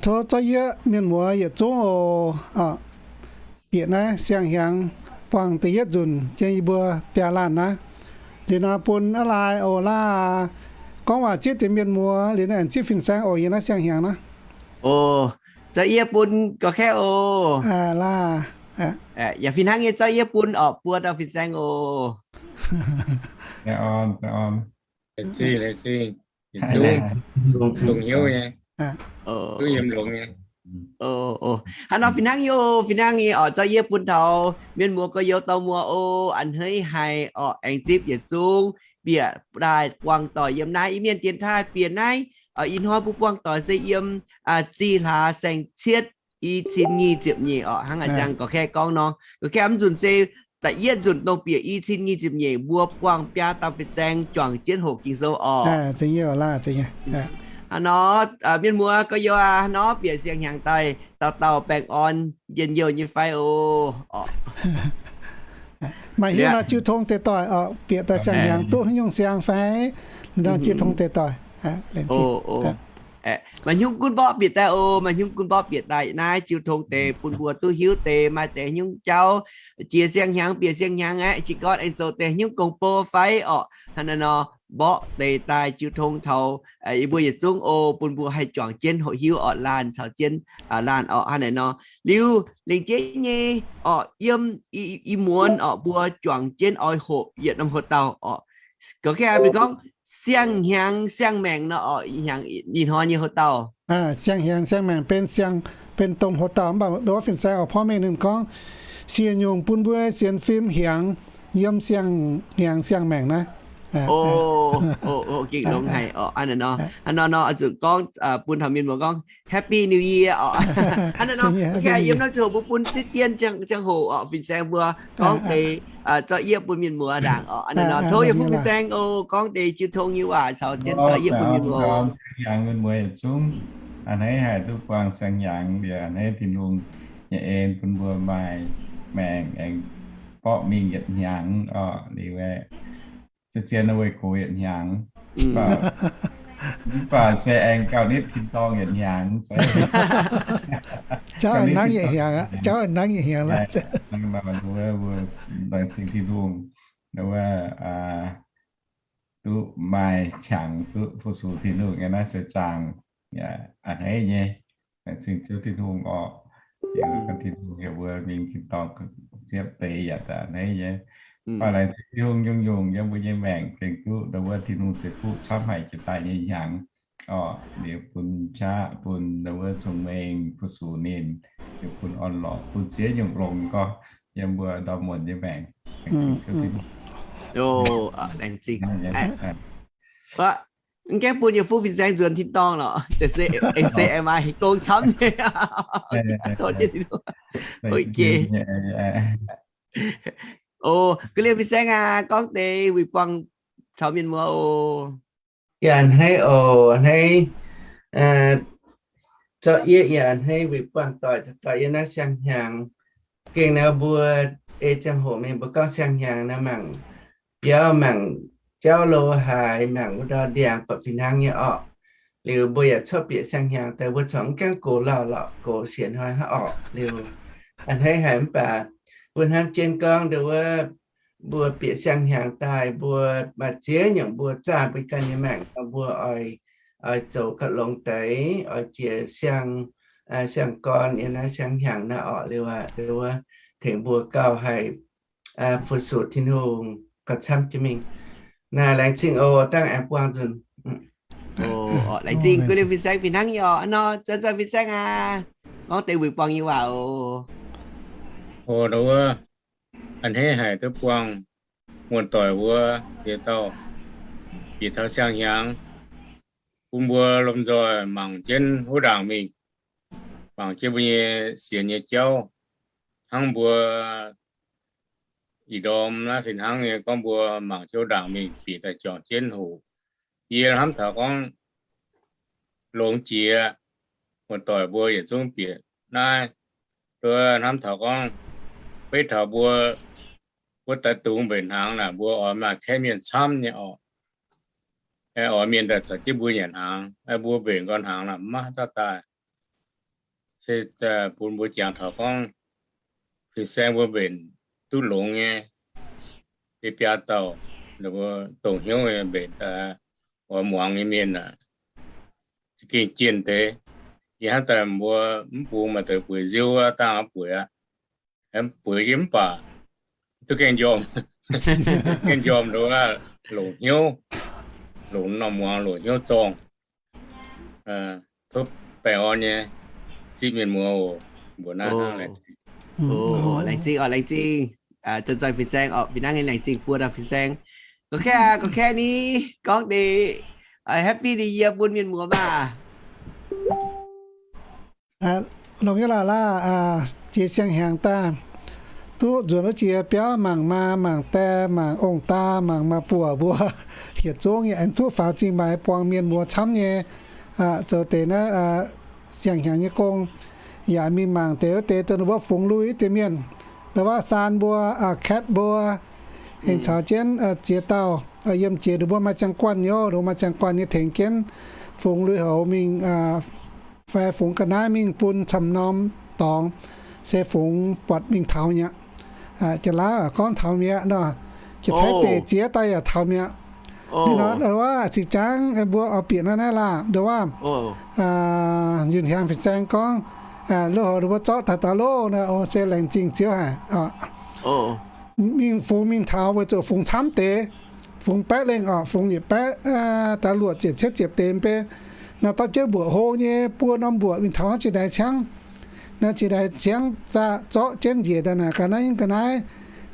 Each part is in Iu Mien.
Tov zorqv yie mienh muoz yietc zungv oc, bieqc naaiv siang-hnyangx buangh da'yietv nzunc yiem yie mbuo biaa laanh naaiv. Liuz nor bun aav laai oc, laah gorngv waac zipv deix mienh muoz, liuz naaiv aengx zipv fin-saeng oc, yiem naaiv siang-hnyangx naaiv. Oc, zorqv yie bun gorx-kaeqv oc. Laah, yaac fih hnangv nyei, zorqv yie bun orqc, buo dauh fin-saeng oc. Laengz zingh, laengz zingh. Yietc zungv longx hnyouv nyei, duqv yiem longx nyei. Hnangv nor fih hnangv nyei oc, fih hnangv nyei orqc, zorqv yie bun taux mienh muoz gorx-youz dorh muoz oc, a'hneiv haic orqc, aengx zipv yietc zungv bieqc daaih buangh doic yiem naaiv Iu-Mienh dienx taaih. Bieqc naaiv ih hnoi mbuo buangh doic se yiem zih hlaax saeng-cietv i cin nyic ziepc nyeic orqc. Hnangv a'jang gorx-kaeqv gorngv nor, gorx-kaeqv mv nzunc se da'yietv nzunc dongh bieqc i cin nyic ziepc nyeic mbuo buangh biaa dauh fin-saeng juangc jienv hoqc Ging-Sou orqc. Hnangv nor, mienh muoz gorx-youz aac, hnangv nor bieqc siang-hnyangx daaih dauh dauh baengh orn njien-youh nyei fai oc? Maaih hiuv nor jiu tong deix doic orqc, bieqc daaih siang-hnyangx duqv haaix nyungc siang fai? Nor jiu tong deix doic. Maaih haaix nyungc gunv mborqv bieqc daaih oc, maaih haaix nyungc gunv mborqv bieqc daaih naaiv jiu tong deix bun mbuo duqv hiuv deix maaih deix haaix nyungc jauv jiex siang-hnyangx bieqc siang-hnyangx aeqv, jiex gorn aengx zoux deix haaix nyungc gong-bou fai orqc. Hnangv naaiv nor mborqv deix daaih jiu tong taux yie mbuo yietc zungv oc, bun mbuo haih juangc jienv hoqc hiuv orqc, laanh caux jienv laanh orqc. Hnangv naaiv nor liuz lengc jeiv nyei orqc, yiem i muonz orqc mbuo juangc jienv oix hoqc yietc norm hoc-dauh orqc. Gorngv gorngv siang-hnyangx siang-maengc nor orqc, ih hnoi nyei hoc-dauh. Siang-hnyangx siang-maengc benx siang, benx domh hoc-dauh, mv baac ndortv fin-saeng oix porv mengh ninh gorngv, siec nyungc bun mbuo sienx fim hnyangx yiem siang-hnyangx siang-maengc naaiv. Gengh longx haic orqc. Hnangv naaiv nor, hnangv nor nor oix zuqc gorngv bun taux mienh muoz gorngv Happy New Year orqc. Hnangv naaiv nor, yiem norm ziangh hoc mbuo bun ziex dien ziangh hoc orqc, fin-saeng mbuo gorngv deix zorqv yie bun mienh muoz ndaangc orqc. Hnangv naaiv nor tov yie fungx fin-saeng oc, gorngv deix jiu tong nyei waac caux jienv zorqv yie bun mienh muoz. Siang-hnyangx mienh muoz yietc zungv a'hneiv haic duqv buangh siang-hnyangx, yaac a'hneiv Tin-Hungh nyei en bun mbuo maaih maengc aengx borqv mingh yietc hnyangx orqc. Liuz aeqv, se zien weih gox yietc hnyangx, mv baac se aengx gauh nitv tin-dorngh yietc hnyangx. Jauv nangv yietc hnyangx aqv, jauv nangv yietc hnyangx aqv. Laengz zingh Tin-Hungh, wuov duqv maaih qangx duqv fu-sux Tin-Hungh nyei naaiv seix zaangc, a'hneiv nyei. Laengz zingh Ziouv Tin-Hungh orqc. Yie gan Tin-Hungh heuc mbuo mingh tin-dorngh siepv deix yaac a'hneiv nyei. Mv baac laengz zingh Tin-Hungh nyungc-nyungc yiem mbuo nyei maengc gengh duqv ndau wuov Tin-Hungh ceix fuqv camv haic jiex daaih nyei hnyangx orqc. Liuz bun qaqv bun ndau wuov cong-mengh fu-sux ninh, liuz bun orn-lorqc bun ziex nyungc longx gorx yiem mbuo ndorm muonz nyei maengc. Laengz zingh Ziouv Tin-Hungh. Laengz zingh. Mv gaengh bun yie fungx fin-saeng nzuonx tin-dorngh lorqc, se aengx maaih gong camv nyei. Ok. Oc, ga'lienh fin-saeng aac, gorngv deix wuic buangh taux mienh muoz oc. Yaac a'hneiv oc, a'hneiv zorqv yie yaac a'hneiv wuic buangh doic, doic yiem naaiv siang-hnyangx. Gengh naaiv mbuo ei ziangh hoc mingh mbuo gorngv siang-hnyangx naaiv mangc biauv, mangc jauv lo haaix, mangc wuov ndau ndiangx buatc fih hnangv nyei orqc. Liuz mbuo yaac cuotv bieqc siang-hnyangx daaih, mbuo corc mv gaengh gox lauh lorqc, gox sienx hnoi hnangv orqc. Liuz a'hneiv haic mv baac mbuo hnamv jienv gorngv ndau wuov mbuo bieqc siang-hnyangx daaih, mbuo maaih ziex nyungc mbuo zaah mbuo ganh nyei maengc, mbuo oix, oix zoux gauh longx deix, oix jiex siang, siang-gorn yiem naaiv siang-hnyangx naaiv orqc. Liuz aqv, ndau wuov tengx mbuo gauh haih fu-sux Tin-Hungh gauh camv jienv mingh. Naaiv laengz zingh oc, dangh aengx buangh nzunc. Laengz zingh ga'lienh fin-saeng fih hnangv nyei orqc. Nor, zanc zanc fin-saeng aac, gorngv deix wuic buangh nyei waac oc. Oc, ndau wuov a'hneiv haic duqv buangh muoz-doic mbuo ziex dauh bieqc taux siang-hnyangx, bun mbuo lomh nzoih mangc jienv wuov ndaangc mingh, mangc jienv mbuo nyei sienx nyei jauv, hnangv mbuo ih ndorm naaiv fih hnangv nyei gorngv mbuo mangc jienv wuov ndaangc mingh bieqc daaih juangc jienv hoqc. Yie hnamv taux gorngv longx jiex, muoz-doic mbuo yietc zungv bieqc naaiv, hnamv taux gorngv beiv taux mbuo, mbuo daaih dungx mbenc hnaangx naaic, mbuo oix maaih kaeqv mienh camv nyei orqc. Oix mienh daaih caux jienv mbuo nyanc hnaangx, mbuo mbenc nqoi hnaangx naaic maiv dauh daaih. se bun mbuo jangx taux gorngv fin-saeng mbuo mbenc duqv longx nyei, biaa biaa dauh, ninh mbuo dongh hnyouv mbenc daaih oix muangx nyei mienh aac, za'gengh jienh deix. Yie hnamv daaih mbuo mv bung maaih deix bueix nziouv wuov dangh oix bueix aqv. Bueix yie mv baac duqv gengh njormh, gengh njormh nduov longc hnyouv, longc norm muangx, longc hnyouv zorngh. Tov baengh orn nyei zipv mienh muoz oc, mbuox naaiv hnangv laengz zingh. Laengz zingh oc, laengz zingh. Zoih zoih fin-saeng oc, fih hnangv nyei laengz zingh buo dauh fin-saeng. Gorngv kaeqv, gorngv kaeqv ni, gorngv deix happy new year bun mienh muoz maah. Longx nyei lorqc laah, jiex siang-hnyangx daaih, duqv nzuonx wuov jiex biauv mangc maa, mangc die, mangc ong-daa, mangc maa-buoc mbuo hietc zungv yaac aengx duqv faaux zingh maaiz buangh mienh muoz camv nyei, zoux deix naaiv siang-hnyangx nyei gong. Yaac mingh mangc deix wuov deix dongh ninh mbuo fungx lui wuov deix mienh, ndau wuov saan mbuo, Kat mbuo, aengx caux jienv ziex dauh, yiem jiex ninh mbuo maaih ziangh guanh nyei, ninh mbuo maaih ziangh guanh nyei tengx jienv fungx lui-houx mingh fai fungx ga'naaiv mingh bun camv norm dorngx, se fungx buatc mingh taux mi'aqv. Jiex-Laauv gorngv taux mi'aqv nor, Jiex-Taiv deic ziex daaih yaac taux mi'aqv. Ninh nor wuov cingx jangv mbuo oix bieqc naaiv naaiv laah, nduov waac, Yunh Hiaang fin-saeng gorngv, lui-houx ninh mbuo zorqv daaih daaih loh nor, o, se laengz zingh Ziouv haic. Mingh fungx mingh taux weic zuqc fungx camv deix, fungx baeqv lengh orqc, fungx yietc baeqv daaih luoqc ziepc cietv ziepc deix mv bei. Naaiv dapv jienv mbuoqc hlo nyei buo norm mbuoqc mingh taux hnangv jiex ndaix ciangv. Naaiv jiex ndaix ciangv zaqc zorqv jienv njiec daaih naaic ga'naaiv nyungc ga'naaiv,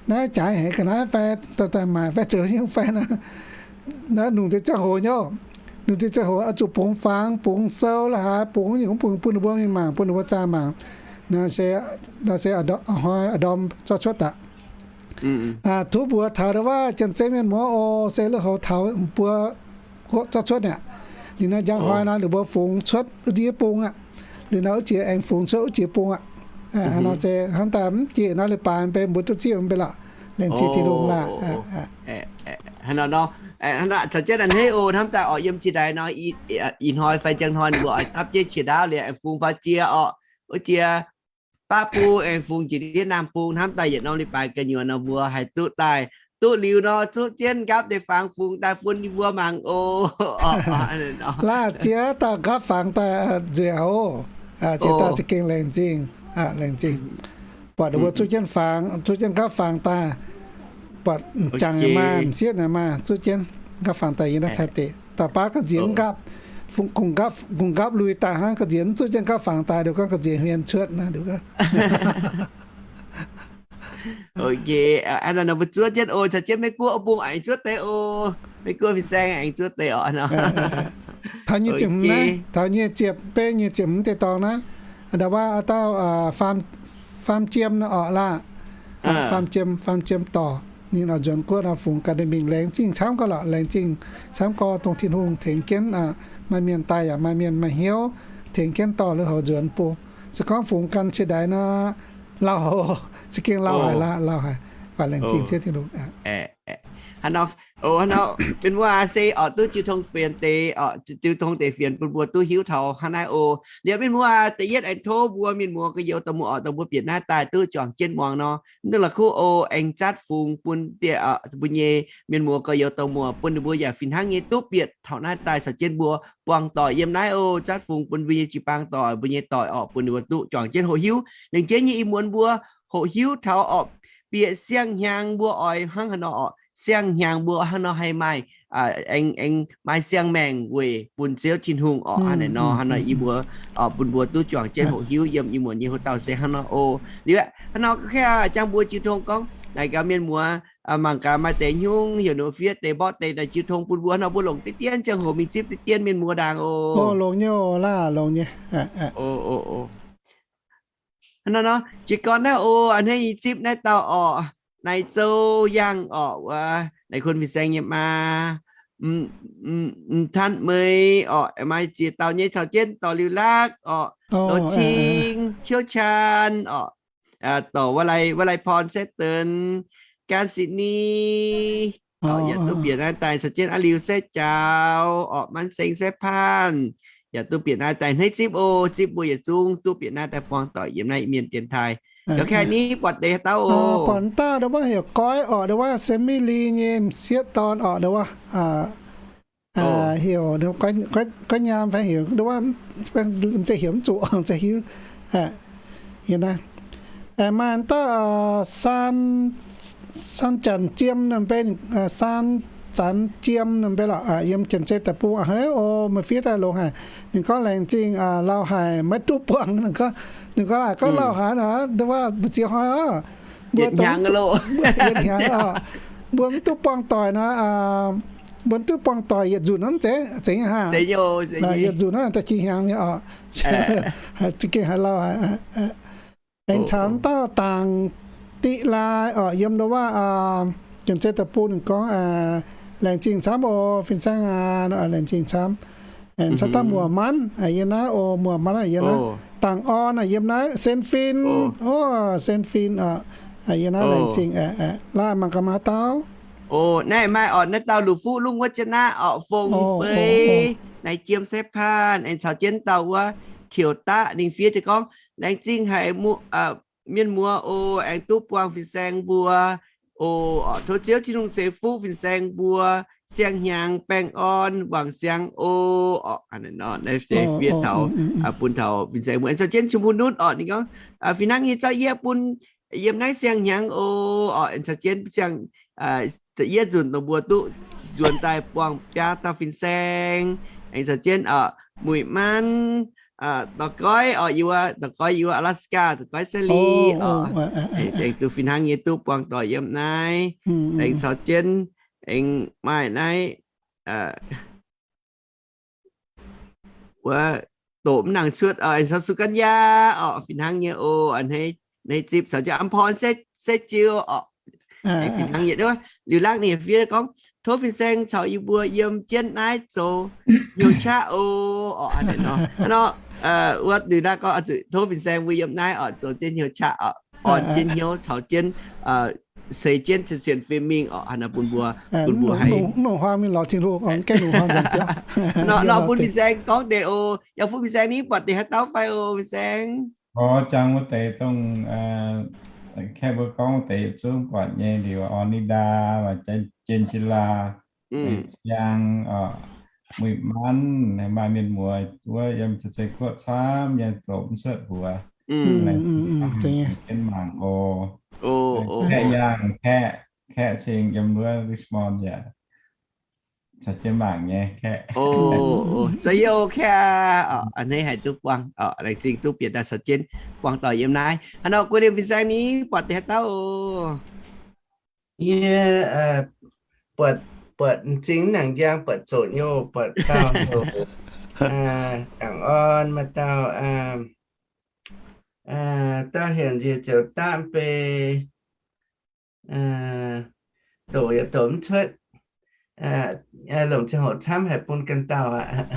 naaiv jaaix heix ga'naaiv fai daaih maaic fai zoux nyungc fai naaiv. Naaiv nungx deix ziangh hoc nyei, nungx deix ziangh hoc oix zuqc bungx fangx, bungx sou la'haaix, bungx nyungc bungx bun ninh mbuo mingh mangc, bun ninh mbuo zaah mangc. Naaiv se, naaiv se a'hnoi a'ndorm zorqv cuotv daaih. Tov mbuox taux ndau wuov Janx-Zei mienh muoz oc, se lui-houx taux mbuo zorqv cuotv aqv. Liuz naaiv njang hnoi nor ninh mbuo fungx cuotv ndiev bung aqv. Liuz nor wuov jiex aengx fungx cuotv wuov jiex bung aqv. Nor se hnamv daaih mv jiex nor leiz-baaix mv bei mbuo duqv zipv mv bei lorqc. Laengz zingh Tin-Hungh laah. Hnangv nor, caux jienv a'hneiv oc, hnamv daaih oc, yiem zinh ndaix nor, ih hnoi fai njang hnoi ninh mbuo oix dapv jienv qiex ndaauv liuz aengx fungx faaux jiex oc, wuov jiex baqv bung aengx fungx jiex ndiev naamh bung, hnamv daaih yietc norm leiz-baaix gu'nyuoz nor mbuo haih duqv daaih. Duqv liuz nor zuqv jienv nqaapv deix fangx fungx daaih bun ninh mbuo mangc oc. Laah ziex dauh nqaapv fangx daaih nzueic oc. Ziex dauh za'gengh laengz zingh, laengz zingh. Buatc ninh mbuo zuqv jienv fangx, zuqv jienv nqaapv fangx daaih, buatc m'jangc maaih, m'sieqv naaic maaih, zuqv jienv nqaapv fangx daaih yiem naaiv Taiv deic. Dauh baav ga'nziex mv nqaapv, kungx nqaapv, kungx nqaapv lui daaih hnangv, ga'nziex mv zuqv jienv nqaapv fangx daaih, nduqc gorngv ga'nziex hmien cuotv naaiv, nduqc gorngv. Ok, hnangv naaiv nor mbuo zuov jienv oc, caux jienv Meiv-Guoqv bung aengx zuov deix oc. Meiv-Guoqv fin-saeng aengx zuov deix oc. Taux nyic ziepc hmz naaiv, taux nyic ziepc, beiv nyic ziepc hmz deix dorngx naaiv, ndau wuov dauh Faam Jiem nor orqc laah. Faam Jiem, Faam Jiem dorh ninh oix nzuonx guoqv nor fungx ganh ninh mingh, laengz zingh camv gorx lorqc, laengz zingh camv gorx dongh Tin-Hungh tengx jienv maaih mienh daaih yaac maaih mienh maaih hnyouv tengx jienv dorh lui-houx nzuonx bung. Se gorngv fungx ganh ciex ndaix nor, lauh, za'gengh lauh haic, lauh haic. Baac laengz zingh Ziouv Tin-Hungh. Hnangv nor, mienh muoz se orqc duqv jiu tong fienx deix, jiu tong deix fienx bun mbuo duqv hiuv taux hnangv naaiv oc. Liuz mienh muoz da'yietv aengx tov mbuo mienh muoz gorx-youz dorh mbuo orqc, dongh mbuo bieqc naaiv daaih duqv juangc jienv muangx nor, mv duqv la'kuqv oc, aengx zatv fungx bun diex mbuo nyei mienh muoz gorx-youz dorh mbuo, bun ninh mbuo yaac fih hnangv nyei duqv bieqc taux naaiv daaih caux jienv mbuo buangh doic yiem naaiv oc. Zatv fungx bun mbuo nyei jiu-baang doic, mbuo nyei doic orqc, bun ninh mbuo duqv juangc jienv hoqc hiuv. Laengz jienv nyei ih muonz mbuo hoqc hiuv taux orqc, bieqc siang-hnyangx mbuo oix hnangv haaix nor orqc, siang-hnyangx mbuo hnangv nor haih maaih, aengx, aengx maaih siang-maengc weic bun Ziouv Tin-Hungh orqc. Hnangv naaiv nor, hnangv nor ih muonz bun mbuo duqv juangc jienv hoqc hiuv yiem ih muonz nyei hoc dauh se hnangv nor oc. Liuz hnangv nor, jangx mbuo jiu tong gorngv naaic gaax mienh muoz, mangc gaax maaih deix nyungc heuc ninh fiev deix mborqv deix daaih jiu tong bun mbuo nor, mbuo longc diqv dien ziangh hoc mingh zipv diqv dien mienh muoz ndaangc oc. Longx nyei oc, laav longx nyei. Hnangv nor, jiez gorn naaiv oc, a'hneiv nyei zipv naaiv dauh orqc, Naaiv Zou Yangh orqc, wuov Naaiv Kun Fin-Saeng nyei maa, M'Tan Meix orqc, maaih ziex dauh nyei caux jienv dorh Liuz Lakv orqc, Dorh Cing, Ciouv Caan orqc, dorh Wuov Lai, Wuov Lai Porn Setv Denx, Gan Sitv Ni orqc, yietc duqv bieqc naaiv daaih caux jienv Aa Liuz Setv Jaaux orqc, Manv Seng Setv Paanh, yaac duqv bieqc naaiv daaih hneiv zipv oc. Zipv mbuo yietc zungv duqv bieqc naaiv daaih buangh doic yiem naaiv mienh dienx taaih. Ga'kaiv ni buatc deix haaix dauh oc? Buatc dauh ndo wuov heuc Goiv oc, ndo wuov Semili nyei m'sieqv dorn oc, ndo wuov heuc Goiv Nyaam fai heuc ndo wuov, mv zeiz heuc mv zuqc, mv zeiz hiuv. Yie naaiv maaih dauh Saan, Saan Janx Jiem nor mbe, Saan Zanx Jiem nor mbe lorqc, yiem Janx-Zei deic-bung a'hneiv oc, meih fiev daaih longx haic. Ninh gorngv laengz zingh lauh haic maiv duqv buangh. Ninh gorngv, ninh gorngv laaix gorngv lauh haic nor, ndo wuov mbu'ziex hnoi oc, mbuo yietc hnyangx oc, mbuo mv duqv buangh doic nor, mbuo mv duqv buangh doic yietc nzunc nor mv zeiz, zeiz nyei hnangv. Yietc nzunc nor da'qi hnyangx nyei oc. Za'gengh haiz lauh haic. Aengx caux dauh Dangc Diqv Lai oc, yiem ndo wuov Janx-Zei deic-bung. Ninh gorngv, laengz zingh camv oc, fin-saeng aac, laengz zingh camv. Aengx caux dauh Muoz Manv yiem naaiv oc, Muoz Manv yiem naaiv. Dangc Orn yiem naaiv, Sen Fin oc, Sen Fin oc, yiem naaiv. Laengz zingh, laaih mangc gaax maaih dauh. Oc, naaiv maaih oc, naaiv dauh Luqc Fuqv Lungh wuov jienv naaiv oc, Fong Fei, naaiv Jiem Saeqv Paanh, aengx caux jienv dauh wuov Tiuc Daqv. Ninh fiev deix gorngv, laengz zingh haic mienh muoz oc, aengx duqv buangh fin-saeng mbuo oc. Tov Ziouv Tin-Hungh ceix fuqv fin-saeng mbuo siang-hnyangx baengh orn wangc siang oc. Naaiv se fiev taux, bun taux fin-saeng mbuo. Aengx caux jienv Chim Mbuo Nutv oc, ninh gorngv, fih hnangv nyei zauv yie bun yiem naaiv siang-hnyangx oc. Aengx caux jienv siang, yie nzunc dongh mbuo duqv nzuonx daaih buangh biaa dauh fin-saeng. Aengx caux jienv Muic Manv, Dorh Goiv oc, yie wuov Dorh Goiv, yie wuov Alaska, Dorh Goiv Sally oc. Aengx duqv fih hnangv nyei duqv buangh doic yiem naaiv. Aengx caux jienv aengx maaih naaiv wuov doqc mv nangc cuotv oc, aengx caux Sukanya oc, fih hnangv nyei oc. A'hneiv zipv caux jienv Am Porn, Sai Jiu oc. Fih hnangv nyei. Liuz Laangh ninh fiev gorngv, tov fin-saeng caux yie mbuo yiem jienv naaiv zoux hnyouv qaqv oc. Hnangv nor, wuov Liuz Laangh gorngv, tov fin-saeng mbuo yiem naaiv oc, zoux jienv hnyouv qaqv oc, orn jienv hnyouv caux jienv, ceix jienv cien-cien fim mingh oc. Hnangv nor bun mbuo, bun mbuo haih nongc huaang mingh lorz Tin-Hungh oc, gaengh nongc huaang nzengc biauv. Nor bun fin-saeng gorngv deix oc. Yaac fu fin-saeng ni buatc deix haaix dauh fai oc, fin-saeng? Orv, jangx wuov deix dongh kaeqv mbuo gorngv wuov deix yietc zungv buatc nyei, liuz Ornida, maaih Jien Jilaa, Ziang, Muic Manv, maaih mienh muoz wuov yiem Janx-Zei Guoqv camv nyei, zoux mv cuotv mbuox. Jienv mangc oc. Kaeqv Yaangh, Kaeqv, Kaeqv Cing yiem wuov Richmond yaac caux jienv mangc nyei, Kaeqv. Za'yietv oc, Kaeqv aac, a'hneiv haic duqv buangh oc, laengz zingh duqv bieqc daaih caux jienv buangh doic yiem naaiv. Hnangv nor guei liemh fin-saeng ni buatc deix haaix dauh oc? Yie buatc, buatc m'zing nangc njang buatc zoqc nyei, buatc dauh heuc Dangc Orn, maaih dauh, dauh heuc nziex ziouc dapv bei, doqc yaac doqc mv cuotv. Longc ziangh hoc camv haic bun ganh dauh aqv.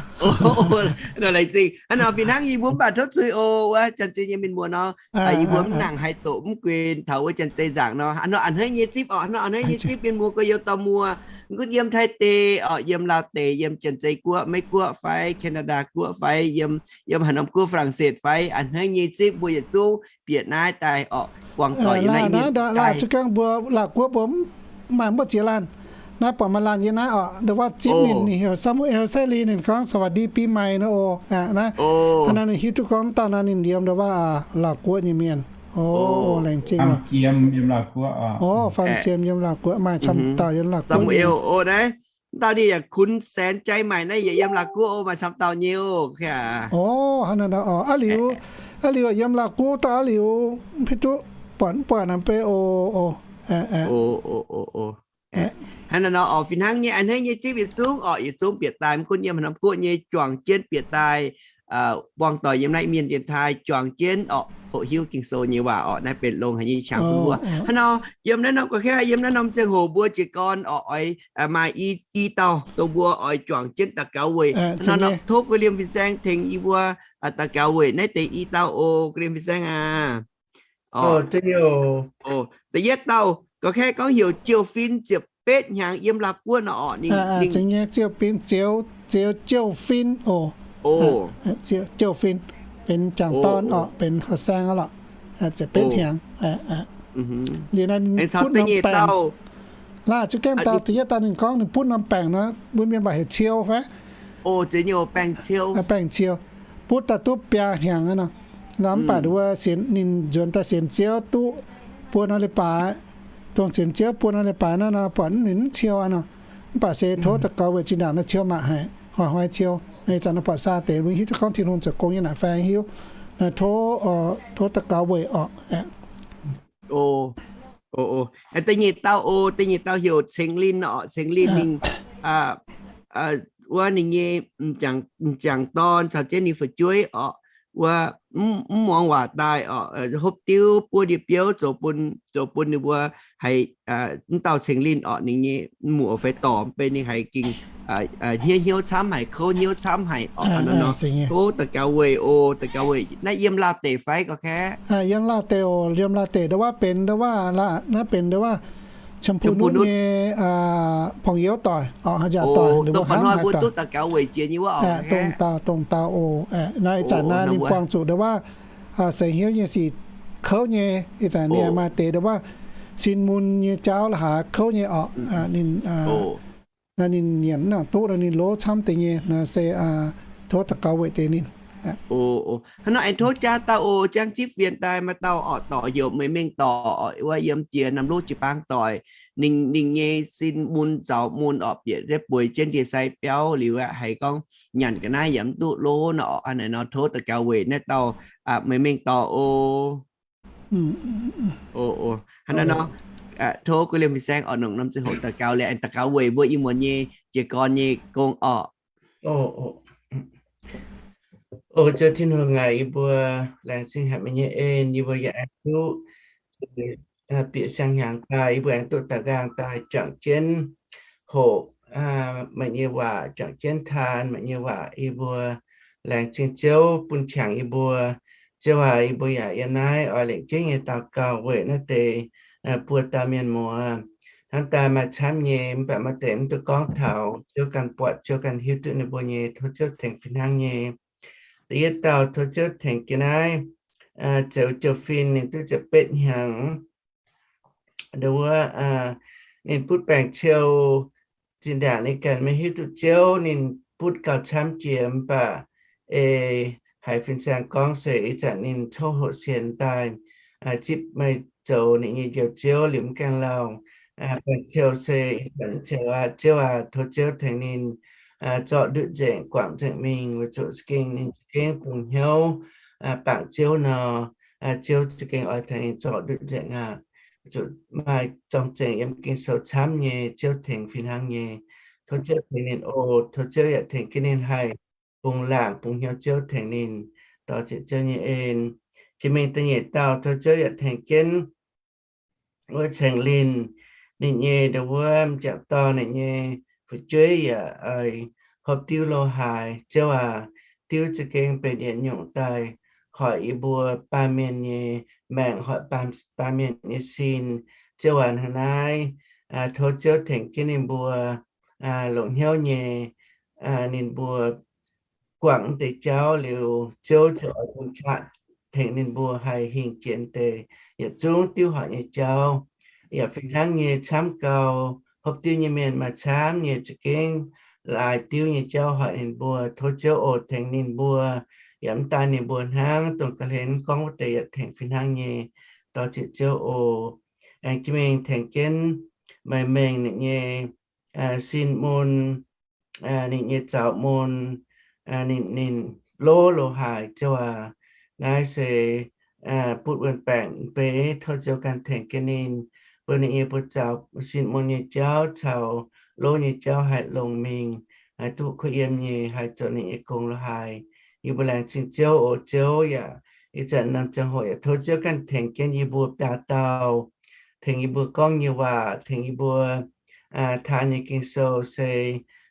Nor laengz zingh. Hnangv nor fih hnangv yie mbuo mv baac tov zuiz oc, wuov Janx-Zei nyei mienh muoz nor, yie mbuo mv nangc haih doqc mv guin taux wuov Janx-Zei nzaangc nor. Hnangv nor a'hneiv nyei zipv oc, hnangv nor a'hneiv nyei zipv mienh muoz gorx-youz dorh muoz, mv gunv yiem Taiv deic oc, yiem Laauv deic, yiem Janx-Zei Guoqv, Meiv Guoqv fai Canada Guoqv fai yiem, yiem haaix norm guoqv, Faa^lang^setv fai, a'hneiv nyei zipv mbuo yietc zungv bieqc naaiv daaih oc, buangh doic yiem naaiv mienh daaih. Zuqc gaengh mbuo Laauv Guoqv mbuo mv maaih mbuo ziex laanh. Naaiv buatc maaih laanh yiem naaiv oc, ndo wuov zipv ninh, ninh heuc Samuel Saili, ninh gorngv สวัสดีปีใหม่ nor oc. Naaiv, hnangv nor ninh hiuv duqv gorngv dauh nor ninh yiem ndo wuov Laauv Guoqv nyei mienh. Oc, laengz zingh oc. Jiem yiem Laauv Guoqv oc. Oc, Faam Jiem yiem Laauv Guoqv, maaih camv dauh yiem Laauv Guoqv nyei. Samuel oc, naaiv dauh ninh yaac คุณแสนใจใหม่ naaiv yaac yiem Laauv Guoqv oc, maaih camv dauh nyei oc. Oc, hnangv nor oc. Aqv liuz, aqv liuz yiem Laauv Guoqv dauh aqv liuz, mv hiuv duqv buatc mv buatc naaiv bei oc. Hnangv nor oc, fih hnangv nyei a'hneiv nyei zipv yietc zungv oc, yietc zungv bieqc daaih, mv gunv yiem haaix norm guoqv nyei, juangc jienv bieqc daaih, buangh doic yiem naaiv mienh dienx taaih, juangc jienv oc, hoqc hiuv Ging-Sou nyei waac oc. Naaiv benx longx haic nyei qangx bun mbuo. Hnangv nor, yiem naaiv norm guoqv, yiem naaiv norm ziangh hoc mbuo jiez gorn oc, oix maaih i, i dauh dongh mbuo oix juangc jienv daux gaux weic. Hnangv nor tov guei liemh fin-saeng tengx yie mbuo daux gaux weic naaiv deix i dauh oc, guei liemh fin-saeng aac. Da'yietv dauh, gorngv kaeqv gorngv heuc Jiou Fin, ziepc betv hnyangx yiem Laauv Guoqv nor oc. Ninh, ninh, Ziou Fin, Ziou, Jiou Fin oc. Ziouv, jouh fin, benx jangc dorn orqc, benx horqc saeng aqv lorqc, ziepc betv hnyangx. Liuz naaiv ninh butv norm baengc, laaix zuqc gaengh dau, da'yietv daaih ninh gorngv ninh butv norm baengc nor, mbuo mienh waac heuc ciou fai? Baengc ciou. Butv daaih duqv biaa hnyangx aqv nor. Nor mv baac wuov sienx ninh nzuonx daaih sienx Ziouv duqv buo norm leiz-baaix, dongh sienx Ziouv buo norm leiz-baaix naaiv nor, buatc ninh mv ciou aqv nor. Mv baac se tov daux gaux weic zinh ndaangc naaiv ciou mangc haic, hnoi-hnoi ciou. Ih zanc nor buatc saa deix mbuo hiuv duqv gorngv Tin-Hungh zoux gong nyei naaic fai hiuv. Naaiv tov, tov daux gaux weic orqc. Da'nyeic dauh oc, da'nyeic dauh heuc Ceng Linh orqc. Ceng Linh ninh, wuov ninh nyei m'jangc dorn caux jienv ninh fu'jueiv orqc, wuov mv muangx waac daaih orqc, hopv diuv buov ndie-biouv zoux bun, zoux bun ninh mbuo haiz, mv dauh Ceng Linh orqc, ninh nyei muoc fai dorc mv bei ninh haiz gengh hniev hnyouv camv haic, kouv hnyouv camv haic orqc. Tov daux gaux weic oc, daux gaux weic. Naaiv yiem Laauh deic fai gorqv-kaeqv? Yiem Laauh deic oc, yiem Laauh deic. Ndau wuov benx ndau wuov laaix, naaiv benx ndau wuov Chempunuv nyei porng-youz doic, nziaauc doic, dongh mba'hnoi mbuo duqv daux gaux weic jiex nyei wuov oc. Dongh dauh, dongh dauh oc. Naaiv ih zanc naaiv ninh buangh zuqc ndau wuov seix hnyouv nyei sic kouv nyei. Ih zanc ninh maaih deix ndau wuov sin mun nyei jauv la'haaix kouv nyei orqc. Ninh, naaiv ninh nyanc mv nangc duqv nor ninh lov camv deix nyei nor se tov daux gaux weic deix ninh. Hnangv nor aengx tov jaa dauh oc, jangv zipv fienx daaih maaih dauh orqc, dorc heuc Meih Mengh Dorc orqc, wuov yiem jiex Namc Luv jiu-baang doic. Ninh, ninh nyei sin mun zaux mun orqc, bieqc deix bueix jienv ndie-sai biauv liuz aqv, haiz gorngv nyanc ga'naaiv yaac mv duqv lov nor orqc. Hnangv naaic nor tov daux gaux weic naaiv dauh Meih Mengh Dorc oc. Hnangv naaiv nor, tov guv liemh fin-saeng orqc, nongc norm ziangh hoc daux gaux liuz aengx daux gaux weic mbuo i muonz nyei jiez gorn nyei gong orqc. O Ziouv Tin-Hungh aac, yie mbuo laengz zingh haic meih nyei en, yie mbuo yaac aengx duqv bieqc siang-hnyangx daaih, yie mbuo aengx duqv daux nqaang daaih juangc jienv hoqc meih nyei waac, juangc jienv taan meih nyei waac. Yie mbuo laengz zingh Ziouv bun qangx yie mbuo. Ziouv aac, yie mbuo yaac yiem naaiv oix lengc jeiv nyei daux gaux weic naaiv deix buo dauh mienh muoz. Hnamv daaih maaih camv nyei, mv baac maaih deix mv duqv gorngv taux. Ziouv ganh buatc, Ziouv ganh hiuv duqv ninh mbuo nyei. Tov Ziouv tengx fih hnangv nyei. Da'yietv dauh tov Ziouv tengx jienv naaiv Zeux Jouh Fin, ninh duqv ziepc betv hnyangx. Ndau wuov ninh butv baengc ciou. Zinh ndaangc ninh ganh maiv hiuv duqv Ziouv, ninh butv gauh camv jiex, mv baac ei haiz fin-saeng gorngv se ih zanc ninh coqv hoqc sienx daaih zipv meih zoux ninh nyei Njoux Ziouv liuz mv gaengh lauh. Baengc ciou se ih zanc ciou aqv. Ziouv aac, tov Ziouv tengx ninh zorqv ndutv nzengc, guangc nzengc mingh, weic zuqc za'gengh ninh za'gengh bungx hnyouv bangc Ziouv nor, Ziouv za'gengh oix tengx ninh zorqv ndutv nzengc aqv. Zuqc maaih zorng-zengc yiem Ging-Sou camv nyei, Ziouv tengx fih hnangv nyei. Tov Ziouv tengx ninh oc. Tov Ziouv yaac tengx jienv ninh haih bungx laangc bungx hnyouv Ziouv tengx ninh, dorh ziec Ziouv nyei en. Jiex mingh da'nyeic dauh tov Ziouv yaac tengx jienv wuov Ceng Linh, ninh nyei ndau wuov m'jangc dorn, ninh nyei fu'jueiv yaac hopv diuv lo haaix. Ziouv aac, diuv za'gengh benx yietc nyungc daaih hoic yie mbuo baamh mienh nyei maengc, hoic baamh mienh nyei sin. Ziouv aac, hnangv naaiv tov Ziouv tengx jienv ninh mbuo longc hnyouv nyei, ninh mbuo guangc deix jauv liuz, Ziouv ziouc oix bun qaqv tengx ninh mbuo haih hingh jiex deix yietc zungv diuv hoic nyei jauv. Yaac fih hnangv nyei camv gau, hopv diuv nyei mienh maaih camv nyei za'gengh laaix diuv nyei jauv hoic ninh mbuo. Tov Ziouv oc tengx ninh mbuo, yaac mv daan ninh mbuo hnangv, dongh ga'hlen gorngv wuov deix yaac tengx fih hnangv nyei. Dorh ziec Ziouv oc. Aengx jiex mingh tengx jienv Meih Mengh ninh nyei sin mun, ninh nyei zaux mun, ninh, ninh lov lo haaix, Ziouv aac. Naaiv se butv wuon baengc mbeix, tov Ziouv ganh tengx jienv ninh, bun ninh nyei buoz zaux sin mun nyei jauv caux lov nyei jauv haih longx mingh, haih duqv kuv yiem nyei, haih zoux ninh nyei gong lo haaix. Yie mbuo laengz zingh Ziouv oc. Ziouv yaac ih zanc norm ziangh hoc yaac tov Ziouv ganh tengx jienv yie mbuo biaa dauh, tengx yie mbuo gorngv nyei waac, tengx yie mbuo taan nyei Ging-Sou se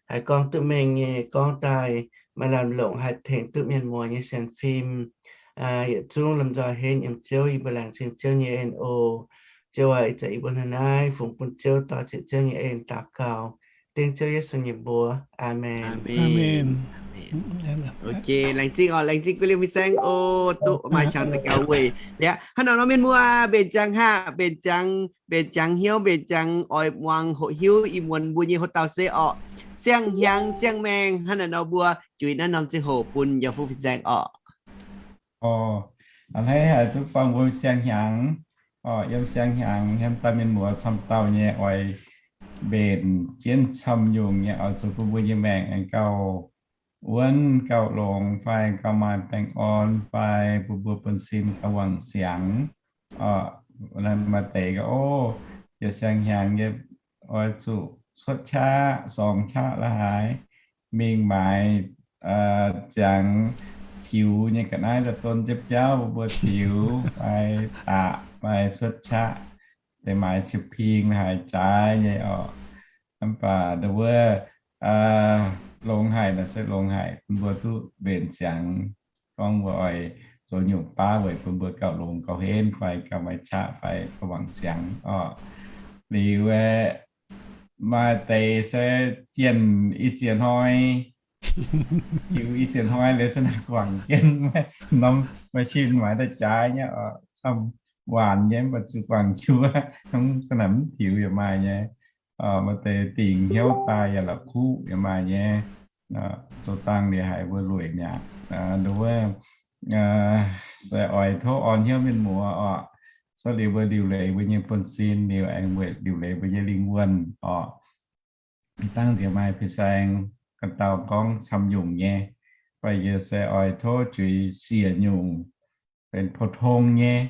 haih gorngv duqv mengh nyei, gorngv daaih maaih lamh longc haih tengx duqv mienh muoz nyei sienx fim. Yietc zungv lomh nzoih henv yiem Ziouv, yie mbuo laengz zingh Ziouv nyei en oc. Ziouv aac, ih zanc yie mbuo hnangv naaiv fungx bun Ziouv, dorh ziec Ziouv nyei en daux gaux, dengv Ziouv Yesu nyei mbuox. Aamen. Ok, laengz zingh oc, laengz zingh guv liemh fin-saeng oc, duqv maaih qangx daux gaux weic liaqv. Hnangv naaic nor mienh muoz, mbenc ziangx haav, mbenc ziangx, mbenc ziangx hnyouv, mbenc ziangx oix muangx hoqc hiuv ih muonz mbuo nyei hoc dauh se orqc, siang-hnyangx siang-maengh. Hnangv naaic nor mbuo juix naaiv norm ziangh hoc bun yiem fuqv fin-saeng orqc. Orqc, a'hneiv haic duqv buangh mbuo siang-hnyangx. Orqc, yiem siang-hnyangx yiem daaih mienh muoz camv dauh nyei oix mbenc jienv camv nyungc nyei oix zuqc bun mbuo nyei maengc aengx gauh wuonv gauh longx fai gauh maaih baengh orn fai bun mbuo buonv-sin gauh wangc siangx. Orqc, maaih deix gauh, ov, yietc siang-hnyangx yie oix zuqc cuotv qaqv, sorngx qaqv la'haaix, mingh maaiz ziangx tiux nyei ga'naaiv daaih don jienv biauv bun mbuo tiux fai daqc fai cuotv qaqv, deix maaiz cieping la'haaix jaaix nyei orqc. Mv baac ndau wuov longx haic naaic se longx haic bun mbuo duqv mbenc ziangx gorngv mbuo oix zoux nyungc baav weic bun mbuo gauh longx gauh henv fai gauh maaih qaqv fai gauh wangc siangx orqc. Liuz aeqv, maaih deix se jienh i ziex hnoi, liuz i ziex hnoi liuz se naaic guangc jienv norm machine maaiz daaih jaaix nyei orqc, camv waanc nyei mv baac zuqc guangc jienv wuov, se naaic mv tiux yaac maaih nyei. Maaih deix dingc hnyouv daaih yaac la'kuqv yaac maaih nyei. Zoux dangh liuz haiz mbuo lueic mi'aqv. Nduov se oix tov orn hnyouv mienh muoz orqc. Cuotv liuz mbuo liuc leiz mbuo nyei buonv-sin liuz aengx weic liuc leiz mbuo nyei lingh wuonh orqc. Dangh nziex maaih fin-saeng ganh dauh gorngv camv nyungc nyei, mv baac yie se oix tov juix siec nyungc benx pou tong nyei.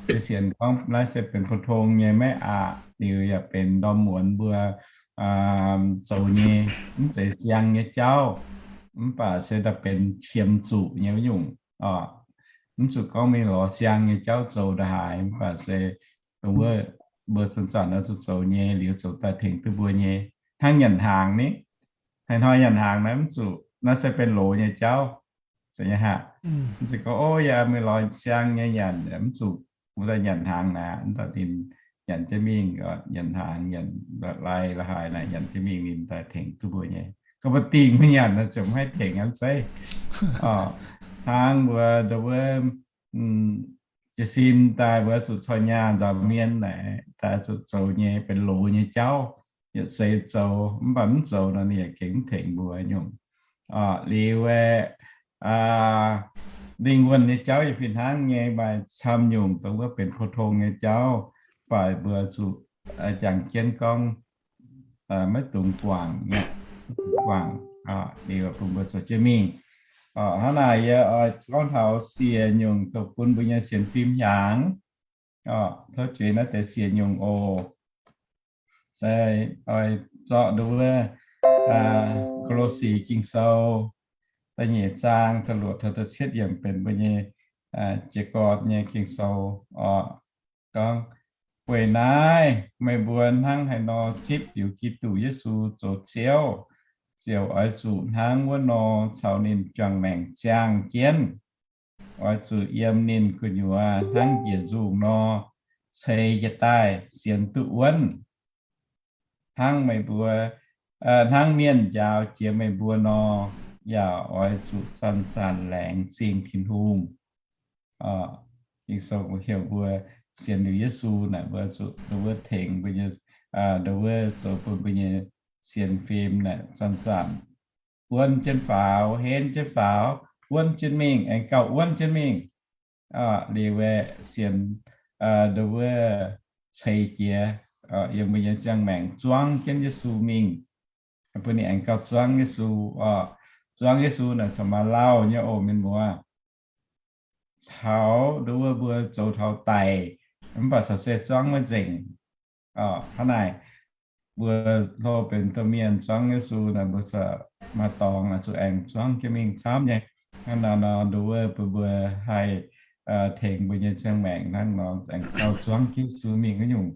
Yie sienx gorngv naaiv se benx pou tong nyei maiv aqc, liuz yaac benx ndorm muonz mbuo zoux nyei, mv zeiz siang nyei jauv, mv baac se daaih benx qiemx zuqc nyei wuov nyungc. Mv zuqc gorngv mingh lorz siang nyei jauv zoux ndaaih haaix, mv baac se dongh wuov mbuo zanc-zanc oix zuqc zoux nyei, liuz zoux daaih tengx duqv mbuo nyei. Hnangv nyanc hnaangx ni, hnoi-hnoi nyanc hnaangx naaiv mv zuqc, naaiv se benx loz nyei jauv. Zeiz nyei haic. Mv zeiz gorngv, ov, yie mingh lorz siang nyei nyanc, mv zuqc. Mbuo daaih nyanc hnaangx naaic, mv baac ninh nyanc jienv mingh, nyanc hnaangx, nyanc lai la'haaix naaic, nyanc jienv mingh ninh daaih tengx duqv mbuo nyei. Gorngv mbuo dingh maiv nyanc nor, ziouc mv haih tengx aqv zeiz. Hnangv mbuo ndau wuov jiez sin daaih mbuo zuqc corc nyaah nzaaux hmien naaic, daaih zuqc zoux nyei benx loz nyei jauv, yietc seix zoux, mv baac mv zoux nor ninh yaac gengh mv tengx mbuo nyungc. Liuz aeqv, lingh wuonh nyei jauv yaac fih hnangv nyei, maaih camv nyungc dongh wuov benx pou tong nyei jauv, mv baac mbuo zuqc jangx jienv gorngv maiv dungx guangc nyei, guangc, liuz bun mbuo zoux jienv mingh. Hnangv naaic yie oix gorngv taux siec nyungc doqc bun mbuo nyei sienx fim hiaangx. Tov juix naaiv deix siec nyungc oc. Se oix zorqv nduov Ko^lo^si Ging-Sou da'nyeic zaang da'luoqc taux da'cietv yiemc benx mbuo nyei jiez gorn nyei Ging-Sou oc. Gorngv, weic naaiv meih mbuo hnangv haaix nor zipv liuz Giduc Yesu zoux Ziouv, ziouc oix zuqc hnangv wuov nor caux ninh juangc maengc ziangh jienv. Oix zuqc yiem ninh gu'nyuoz hnangv njiec nzungh nor ceix jiez daaih sienx duqv wuonv. Hnangv meih mbuo, hnangv mienh njaaux jiex meih mbuo nor, yaac oix zuqc zanc-zanc laengz zingh Tin-Hungh. Ging-Sou heuc mbuo sienx liuz Yesu naaic, mbuo zuqc nduov wuov tengx mbuo nyei, nduov wuov zoux bun mbuo nyei sienx fim naaic zanc-zanc wuonv jienv faaux, henv jienv faaux, wuonv jienv mingh, aengx gauh wuonv jienv mingh. Liuz aeqv, sienx nduov wuov ceix jiez yiem mbuo nyei ziangh maengc zuangv jienv Yesu mingh, bun ninh aengx gauh zuangv Yesu oc. Zuangv Yesu naaic corc maaih lauh nyei oc, mienh muoz. Taux nduov wuov mbuo zoux taux daic, mv baac corc se zuangv maiv nzengc. Hnangv naaic, mbuo hlo benx domh mienh zuangv Yesu naaic, mbuo corc maaih dorngx zuqc aengx zuangv jienv mingh camv nyei. Hnangv naaic nor, nduov wuov bun mbuo haih tengx mbuo nyei ziangh maengc hnangv nor aengx gauh zuangv Yesu mingh wuov nyungc.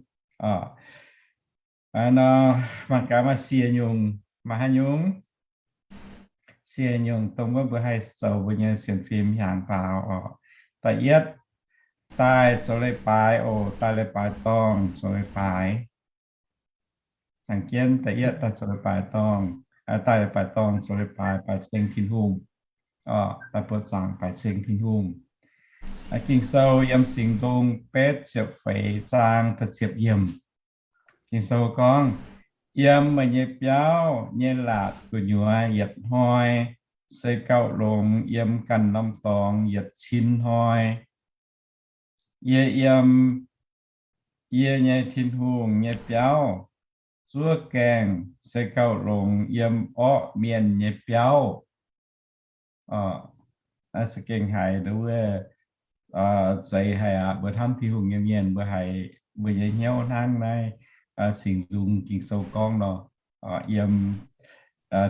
Nor, mangc gaax maaih siec nyungc, maaih haaix nyungc? Siec nyungc dongh wuov mbuo haih zoux mbuo nyei sienx fim hiaangx faaux oc. Da'yietv, daaih zoux leiz-baaix oc, daaih leiz-baaix dorngh zoux leiz-baaix. Nangc jienv da'yietv daaih zoux leiz-baaix dorngh. daaih baix dorngh zoux leiz-baaix, baix ceng Tin-Hungh, daaih buoqc zaangc baix ceng Tin-Hungh. Ging-Sou yiem Singx Nzung betv ziepc feix zaang da'ziepc yiemc. Ging-Sou gorngv, Yiem meih nyei biauv nyei laatc gu'nyuoz yietc hnoi se gauh longx yiem ganh norm dorngx yietc cin hnoi. Yie yiem yie nyei Tin-Hungh nyei biauv zuov gaengh se gauh longx yiem orqv mienh nyei biauv. Za'gengh haiz nduov, zeiz haic aqv. Mbuo hnamv Tin-Hungh nyei mienh, mbuo haiz mbuo nyei hnyouv hnangv naaiv Singx Nzung Ging-Sou gorngv nor, yiem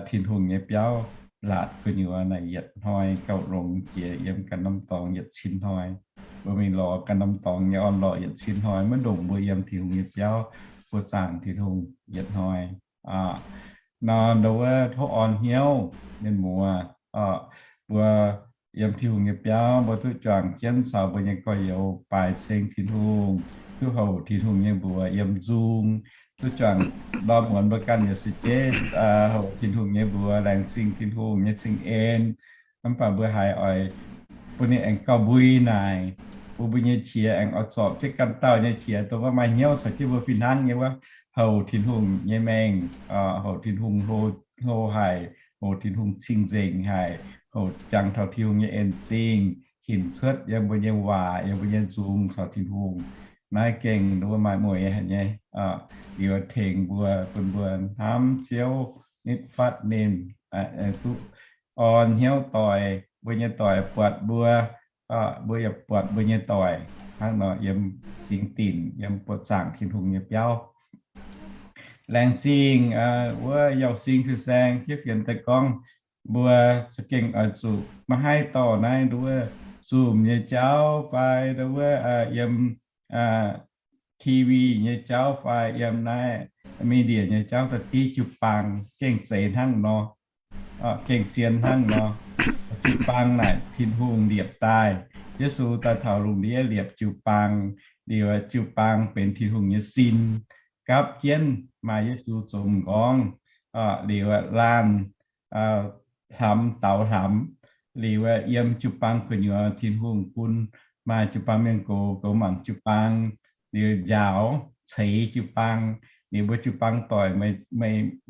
Tin-Hungh nyei biauv laatc gu'nyuoz naaic yietc hnoi gauh longx jiex yiem ganh norm dorngx yietc cin hnoi. Mbuo mingh lorz ganh norm dorngx nyei orn-lorqc yietc cin hnoi, maiv ndongc mbuo yiem Tin-Hungh nyei biauv buoqc zaangc Tin-Hungh yietc hnoi. Nor nduov tov orn hnyouv mienh muoz, mbuo yiem Tin-Hungh nyei biauv mbuo duqv juangc jienv caux mbuo nyei gorx-youz baix ceng Tin-Hungh, duqv houc Tin-Hungh nyei mbuox yiem nzung, duqv juangc ndorm muonz mbuo ganh nyei se jeiv houc Tin-Hungh nyei mbuox, laengz zingh Tin-Hungh nyei cing-en. Mv baac mbuo haiz oix bun ninh aengx gauh mbui naaic, bun mbuo nyei qiex aengx oix zorpc jienv ganh dauh nyei qiex dongh wuov maaih hnyouv caux jienv mbuo fih hnangv nyei wuov, houc Tin-Hungh nyei maengc, houc Tin-Hungh hlo haic, houc Tin-Hungh cing-nzengc haic, houc jangx taux Tin-Hungh nyei en zingh hinc cuotv yiem mbuo nyei waac, yiem mbuo nyei nzung caux Tin-Hungh. Naaiv gengh nduov maaih mueiz haic nyei. Liuz tengx mbuo, bun mbuo hnamv Ziouv, nitv fatv ninh, duqv orn hnyouv doic, mbuo nyei doic buatc mbuo, mbuo yaac buatc mbuo nyei doic hnangv nor yiem singx dinc, yiem buoqc zaangc Tin-Hungh nyei biauv. Laengz zingh wuov Yauh Sing fin-saeng fiev fienx daaih gorngv, mbuo za'gengh oix zuqc maiv haih dorh naaiv nduov Zoom nyei jauv fai nduov yiem T V nyei jauv fai yiem naaiv media nyei jauv da'div jiu-baang gengh zeiz hnangv nor, gengh zien hnangv nor. Jiu-baang naaic Tin-Hungh liepc daaih. Yesu daaih taux lungh ndiev liepc jiu-baang, liuz jiu-baang benx Tin-Hungh nyei sin, gapv jienv maaih Yesu zoux m'nqorngv, liuz laanh hlamx daux hlamx, liuz yiem jiu-baang gu'nyuoz Tin-Hungh bun maaih jiu-baang mienh gox, goux mangc jiu-baang, liuz njaaux ceix jiu-baang, liuz mbuo jiu-baang doic,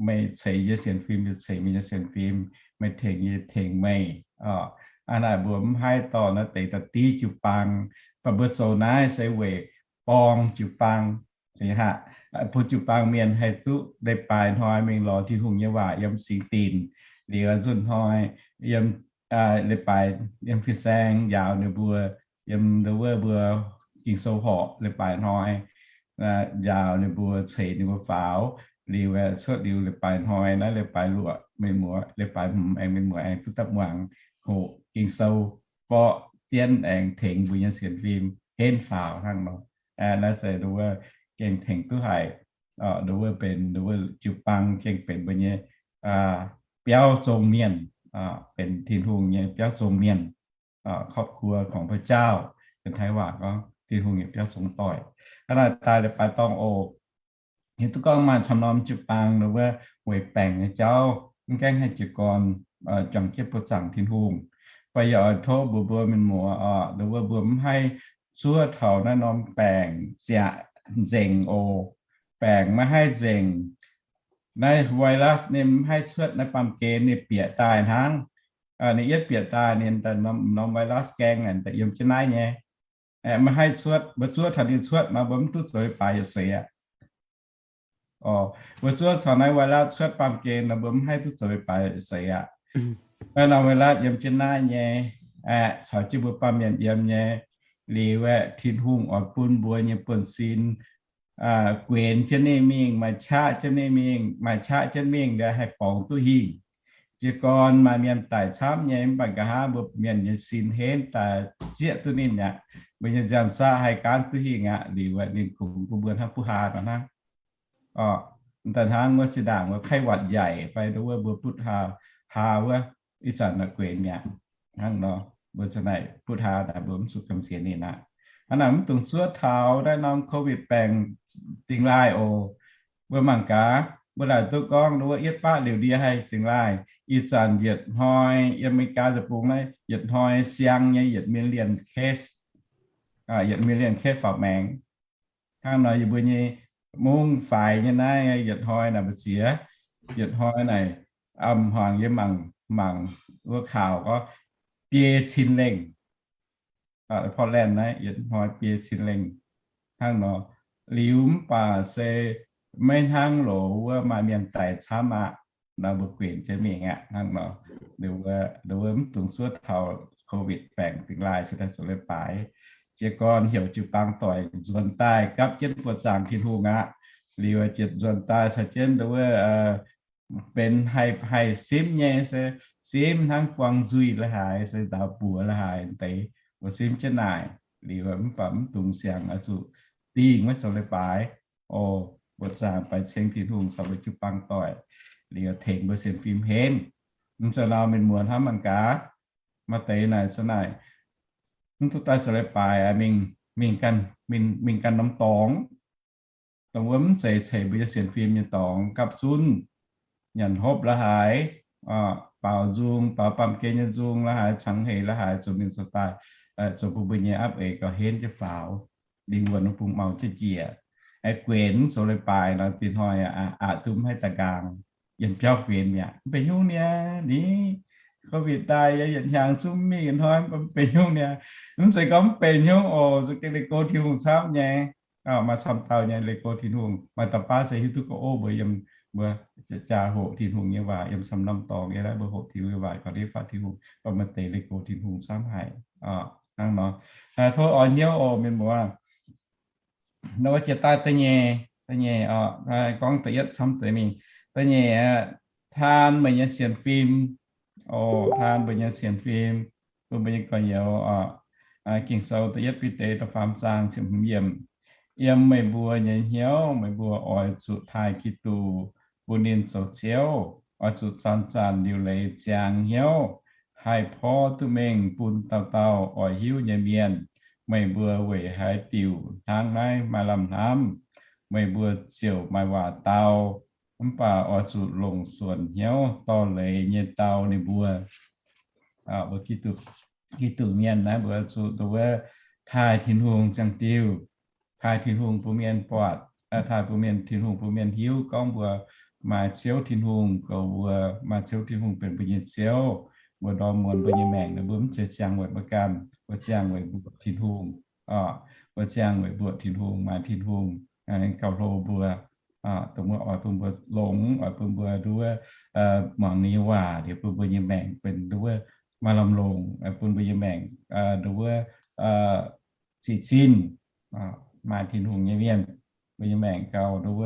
meih ceix yie sienx fim, yie ceix meih nyei sienx fim, meih tengx yie tengx meih. Aa naaic mbuo mv haih dorh naaiv deix da'div jiu-baang, mv baac mbuo zoux naaiv se weic borng jiu-baang, bun jiu-baang mienh haih duqv leiz-baaix hnoi mingh lorz Tin-Hungh nyei waac yiem singx dinc, liuz nzunc hnoi yiem leiz-baaix yiem fin-saeng njaaux ninh mbuo, yiem nduov wuov mbuo Ging-Sou horqc leiz-baaix hnoi njaaux ninh mbuo, ceix ninh mbuo faaux, liuz cuotv liuz leiz-baaix hnoi naaiv leiz-baaix luoqc meih muoz, leiz-baaix hmz aengx meih muoz aengx duqv daaih muangx hoqc Ging-Sou, borqv jienv aengx tengx mbuo nyei sienx fim henv faaux hnangv nor. Naaiv se nduov wuov gengh tengx duqv haic. Nduov wuov benx nduov wuov jiu-baang gengh benx mbuo nyei biauv zong mienh, benx Tin-Hungh nyei biauv zong mienh, ครอบครัวของพระเจ้า, benx Taiv waac gorngv Tin-Hungh nyei biauv zong doic. Hnangv naaic daaih leiz-baaix dorngh oc. Hiuv duqv gorngv maaih camv norm jiu-baang nduov wuov weic baengc nyei jauv mv gaengh haih jiez gorn juangc jienv buoqc zaangc Tin-Hungh. Mv baac yie oix tov mbuox mbuo mienh muoz oc, nduov wuov mbuo mv haih zuov taux naaiv norm baengc ziaqc nzengc oc. Baengc maiv haih nzengc. Naaiv virus ninh mv haih cuotv naaiv baamh gen, ninh bieqc daaih hnangv. Ninh yietv bieqc daaih ninh daaih norm virus gaeng naaic daaih yiem jienv naaiv nyei. Maiv haih cuotv. Mbuo zuov taux ninh cuotv nor mbuo mv duqv zoux leiz-baaix yietc seix aqv. Mbuo zuov caux naaiv virus cuotv baamh gen nor mbuo mv haih duqv zoux leiz-baaix yietc seix aqv. Naaiv norm virus yiem jienv naaiv nyei, aeqv, caux jienv mbuo baamh mienh yiem nyei. Liuz aeqv, Tin-Hungh oix bun mbuo nyei buonv-sin guenx jienv ninh mingh, maaih qaqv jienv ninh mingh, maaih qaqv jienv mingh liuz haih borngz duqv hingh. Jiez gorn maaih mienh daic camv nyei, mv baac nqa'haav mbuo mienh nyei sin henv daaih zieqv duqv ninh aqv. Mbuo nyei nziaamv-saqv haih gaanv duqv hingh aqv. Liuz aeqv, ninh kungx bun mbuo hnangv butv haa nor hnangv. Daaih hnangv wuov zinh ndaangc wuov ไข้หวัดใหญ่ fai nduov wuov mbuo butv haa, haa wuov ih zanc naaic guenx mi'aqv. Hnangv nor mbuo naaic butv haa naaic mbuo mv zuqc gamh nziex ninh aqv. Hnangv naaic mv dungx zuov taux naaiv norm COVID baengc dingh laaih oc. Mbuo mangc gaax, Mbuo laaic duqv gorngv wuov yietv baqv liuz ndie haih dingx laaih. Ih zanc yietc hnoi yiem America deic-bung naaiv yietc hnoi siang nyei yietc million case, yietc million case faaux maengx. Hnangv nor yie mbuo nyei mungv faix nyei naaiv yietc hnoi naaic mbu'ziex, yietc hnoi naaic, a'hmuangx yie mangc, mangc wuov kaux gorngv biei cin lengh, Portland naaiv yietc hnoi biei cin lengh. Hnangv nor, liuz mv baac se maiv hnangv loz wuov maaih mienh daic camv aqv. Nor mbuo guenc jienv mingh aqv. Hnangv nor, wuov mv dungx zuov taux COVID baengc dingx laaih se daaih zoux leiz-baaix. Jiez gorn heuc jiu-baang doic nzuonx daaih gapv jienv buoqc zaangc Tin-Hungh aqv. Liuz ziepc nzuonx daaih caux jienv wuov benx haih, haih simv nyei se simv hnangv buang nzuih la'haaix, se nzaaux buoz la'haaix deix, mbuo simv jienv naaic. Liuz mv baac mv dungx siang oix zuqc dingh maiv zoux leiz-baaix. O, mbuo zaangc baix ceng Tin-Hungh caux mbuo jiu-baang doic, liuz tengx mbuo sienx fim henv. Mv zeiz nor mienh muoz hnamv mangc gaax, maaih deix naaic se naaic, mv duqv daaih zoux leiz-baaix, mingh, mingh ganh, mingh, mingh ganh norm dorngx, dongh wuov mv zeiz ceix mbuo nyei sienx fim nyei dorngx, gapv zunv, nyanc hopv la'haaix, baaux nzung, baaux baamh gen nyei nzung la'haaix, cangx heix la'haaix, zoux mienh zoux daaih, zoux bun mbuo nyei apv eix gauh henv jienv faaux, lingh wuonh wuov bung mau jienv njiec. Aengx guenx zoux leiz-baaix nor, dinh hnoi aqc duqv mv haih daaih nqaang, yiem biauv guenx mi'aqv. Mv benx nyungc niaa, ni, COVID daaih yaac yietc hnyangx zungv mingh hnoi, mv benx nyungc niaa. Mv zeiz gorngv mv benx nyungc oc, se gengh leih go Tin-Hungh camv nyei. Maaih camv dauh nyei leih go Tin-Hungh. Maaih dauh baav se hiuv duqv gorngv, o, mbuo yiem, mbuo jaa hoqc Tin-Hungh nyei waac, yiem camv norm dorngx yiem naaiv mbuo hoqc Tin-Hungh nyei waac, gauh ndiev faatv Tin-Hungh, baac maaih deix leih go Tin-Hungh camv haic. Hnangv nor, tov oix hnyouv oc mienh muoz. Nor jiex daaih da'nyeic, da'nyeic, gorngv da'yietv camv deix mingh. Da'nyeic, taan meih nyei sienx fim. O, taan mbuo nyei sienx fim, bun mbuo nyei gorx-youz. Ging-Sou da'yietv Bide da'faam zaang ziepc hmz yiemc. Yiem meih mbuo nyei hnyouv meih mbuo oix zuqc taaih Giduc, bun ninh zoux Ziouv. Oix zuqc zanc-zanc liuc leiz ziangx hnyouv, haih porv duqv mengh bun dauh dauh oix hiuv nyei mienh. Meih mbuo weic haaix diuc hnangv naaiv maaih lamh hnamv? Meih mbuo ziouc maaih waac dau. Mv baac oix zuqc longc suonc hnyouv dorh leiz nyei dau ninh mbuo. Mbuo Giduc, Giduc mienh naaiv mbuo zuqc nduov taaih Tin-Hungh ziangh diuh, taaih Tin-Hungh bun mienh buatc, taaih bun mienh, Tin-Hungh bun mienh hiuv gorngv mbuo maaih Ziouv Tin-Hungh, goux mbuo maaih Ziouv Tin-Hungh benx mbuo nyei Ziouv. Mbuo ndorm muonz mbuo nyei maengc, mbuo mv zeiz ziangh weic mbuo ganh, mbuo ziangh weic mbuoqc Tin-Hungh. Mbuo ziangh weic mbuoqc Tin-Hungh, maaih Tin-Hungh gauh hlo mbuo, dongh wuov oix bun mbuo longx, oix bun mbuo nduov muangx ninh nyei waac, liuz bun mbuo nyei maengc benx nduov maaih lamh longc, bun mbuo nyei maengc nduov sic zinh, maaih Tin-Hungh nyei mienh, mbuo nyei maengc gauh nduov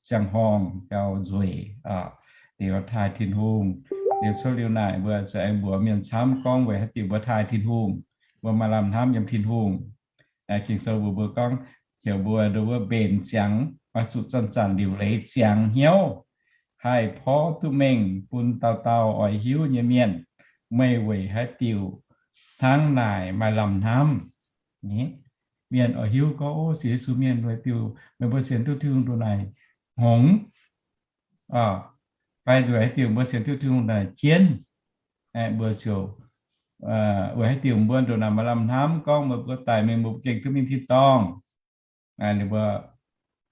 ziangh horngh, gauh nzueic. Liuz taaih Tin-Hungh, liuz cuotv liuz naaic mbuo zuqc aengx mbuox mienh camv gorngv weic haaix diuc mbuo taaih Tin-Hungh, mbuo maaih lamh hnamv yiem Tin-Hungh. Ging-Sou mbuox mbuo gorngv, heuc mbuo nduov mbenc ziangx, oix zuqc zanc-zanc liuc leiz ziangx hnyouv, haih porv duqv mengh bun dauh dauh oix hiuv nyei mienh. Meih weic haaix diuc hnangv naaic maaih lamh hnamv? Mienh oix hiuv gorngv, o, sienx Yesu mienh weic diuc meih mbuo sienx duqv Tin-Hungh ndongc naaic hngongx, fai weic haaix diuc mbuo sienx duqv Tin-Hungh naaic jienv? Mbuo ziouc, weic haaix diuc mbuo ndongc naaic maaih lamh hnamv gorngv meih mbuo daic mingh mbuo gengh duqv mingh tin-dorngh?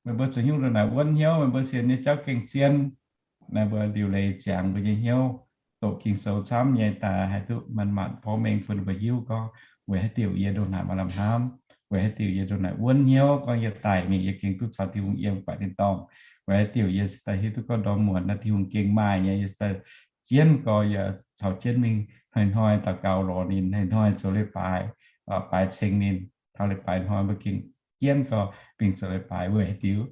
Meih mbuo zoux nyungc ndongc naaic wuonv hnyouv meih mbuo sienx nyei jauv gengh zien? Naaiv mbuo liuc leiz ziangx mbuo nyei hnyouv, doqc Ging-Sou camv nyei daaih haih duqv manc-manc porv mengh bun mbuo hiuv gorngv, weic haaix diuc yie ndongc naaic maaih lamh hnamv, weic haaix diuc yie ndongc naaic wuonv hnyouv gorngv yie daic mingh yie gengh duqv caux Tin-Hungh yiem guaix tin-dorngh, weic haaix diuc yie cingx daaih hiuv duqv gorngv ndorm muonz naaiv Tin-Hungh gengh maaih nyei, yie cingx daaih jienv gorx yie caux jienv mingh hnoi-hnoi daux gaux lorz ninh, hnoi-hnoi zoux leiz-baaix, baaix ceng ninh. Taux leiz-baaix hnoi mbuo gengh jienv gorx mingh zoux leiz-baaix weic haaix diuc?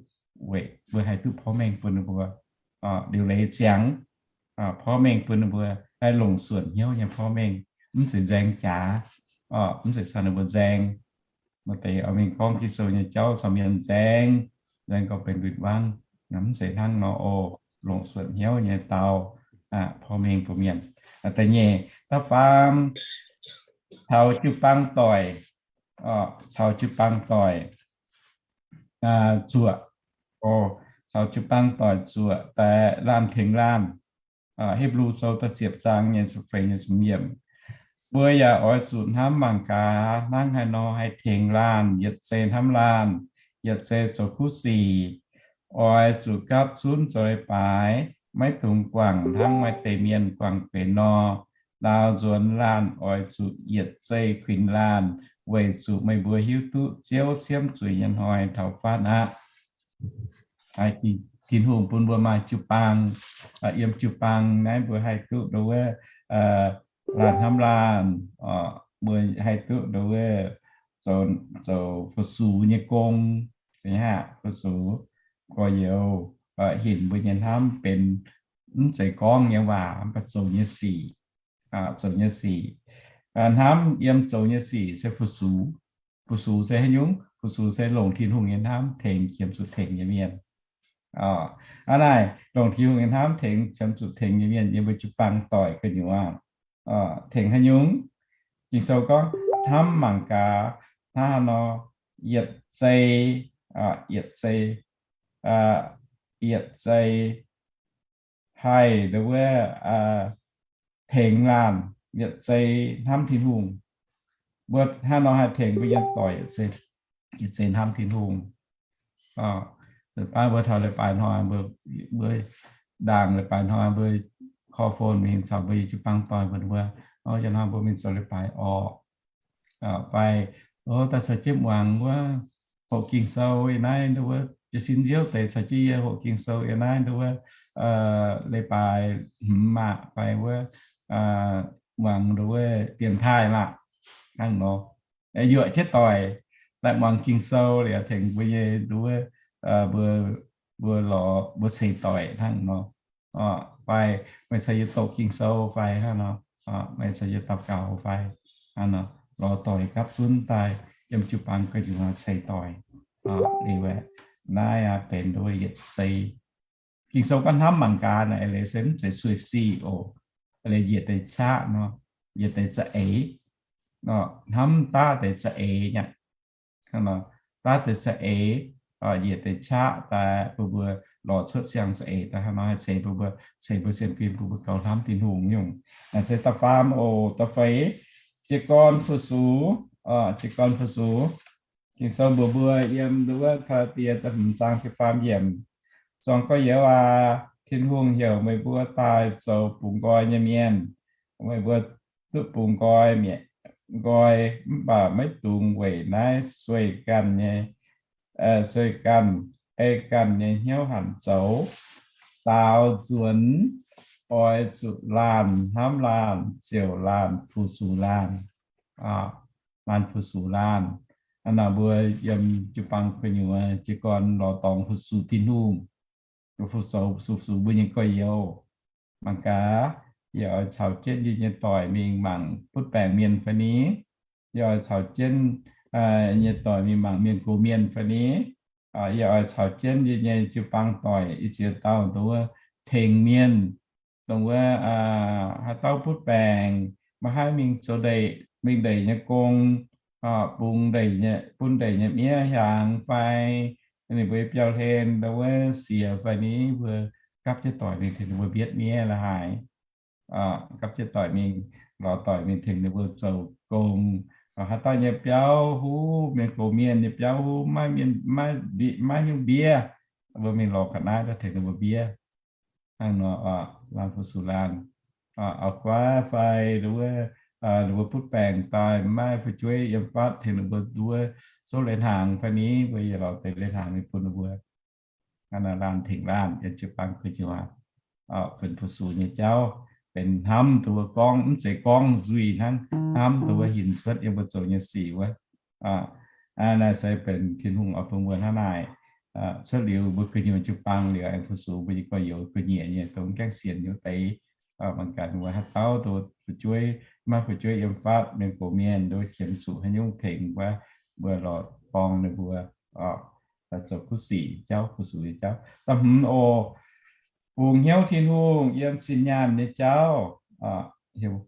Weic mbuo haih duqv porv mengh bun ninh mbuo liuc leiz ziangx, porv mengh bun ninh mbuo haih longc suonc hnyouv nyei porv mengh, mv zeiz nzaeng jaax, mv zeiz caux ninh mbuo nzaeng. Maaih deix oix mingh gorngv Ging-Sou nyei jauv caux mienh nzaeng, nzaeng gorngv benx win-wangv. Mv zeiz hnangv nor oc. Longc suonc hnyouv nyei dau porv mengh bun mienh. Da'nyeic, da'faam, caux jiu-baang doic, caux jiu-baang doic zuoqc. O, caux jiu-baang doic zuoqc daaih laanh tengx laanh. Hipv^lu Sou da'ziepc zaang nyei ziepc feix nyei ziepc yiemc. Mbuo yaac oix zuqc hnamv mangc gaax hnangv haaix nor haih tengx laanh, yietc zei hnamv laanh, yietc zei zoux kuv sic. Oix zuqc gapv zunv zoux leiz-baaix, maiv dungx guangc hnangv maaih deix mienh guangc benx nor. Ndaaux nzuonx laanh oix zuqc yietc zei kuinx laanh, weic zuqc meih mbuo hiuv duqv Ziouv siemv zuiz nyei hnoi taux fatv aqv. Tin-Hungh bun mbuo maaih jiu-baang, yiem jiu-baang naaiv mbuo haih duqv nduov wuov laanh hnamv laanh, mbuo haih duqv nduov wuov zoux fu-sux nyei gong, fu-sux, gorx-youz, hinc mbuo nyei hnamv benx mv zeiz gorngv nyei waac, mv baac zoux nyei sic, zoux nyei sic. Hnamv yiem zoux nyei sic se fu-sux. Fu-sux se haaix nyungc? Fu-sux se longc Tin-Hungh nyei hnamv tengx qiemx zuqc tengx nyei mienh. Hnangv naaic, longc Tin-Hungh nyei hnamv tengx qiemx zuqc tengx nyei mienh yiem mbuo jiu-baang doic gu'nyuoz tengx haaix nyungc? Ging-Sou gorngv hnamv mangc gaax hnangv haaix nor yietc zei, yietc zei, yietc zei haih nduov wuov tengx laanh, yietc zei hnamv Tin-Hungh. Mbuo hnangv nor haih tengx mbuo nyei doic yietc zei hnamv Tin-Hungh. Baav mbuo taux leiz-baaix hnoi, mbuo ndaangc leiz-baaix hnoi mbuo call phone mingh caux mbuo nyei jiu-baang doic mbuo, o, ih hnoi mbuo mingh zoux leiz-baaix orqc? Fai, o, daaih caux jienv muangx wuov hoqc Ging-Sou yiem naaiv nduov wuov jiez sin nziouv deix caux jienv yie hoqc Ging-Sou yiem naaiv nduov wuov leiz-baaix hmz maah, fai wuov muangx nduov wuov dienx taaih maah, hnangv nor. Yuoqc jienv doic daaih muangx Ging-Sou liuz tengx mbuo nyei nduov wuov, mbuo, mbuo lorz mbuo ceix doic hnangv nor. Fai meih caux yie doqc Ging-Sou fai hnangv nor, meih caux yie daux gaux fai hnangv nor, lorz doic gapv zunv daaih yiem jiu-baang gu'nyuoz ceix doic. Liuz aeqv, naaiv aqv benx nduov yietc zei. Ging-Sou gorngv hnamv mangc gaax naaic, leiz se mv zeiz sueih sic oc. Leiz njiec deix qaqv nor, njiec deix za'eix. Hnamv daav deix za'eix nyei. Daav deix za'eix, njiec deix qaqv daaih bun mbuo lorz cuotv siang za'eix daaih hnangv nor haih ceix bun mbuo, ceix mbuo sienx fim bun mbuo gauh hnamv Tin-Hungh nyungc. Naaiv se da'faam oc. Da'feix, jiez gorn fu-sux, jiez gorn fu-sux. Ging-Sou mbuox mbuo yiem nduov wuov Gaa^laa^die da'hmz zaang ziepc faam yiemc, Zuangx gorx-youz aac, Tin-Hungh heuc meih mbuo daaih zoux bungx nqoi nyei mienh. Meih mbuo duqv bungx nqoi mi'aqv, nqoi, mv baac maiv dungx weic naaiv sueih ganh nyei, sueih ganh, ei ganh nyei hnyouv hanc zoux. Daaux nzuonx oix zuqc laanh hnamv laanh, ziouc laanh fu-sux laanh. Laanh fu-sux laanh. Hnangv naaic mbuo yiem jiu-baang gu'nyuoz jiez gorn lorz dorngx fu-sux Tin-Hungh, fu-sux, fu-sux mbuo nyei gorx-youz. Mangc gaax, yie oix caux jienv yie nyei doic mingh mangc butv baengc mienh fai ni? Yie oix caux jienv nyei doic mingh mangc mienh gox mienh fai ni? Yie oix caux jienv yie nyei jiu-baang doic i ziex dauh dongh wuov tengx mienh, dongh wuov haaix dauh butv baengc maiv haih mingh zoux ndeic, mingh ndeic nyei gong, bungx ndeic, bun ndeic nyei miev hiaangx fai ninh mbuo biauv-hlen dongh wuov siex fai ni, mbuo gapv jienv doic mingh tengx ninh mbuo mbietv miev la'haaix. Gapv jienv doic mingh, lorz doic mingh tengx ninh mbuo zoux gong. Haaix dauh nyei biauv huv, mienh gox mienh nyei biauv huv, maiv mienh, maiv, maiv hiuv ndiev, mbuo mingh lorz ga'naaiv daaih tengx ninh mbuo mbietv. Hnangv nor, laanh fu-sux laanh, auv-guaav fai nduov wuov, nduov wuov butv baengc daaih maiv fu'jueiv yiem fatv tengx ninh mbuo nduov wuov souv leiz-hnaangx fai ni, mbuo yaac lorz deix leiz-hnaangx mingh bun ninh mbuo. Hnangv naaic laanh tengx laanh yiem jiu-baang gu'nyuoz benx fu-sux nyei jauv, benx hnamv nduov wuov gorngv, mv zeiz gorngv nzuih hnangv, hnamv nduov wuov hinc cuotv yiem mbuo zoux nyei sic wuov. Naaiv se benx Tin-Hungh oix bun mbuo hnangv naaic. Cuotv liuz mbuo gu'nyuoz jiu-baang liuz aengx fu-sux mbuo nyei gorx-youz gu'nyuoz nyei dongh gaengh sienx nyei deix. Mangc gaax ninh mbuo haaix dauh nduov fu'jueiv, maiv fu'jueiv yiem fatv, mienh gox mienh nduov qiemx zuqc haaix nyungc tengx wuov, mbuo lorz dorng ninh mbuo zoux kuv sic jauv, fu-sux nyei jauv. Da'hmz oc, bungx hnyouv Tin-Hungh yiem zinh nyaanh nyei jauv.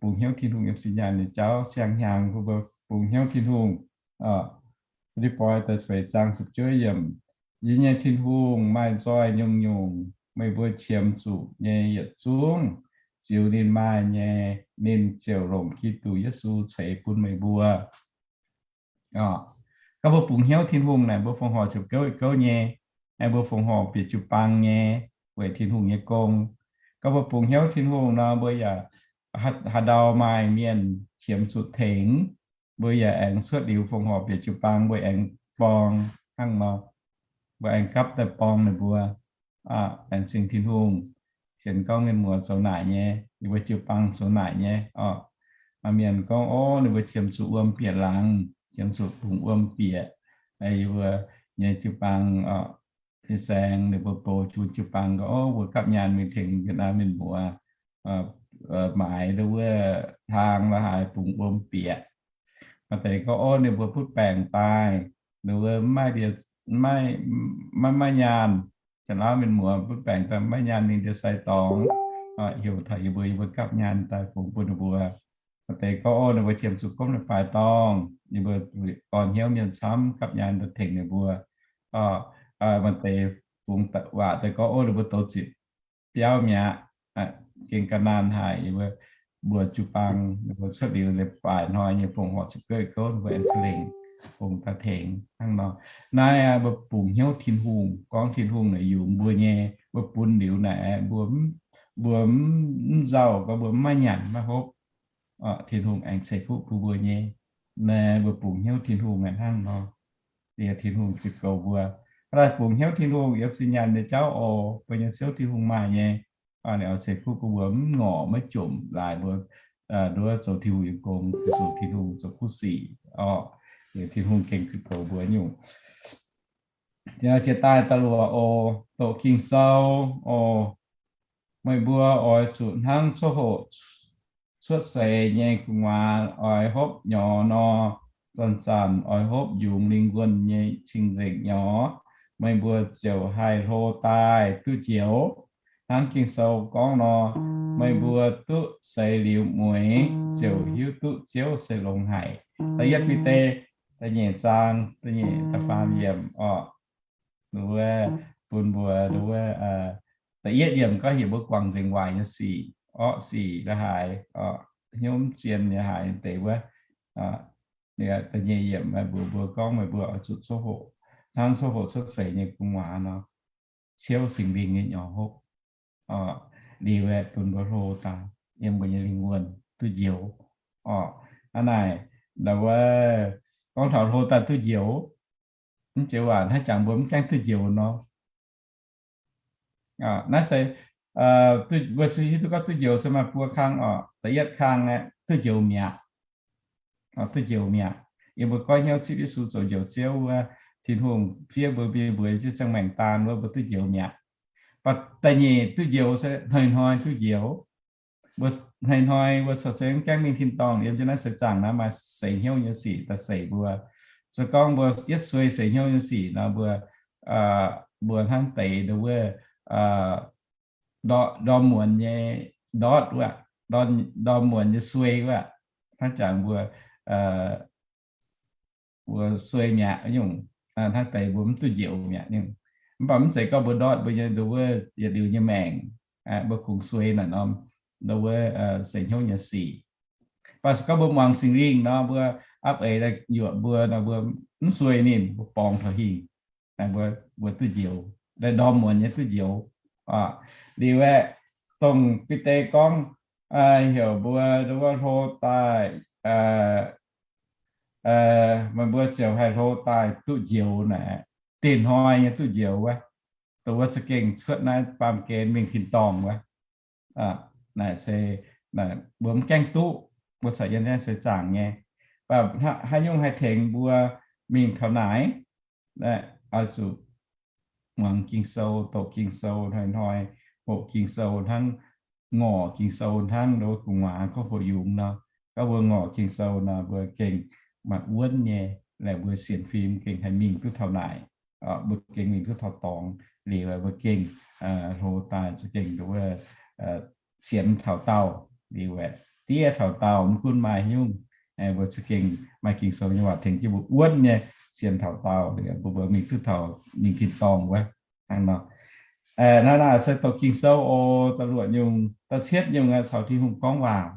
Bungx hnyouv Tin-Hungh yiem zinh nyaanh nyei jauv, siang-hnyangx bun mbuo bungx hnyouv Tin-Hungh. Fi^lipv^poi da'feix zaang ziepc juov yiemc, Yie nyei Tin-Hungh maaih nzoih nyungc-nyungc, meih mbuo qiemx zuqc nyei yietc zungv, ziux ninh maaih nyei, ninh ziouc longc Giduc Yesu ceix bun meih mbuo. Gorngv mbuo bungx hnyouv Tin-Hungh naaic, mbuo fongc horc ziepc gouv gouv nyei, mbuo fongc horc bieqc jiu-baang nyei, weic Tin-Hungh nyei gong. Gorngv mbuo bungx hnyouv Tin-Hungh nor, mbuo yaac haaix ndau maaih mienh qiemx zuqc tengx, mbuo yaac aengx cuotv liuz fongc horc bieqc jiu-baang, mbuo aengx borng hnangv nor, mbuo aengx gapv daaih borng ninh mbuo. Laengz zingh Tin-Hungh. Sienx gorngv mienh muoz zoux naaic nyei, yie mbuo jiu-baang zoux naaic nyei oc. Maaih mienh gorngv, o, ninh mbuo qiemx zuqc wuom bieqc laangz, qiemx zuqc bungx wuom bieqc. Yie mbuo nyei jiu-baang, fin-saeng ninh mbuo bou jun jiu-baang gorngv, o, mbuo gapv nyaanh mingh tengx Việt Nam mienh muoz maaiz wuov hlaang la'haaix bungx wuom bieqc. Maaih deix gorngv, o, ninh mbuo butv baengc daaih, ninh mbuo maiv, maiv maaih nyaanh. Janx-lauv mienh muoz butv baengc daaih maiv nyaanh mingh ndie-sai dorngx, heuc taux yie mbuo, yie mbuo gapv nyaanh daaih fungx bun ninh mbuo. Maaih deix gorngv, o, ninh mbuo qiemx zuqc gomv leiz-baaix dorngh, yie mbuo orn hnyouv mienh camv gapv nyaanh daaih tengx ninh mbuo. Maaih deix fungx waac daaih gorngv, o, ninh mbuo douz zitc biauv mi'aqv, gengh ga'naanh haic. Yie mbuo, mbuo jiu-baang, ninh mbuo cuotv liuz leiz-baaix hnoi nyei fongc horc ziepc gouv gouv, ninh mbuo aengx lengc fungx daaih tengx hnangv nor. Naaiv mbuo bungx hnyouv Tin-Hungh, gorngv Tin-Hungh naaic yungz mbuo nyei, mbuo bun liuz naaic, mbuo, mbuo mv nzauh, gorngv mbuo maiv nyanc maiv hopv, Tin-Hungh aengx ceix fuqv bun mbuo nyei. Naaiv mbuo bungx hnyouv Tin-Hungh hnangv nor. Liuz Tin-Hungh ziux goux mbuo. Hnangv naaic bungx hnyouv Tin-Hungh yiem zinh nyaanh nyei jauv oc, mbuo nyei Ziouv Tin-Hungh maaih nyei. Ninh oix ceix fuqv bun mbuo, mv ngorc maiv jomc laaix mbuo nduov zoux Tin-Hungh nyei gong, zoux Tin-Hungh zoux kuv sic oc. Liuz Tin-Hungh gengh ziux goux mbuo nyungc. Jiex daaih da'luoqc oc, doqc Ging-Sou oc. Meih mbuo oix zuqc hnangv coqv hoqc cuotv seix nyei gu'nguaaz oix hopv nyorx nor, zanc-zanc oix hopv yungz lingh wuonh nyei cing-nzengc nyorx. Meih mbuo ziouc haih hlo daaih duqv njoux. Hnangv Ging-Sou gorngv nor, meih mbuo duqv seix liuz mueix ziouc hiuv duqv Ziouv se longx haic. Da'yietv Bide da'nyeic zaang da'nyeic da'faam yiemc oc. Wuov bun mbuo wuov da'yietv yiemc gorngv heuc mbuo guangc nzengc waaic nyei sic, orqv sic la'haaix, hnyouv mv zien nyei haaix deix wuov. Da'nyeic yiemc mbuox mbuo gorngv meih mbuo oix zuqc coqv hoqc, hnangv coqv hoqc cuotv seix nyei gu'nguaaz nor, ciouv Singx Lingh nyei nyorx hopv. Liuz aeqv, bun mbuo hlo daaih yiem mbuo nyei lingh wuonh duqv njoux. Hnangv naaic, wuov, gorngv taux hlo daaih duqv njoux, mv joux waac hnangv jangx mbuo mv gaengh duqv njoux nor. Naaiv se mbuo hiuv duqv gorngv duqv njoux se maaih buo kang oc. Da'yietv kang aeqv, duqv njoux mi'aqv. Duqv njoux mi'aqv. Yiem mbuo goiv hnyouv zipv Yesu zoux Njoux Ziouv wuov, Tin-Hungh fiev mbuo mingh mbuox ziex ziangh maengc daan wuov, mbuo duqv njoux mi'aqv. Mv baac da'nyeic duqv njoux se hnoi-hnoi duqv njoux. Mbuo hnoi-hnoi mbuo corc se mv gaengh mingh tin-dorngh, yiem jienv naaiv seix zaangc naaiv maaih seix hnyouv nyei sic daaih seix mbuo. Se gorngv mbuo yietv suei seix hnyouv nyei sic nor, mbuo, mbuo hnangv deix wuov, ndorm muonz nyei ndortv wuov, ndorm muonz nyei suei wuov, hnangv jangx mbuo, mbuo suei mi'aqv nyungc, hnangv deix mbuo mv duqv njoux mi'aqv nyungc. Mv baac mv zeiz gorngv mbuo ndortv mbuo nyei nduov wuov yietc liuz nyei maengc, mbuo kungx suei naaic norm nduov wuov seix hnyouv nyei sic. Mv baac se gorngv mbuo muangx Singx Lingh nor, mbuo apv eix daaih yuoqc mbuo nor, mbuo mv suei ninh, mbuo borngz taux hingh. Mbuo duqv njoux, ndorm muonz nyei duqv njoux. Liuz aeqv, dongh Bide gorngv heuc mbuo nduov wuov hlo daaih, meih mbuo ziouc haih hlo daaih duqv njoux naaic, dinh hnoi nyei duqv njoux wuov, dongh wuov za'gengh cuotv naaiv baamh gen mingh tin-dorngh wuov. Naaic se, mbuo mv gaengh duqv, mbuo caux yiem naaiv seix zaangc nyei. Mv baac haaix nyungc haih tengx mbuo mingh taux naaic? Oix zuqc muangx Ging-Sou, doqc Ging-Sou hnoi-hnoi, hoqc Ging-Sou hnangv, ngorc Ging-Sou hnangv nduov gu'nguaaz gorngv hoqc yungz nor. Gorngv mbuo ngorc Ging-Sou nor, mbuo gengh maaih wuonv nyei, laaic mbuo sienx fim gengh haih mingh duqv taux naaic. Mbuo gengh mingh duqv taux dorngx liuz, mbuo gengh hlo daaih za'gengh nduov wuov sienx taux daauh liuz, diev taux daauh, mv gunv maaih haaix nyungc, mbuo za'gengh maaih Ging-Sou nyei waac tengx jienv mbuo wuonv nyei. sienx taux daauh, mbuo mbuo mingh duqv taux ninh tin-dorngh wuov. Hnangv nor, naaiv naaic se doqc Ging-Sou oc, da'luoqc nyungc, da'cietv nyungc aeqv, caux Tin-Hungh gorngv waac.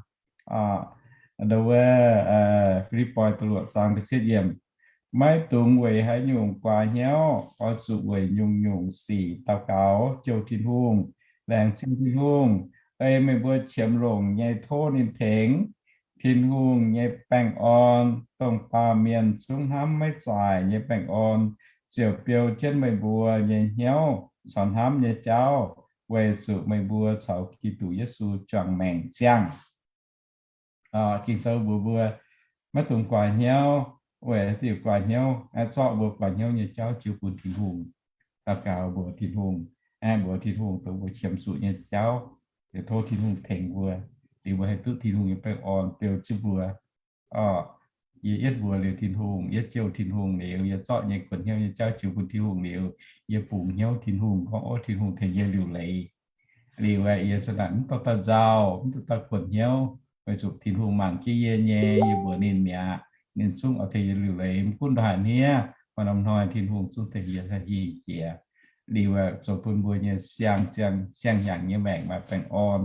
Ndo wuov, Fi^lipv^poi da'luoqc zaang da'cietv yiemc, maiv dungx weic haaix nyungc guaax hnyouv, oix zuqc weic nyungc-nyungc sic daux gaux jouh Tin-Hungh, laengz zingh Tin-Hungh, ei meih mbuo qiemx longc nyei tov ninh tengx. Tin-Hungh nyei baengh orn, dongh baamh mienh zungv hnamv maiv zaaic nyei baengh orn, ziouc beu jienv meih mbuo nyei hnyouv caux hnamv nyei jauv, weic zuqc meih mbuo caux Giduc Yesu juangc maengc ziangh. Ging-Sou mbuox mbuo, maiv dungx guaax hnyouv, weic diuc guaax hnyouv, zorqv mbuo guaax hnyouv nyei jauv jiu bun Tin-Hungh, daux gaux mbuox Tin-Hungh, mbuox Tin-Hungh dongh mbuo qiemx zuqc nyei jauv, tov Tin-Hungh tengx mbuo, liuz mbuo haih duqv Tin-Hungh nyei baengh orn beu jienv mbuo. Yie yietv mbuox liuz Tin-Hungh, yietv jouh Tin-Hungh liuz, yie zorqv nyei kuonx hnyouv nyei jauv jiu bun Tin-Hungh liuz, yie bungx hnyouv Tin-Hungh, gorngv ov, Tin-Hungh tengx yie liuc leiz. Liuz aeqv, yie za'gengh mv dorh daaih nzauh, mv dorh daaih kuonx hnyouv, weic zuqc Tin-Hungh mangc jienv yie nyei, yie mbuox ninh mi'aqv, ninh zungv oix tengx yie liuc leiz. Mv gunv ndongc haaix hniev, maaih norm hnoi Tin-Hungh zungv tengx yie hingh jiex. Liuz aeqv, zoux bun mbuo nyei siang-hnyangx nyei maengc maaih baengh orn,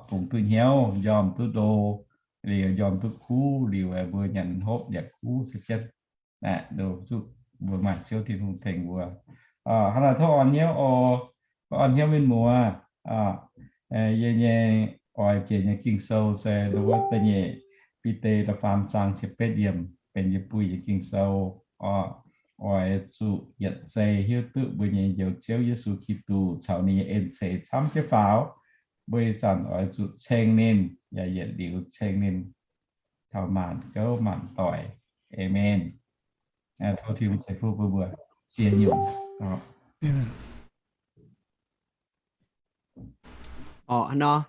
bungx duqv hnyouv, njormh duqv ndo, liuz njormh duqv kuv, liuz mbuo nyanc hopv yaac kuv se jienv. Ndo zuqc mbuo maaih Ziouv Tin-Hungh tengx mbuo. Hnangv naaic tov orn hnyouv oc. Tov orn hnyouv mienh muoz. Yie nyei oix jiex nyei Ging-Sou se ndo wuov da'nyeic Bide da'faam zaang ziepc betv yiemc benx yie buih nyei Ging-Sou. Oix zuqc yietc zei hiuv duqv mbuo nyei Njoux Ziouv Yesu Giduc caux ninh nyei en-ceix camv jienv faaux. Mbuo ih zanc oix zuqc ceng ninh, yaac yietc liuz ceng ninh taux maanc gouv maanc doic. Aamen. Tov Tin-Hungh ceix fuqv bun mbuo. Ziex nyungc. Orqc, nor,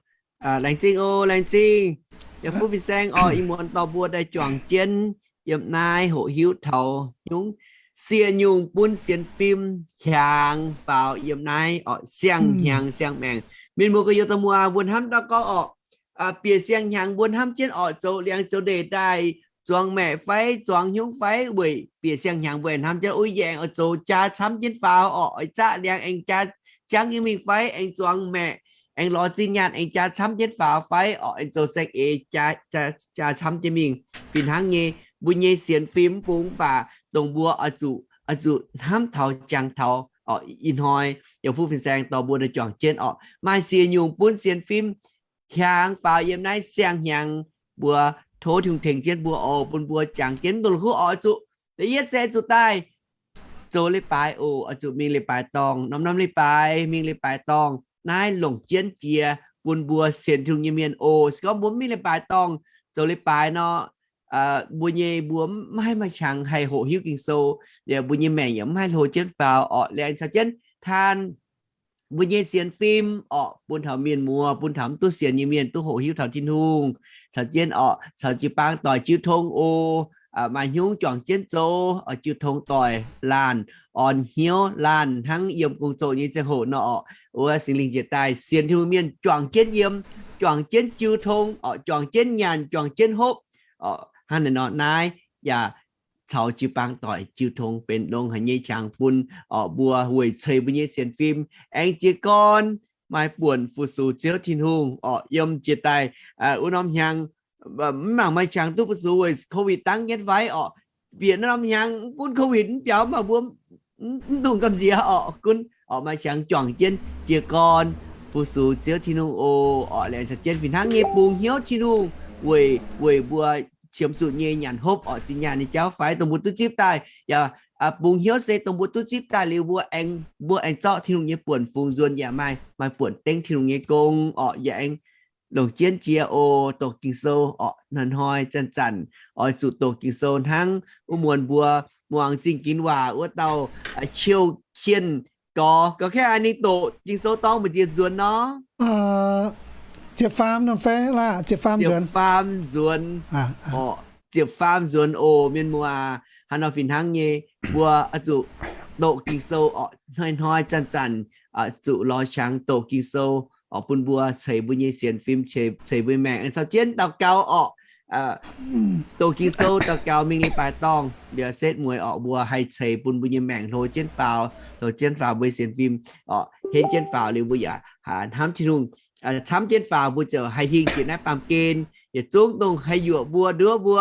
laengz zingh oc, laengz zingh. Yaac fuqv fin-saeng orqc, ih muonz dorh mbuo daaih juangc jienv yiem naaiv hoqc hiuv taux nyungc, siec nyungc bun sienx fim hiaangx faaux yiem naaiv orqc, siang-hnyangx siang-maengc. Mienh muoz gorx-youz dorh mbuo mbuo hnamv daux gorngv orqc, bieqc siang-hnyangx mbuo hnamv jienv orqc, zoux liangx zoux ndeic daaih zuangx maeqc fai zuangx hnyouv fai, weic bieqc siang-hnyangx mbuo hnamv jienv, o, yie aengx oix zoux jaa camv jienv faaux orqc, oix zaqv liangx aengx jaa jangv jienv mingh fai, aengx zuangx maeqc, aengx lorz zinh nyaanh aengx jaa camv jienv faaux fai orqc, aengx zoux saeng-eix jaa camv jienv mingh. Fih hnangv nyei, mbuo nyei sienx fim mv bung mv baac dongh mbuo oix zuqc, oix zuqc hnamv taux jangx taux orqc. Ih hnoi yaac fuqv fin-saeng dorh mbuo daaih juangc jienv orqc, maaih siec nyungc bun sienx fim hiaangx faaux yiem naaiv siang-hnyangx. Mbuo tov Tin-Hungh tengx jienv mbuo oc, bun mbuo jangx jienv mv dungx la'kuqv orqc, zuqc da'yietv se zuqc daaih zoux leiz-baaix oc, oix zuqc mingh leiz-baaix dorngh, norm-norm leiz-baaix mingh leiz-baaix dorngh. Naaiv longc jienv jiex bun mbuo sienx Tin-Hungh nyei mienh oc. Se gorngv mbuo mv mingh leiz-baaix dorngh zoux leiz-baaix nor, mbuo nyei mbuo mv haih maaih qangx haih hoqc hiuv Ging-Sou, liuz mbuo nyei maengc yaac mv haih hlo jienv faaux orqc. Liuz aengx caux jienv taan mbuo nyei sienx fim orqc, bun taux mienh muoz, bun taux mv duqv sienx nyei mienh duqv hoqc hiuv taux Tin-Hungh. Caux jienv orqc, caux jiu-baang doic jiu tong oc. Maaih hnyungv juangc jienv zoux, jiu tong doic laanh orn hnyouv laanh hnangv yiem gong-zoh nyei ziangh hoc nor orqc, wuov Singx Lingh njiec daaih sienx Tin-Hungh mienh juangc jienv yiem, juangc jienv jiu tong orqc, juangc jienv nyanc, juangc jienv hopv orqc. Hnangv naaiv nor naaiv yaac caux jiu-baang doic jiu tong benx longx haic nyei qangx bun orqc mbuo weic ceix mbuo nyei sienx fim aengx jiez gorn maaih buonc fu-sux Ziouv Tin-Hungh orqc. Yiem jiex daaih wuov norm hnyangx mv mangc maaih qangx duqv fu-sux weic COVID dangv jienv fai orqc. Bieqc norm hnyangx mv gunv COVID mv biaux mv baac mbuo mv dungx gamh nziex orqc, gunv orqc maaih qangx juangc jienv jiez gorn fu-sux Ziouv Tin-Hungh oc. Orqc laengz zingh jienv fih hnangv nyei bungx hnyouv Tin-Hungh weic, weic mbuo qiemx zuqc nyei nyanc hopv orqc, zinh nyaanh nyei jauv fai dongh mbuo duqv zipv daaih yaac bungx hnyouv se dongh mbuo duqv zipv daaih liuz mbuo aengx, mbuo aengx zorqv Tin-Hungh nyei buonc fungx nzuonx yaac maaih, maaih buonc dengv Tin-Hungh nyei gong orqc. Yaac aengx longc jienv jiex oc, doqc Ging-Sou orqc, hnoi-hnoi zanc-zanc oix zuqc doqc Ging-Sou hnangv wuov muonz mbuo muangx Zingh Ginx Waac wuov dauh Qiu Kien Gorx, gorx kaeqv ninh doqc Ging-Sou dorng mbu'ziex nzuonx nor? Ziepc faam nor fai laac, ziepc faam nzuonx. Ziepc faam nzuonx oc. Mienh muoz, haaix nor fih hnangv nyei, mbuo oix zuqc doqc Ging-Sou orqc, hnoi-hnoi zanc-zanc zuqc lorz qangx doqc Ging-Sou orqc, bun mbuo ceix mbuo nyei sienx fim, ceix mbuo nyei maengc, caux jienv daux gaux orqc. doqc Ging-Sou daux gaux mingh leiz-baaix dorngh, mbiauz setv mueiz orqc, mbuo haih ceix bun mbuo nyei maengc hlo jienv faaux, hlo jienv faaux mbuo nyei sienx fim orqc, henv jienv faaux liuz mbuo yaac hnamv Tin-Hungh camv jienv faaux, mbuo ziouc haih hingh jiex naaiv baamh gen, yietc zungv dongh haih yuoqc mbuo nduov mbuo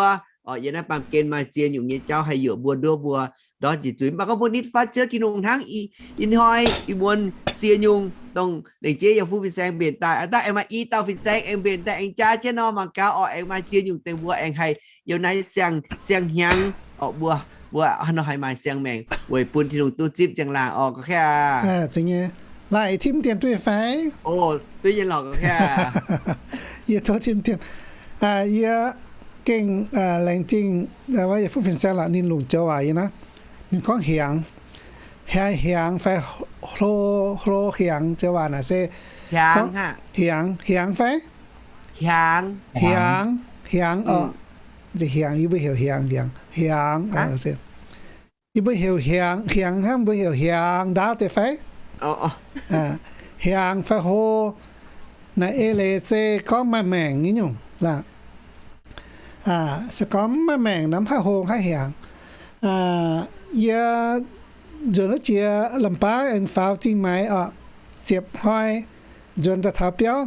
orqc, yiem naaiv baamh gen maaih ziex nyungc nyei jauv haih yuoqc mbuo nduov mbuo ndortv jiex zuiz. Mv baac gorngv mbuo nitv fatv Ziouv Tin-Hungh hnangv ih hnoi ih muonz ziex nyungc dongh lengc jeiv yiem fuqv fin-saeng mbenc daaih, aa, daaih aengx maaih i dauh fin-saeng aengx mbenc daaih aengx jaa jienv nor, mangc gaax orqc, aengx maaih ziex nyungc deix mbuo aengx haih yiem naaiv siang, siang-hnyangx orqc, mbuo, mbuo nor haih maaih siang-maengc weic bun Tin-Hungh duqv zipv njang-laangc orqc, gorqv-kaeqv aac. Laaic timv dien duqv fai? Duqv nyei lorqc, gorqv-kaeqv aac. Yie tov timv dien. Yie gengh laengz zingh wuov yiem fuqv fin-saeng lorqc, ninh longc joux waac yie naaiv. Ninh gorngv hiaangx, hiaangx fai hlo, hlo hiaangx, joux waac naaic se hiaangx, hiaangx fai? Hiaangx, hiaangx orqc. Hiaangx, yie mbuo heuc hiaangx, hiaangx, hiaangx. Yie mbuo heuc hiaangx, hiaangx hnangv mbuo heuc hiaangx ndaauv deix fai? Hiaangx fai hlo, naaic eix leiz se gorngv maaih maengc nyei nyungc. Se gorngv mv maaih maengc nor mv haih hlo haih hiaangx. Yie nzuonx wuov jiex lamh baav aengx faaux Zingh Maix orqc, ziepc hnoi nzuonx daaih taux biauv,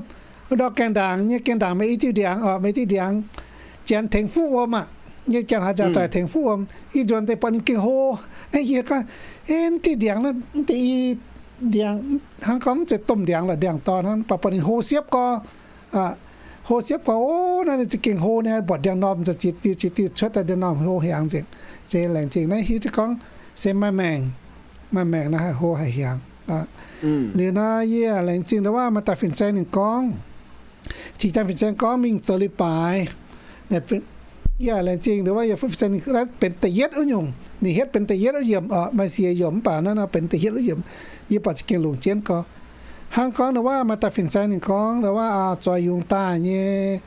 wuov ndorm gaengh ndaangc nyei, gaengh ndaangc maaih i diuh ndiangx orqc, maaih i diuh ndiangx janx tengx fuqv wuom aqv. Nyei janx haaix nzauc doic tengx fuqv wuom, yie nzuonx deix buatc ninh gengh hlo. Yie gorngv, Eix, diuh ndiangx naaiv, mv deix i ndiangx hnangv gorngv mv zeiz domh ndiangx lorqc, ndiangx-dorn hnangv, mv baac buatc ninh hlo siepv gorx. Hlo siepv gorx, o, naaiv ninh za'gengh hlo nyei, buatc ndiangx-normh za'gengh ziex diuh ziex diuh cuotv daaih, ndiangx-normh hlo hiaangx nzengc. Se laengz zingh naaiv hiuv duqv gorngv se maaih maengc, maaih maengc naaiv haih hlo haih hiaangx. Liuz nor yie laengz zingh ndau wuov maaih dauh fin-saeng ninh gorngv, cingx daaih fin-saeng gorngv mingh zoux leiz-baaix. Yie laengz zingh ndau wuov yiem fuqv fin-saeng ninh benx da'yietv wuov nyungc, ninh hietv benx da'yietv wuov yiemc orqc, maaih siec yiemc mv baac naaiv nor benx da'yietv wuov yiemc. Yie buatc za'gengh longc jienv gorx. Hnangv gorngv ndau wuov maaih dauh fin-saeng ninh gorngv ndau wuov zoux yungz daaih nyei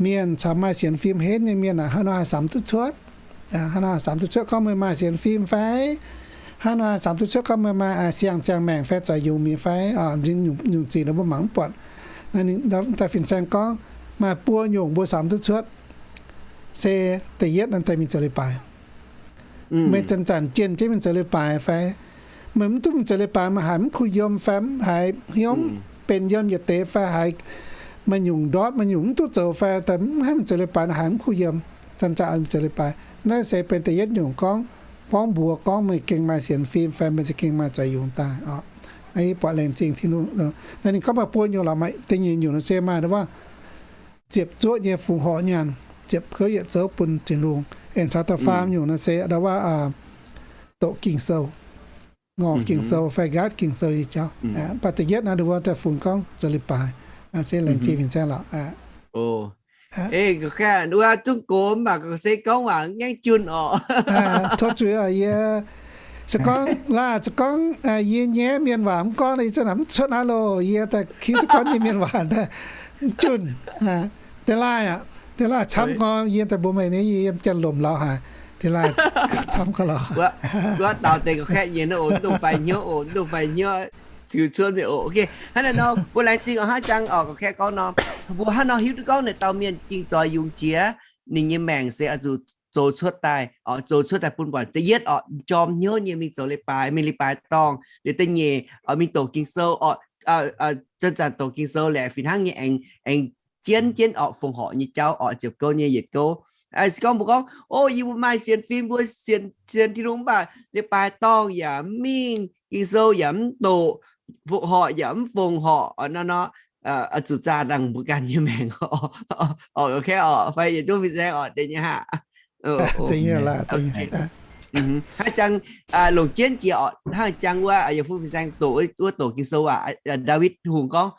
mienh caux maaih sienx fim henv nyei mienh aac, haaix nor haih samx duqv cuotv? Haaix nor haih samx duqv cuotv? Gorngv meih maaih sienx fim fai? Haaix nor haih samx duqv cuotv? Gorngv meih maaih siang-ziangh maengc fai zoux yungz mienh fai? Nyungc zingc mbuo mangc mv buatc. Daaih fin-saeng gorngv maaih buo nyungc mbuo samx duqv cuotv. Se da'yietv naaiv daaih mingh zoux leiz-baaix. Meih zanc-zanc jienh jienv mingh zoux leiz-baaix fai? Meih mv duqv mingh zoux leiz-baaix, meih haiz mv kuh yiem fai haiz hnyouv benx yiem yietc deix fai haiz maaih nyungc ndortv maaih nyungc mv duqv zoux fai, mv haih mingh zoux leiz-baaix nor haiz mv kuh yiem, zanc-zanc mingh zoux leiz-baaix. Naaiv se benx da'yietv nyungc gorngv, gorngv mbuox gorngv meih gengh maaih sienx fim fai meih za'gengh maaih zoux yungz daaih orqc. Naaiv yie buatc laengz zingh Tin-Hungh. Naaiv ninh gorngv maaih buo nyungc lorqc, maaih da'nyeic nyungc se maaih wuov ziepc zuoqv nyei fongc horc nyaanh, ziepc gouv yietc zouv bun Tin-Hungh. Aengx caux da'faam nyungc naaiv se ndau wuov doqc Ging-Sou, ngorc Ging-Sou fai nqaatv Ging-Sou nyei jauv. Mv baac da'yietv naaiv ndau wuov daaih fungx gorngv zoux leiz-baaix. Se laengz zingh fin-saeng lorqc. Eix, gorqv-kaeqv wuov zungv gox mv baac gorqv se gorngv waac ngaengv junh orqc. Tov zuiz oc, yie se gorngv laaih se gorngv yie nyei mienh waac mv gorngv, yie za'naaic mv cuotv naaiv loh, yie daaih kiv se gorngv nyei mienh waac daaih mv junh. Deix laaih aqc, deix laaih camv gorngv yie daaih mbuox meih nyei, yie yiem janx-lomc lauz haic. Deix laaih camv gorngv lorqc. Wuov dauh deix gorqv-kaeqv nyei naaiv oc, mv dungx faix hnyouv oc, mv dungx faix hnyouv, ziux cuotv meih oc. Ok, hnangv naaiv nor mbuo laengz zingh oc, hnangv jangx oc gorqv-kaeqv gorngv nor, mbuo hnangv nor hiuv duqv gorngv naaic dauh mienh gengh zoux yungz jiex, ninh nyei maengc se oix zuqc zoux cuotv daaih, oix zoux cuotv daaih bun buatc da'yietv oc, jorm hnyouv nyei mingh zoux leiz-baaix, mingh leiz-baaix dorngh. Liuz da'nyeic oc, mingh doqc Ging-Sou oc, zanc-zanc doqc Ging-Sou laengz fih hnangv nyei aengx, aengx jienv jienv orqc, fongc horc nyei jauv orqc, ziepc gouv nyei yietc gouv. Se gorngv mbuo gorngv, o, yie mbuo maaih sienx fim, mbuo sienx, sienx Tin-Hungh mv baac leiz-baaix dorngh yaac mv mingh, Ging-Sou yaac mv doqc, fongc horc yaac mv fongc horc nor nor, oix zuqc zaah dangh mbuo ganh nyei maengc oc, gorqv-kaeqv oc, fai yietc zungv fin-saeng oc, deix nyei haic. Hnangv jangx longc jienv jiex oc, hnangv jangx wuov yietc zungv fin-saeng doqc wuov doqc Ging-Sou waac, Ndaawitv Hungh gorngv,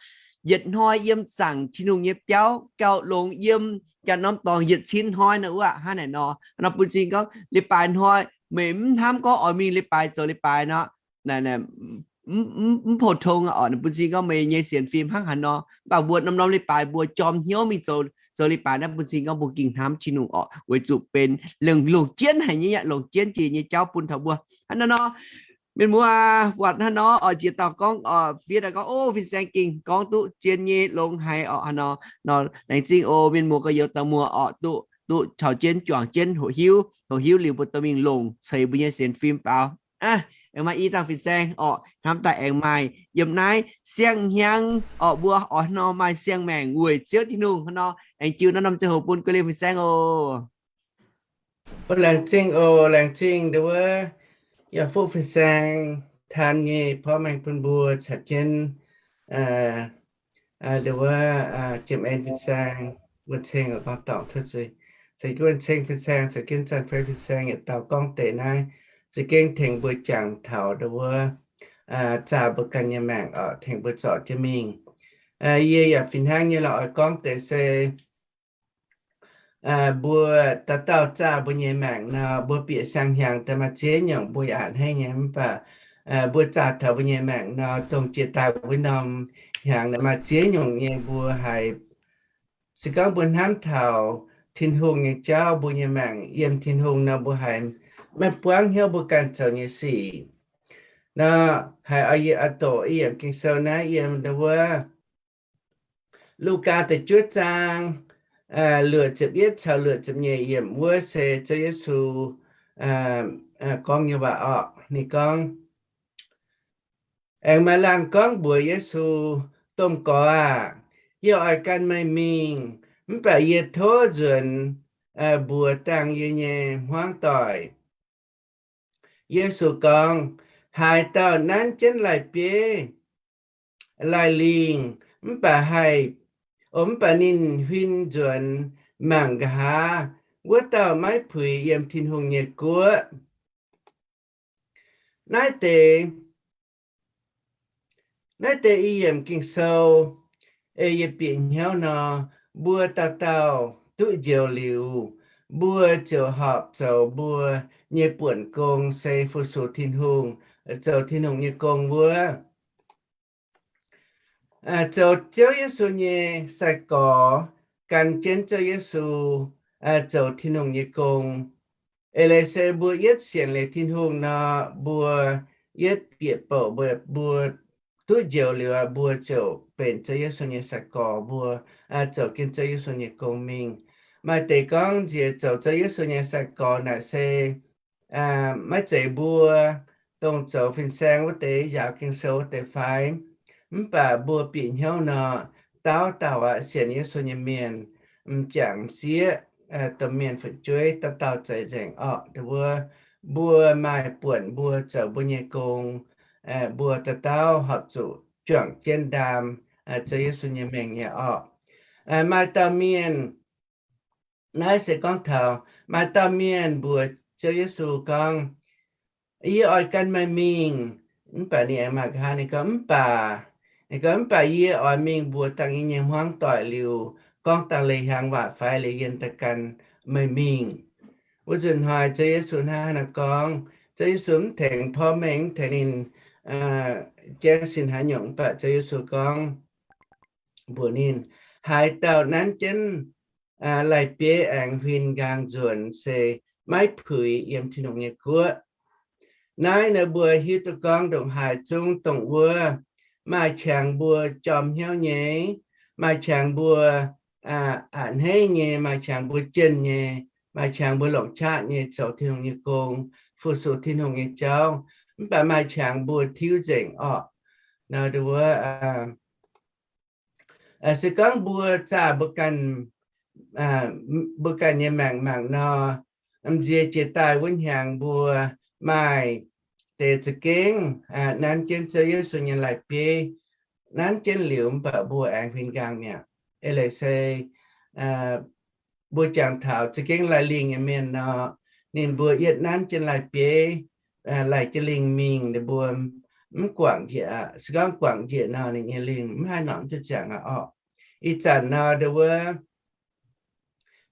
yietc hnoi yiem zaangc Tin-Hungh nyei biauv gauh longx yiem ganh norm dorngx yietc cin hnoi nor wuov hnangv naaic nor. Nor bun cing gorngv leiz-baaix hnoi meih mv hnamv gorngv oix mingh leiz-baaix zoux leiz-baaix nor, mv, mv pou-tong oc, bun cing gorngv meih nyei sienx fim hnangv haaix nor, mv baac mbuo norm-norm leiz-baaix mbuo jorm hnyouv mingh zoux, zoux leiz-baaix naaiv bun cing gorngv mbuo gengh hnamv Tin-Hungh oc, weic zuqc benx longc, longc jienv haic nyei, longc jienv jiex nyei jauv bun taux mbuo. Hnangv naaiv nor, mienh muoz, buatc hnangv nor oc, jiex dauh gorngv oc, fiev daaih gorngv, o, fin-saeng gengh gorngv duqv zien nyei longx haic oc. Hnangv nor, nor laengz zingh oc mienh muoz gorx-youz dauh muoz oc, duqv duqv taux jienv juangc jienv hoqc hiuv. Hoqc hiuv liuz mbuo dorh mingh longc ceix mbuo nyei sienx fim faaux. Aa, aengx maaih i dauh fin-saeng orqc, hnamv daaih aengx maaih yiem naaiv siang hnyangx orqc, mbuo oix nor maaih siang-maengc weic Ziouv Tin-Hungh nor, aengx jiu naaiv norm ziangh hoc bun guei liemh fin-saeng oc. Laengz zingh oc, laengz zingh ndau wuov yaac fuqv fin-saeng taan nyei porv maengx bun mbuo caux jienv ndau wuov Jiem En fin-saeng, Wuonh Ceng gorngv dorngc tov zuiz, caux jienv Wuonh Ceng fin-saeng caux jienv Zanh Fei fin-saeng yietc dauh gorngv deix naaiv, za'gengh tengx mbuo jangx taux ndau wuov zaah mbuo ganh nyei maengc oc, tengx mbuo zorc jienv mingh. Yie yaac fih hnangv nyei lorqc oix gorngv deix se mbuo dauh dauh zaah mbuo nyei maengc nor, mbuo bieqc siang-hnyangx daaih maaih ziex nyungc mbuo yaac a'hneiv nyei, mv baac mbuo zaah taux mbuo nyei maengc nor, dongh jiex daaih wuov norm hnyangx naaic maaih ziex nyungc nyei mbuo haiz, se gorngv mbuo hnamv taux Tin-Hungh nyei jauv, mbuo nyei maengc yiem Tin-Hungh nor, mbuo haiz maiv buangv hnyouv mbuo ganh zoux nyei sic. Nor haiz oix yie oix doqc i yiemc Ging-Sou naaiv yiem ndau wuov Lugaa da'juov zaang luoqc ziepc yietv caux luoqc ziepc nyeic yiemc wuov se Ziouv Yesu gorngv nyei waac orqc. Ninh gorngv, aengx maaih laanh gorngv mbuox Yesu, Domh Gorx aah! Yie oix gan meih mingh, mv baac yie tov nzuonx mbuox dangh yie nyei hmuangv doic. Yesu gorngv, Haaix dauh nanv jienv lai-bieiv, lai-lingh, mv baac haih, o, mv baac ninh huin nzuonx mangc nqa'haav, wuov dauh maiv puix yiem Tin-Hungh nyei guoqv. Naaiv deix, naaiv deix i yiemc Ging-Sou, ei yie bieqc hnyouv nor, mbuo dauh dauh duqv njoux liuz, mbuo ziouc horpc zoux mbuo nyei buonc gong se fu-sux Tin-Hungh, zoux Tin-Hungh nyei gong wuov. Zoux Ziouv Yesu nyei sai-gorx, gan jienv Ziouv Yesu zoux Tin-Hungh nyei gong. Eix leiz se mbuo yietv sienx liuz Tin-Hungh nor, mbuo yietv bieqc bouc, mbuo, mbuo duqv njoux liuz, mbuo ziouc benx Ziouv Yesu nyei sai-gorx, mbuo zoux jienv Ziouv Yesu nyei gong mingh. Maaih deix gorngv nziex zoux Ziouv Yesu nyei sai-gorx naaic se maiv zeiz mbuo dongh zoux fin-saeng wuov deix, njaaux Ging-Sou wuov deix fai? Mv baac mbuo bieqc hnyouv nor, dauh dauh aqv sienx Yesu nyei mienh, m'jangc m'sieqv, domh mienh fu'jueiv, dauh dauh zeiz nzengc orqc. Wuov, mbuo maaih buonc mbuo zoux mbuo nyei gong, mbuo dauh dauh horpc zuqc juangc jienv ndaam Ziouv Yesu nyei mengh nyei orqc. Maaih dauh mienh, naaiv se gorngv taux maaih dauh mienh mbuox Ziouv Yesu gorngv, Yie oix gan meih mingh. Mv baac ninh aengx mangc nqa'haav, ninh gorngv, Mv baac, ninh gorngv, Mv baac yie oix mingh mbuox dangh yie nyei hmuangv doic liuz, gorngv dangh leiz-hiaangx waac fai liuz, yie daaih gan meih mingh. Wuov nzunc hnoi Ziouv Yesu hnangv haaix nor gorngv? Ziouv Yesu mv tengx porv mengh, mv tengx ninh jaiv sin haaix nyungc, mv baac Ziouv Yesu gorngv mbuox ninh, Haaix dauh nanv jienv lai-bieiv aengx huin nqaang nzuonx se maiv puix yiem Tin-Hungh nyei guoqv. Naaiv nor mbuo hiuv duqv gorngv ndongc haaix zungv dongh wuov maaih qangx mbuo jorm hnyouv nyei, maaih qangx mbuo a'hneiv nyei, maaih qangx mbuo jienh nyei, maaih qangx mbuo longc qaqv nyei zoux Tin-Hungh nyei gong, fu-sux Tin-Hungh nyei jauv, mv baac maaih qangx mbuo tiuv nzengc orqc. Nor wuov, se gorngv mbuo zaah mbuo ganh, mbuo ganh nyei maengc mangc nor, m'nziex jiex daaih wuov hnyangx mbuo maaih deix za'gengh nanv jienv Ziouv Yesu nyei lai-bieiv, nanv jienv liuz mv baac mbuo aengx huin nqaang mi'aqv. Eix leiz se mbuo jangx taux za'gengh laih lingh nyei mienh nor, ninh mbuo yietv nanv jienv lai-bieiv, laih jienv lingh mingh, ninh mbuo mv guangc njiec aqv. Se gorngv guangc njiec nor, ninh nyei lingh mv haih nongc duqv ziangx aqv orqc. Ih zanc nor, ndau wuov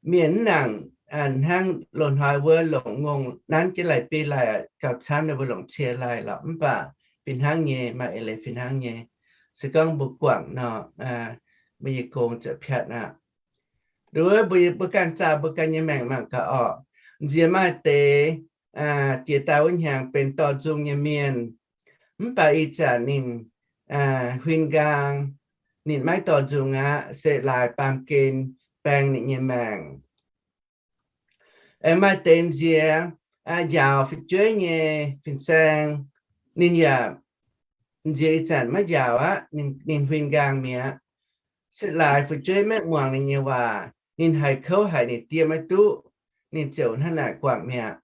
mienh mv nangc hnangv loz-hnoi wuov longc ngongh nanv jienv lai-bieiv laih gauh camv, ninh mbuo longc cie laih lorqc. Mv baac fih hnangv nyei, maaih eix leiz fih hnangv nyei. Se gorngv mbuo guangc nor, mbuo nyei gong ziouc piatv aqv. Ndau wuov mbuo ganh zaah mbuo ganh nyei maengc mangc gaax orqc. M'nziex maaih deix jiex daaih wuov hnyangx benx dorh nzung nyei mienh, mv baac ih zanc ninh huin nqaang, ninh maiv dorh nzung aqv, se laaix baamh gen baeng ninh nyei maengc. Aengx maaih deix nziex njaaux fu'jueiv nyei fin-saeng, ninh yaac nziex ih zanc maiv njaaux aqv, ninh huin nqaang mi'aqv. Se laaix fu'jueiv maiv muangx ninh nyei waac, ninh haiz kouv haic ninh diev maiv duqv, ninh ziouc hnangv naaic guangc mi'aqv.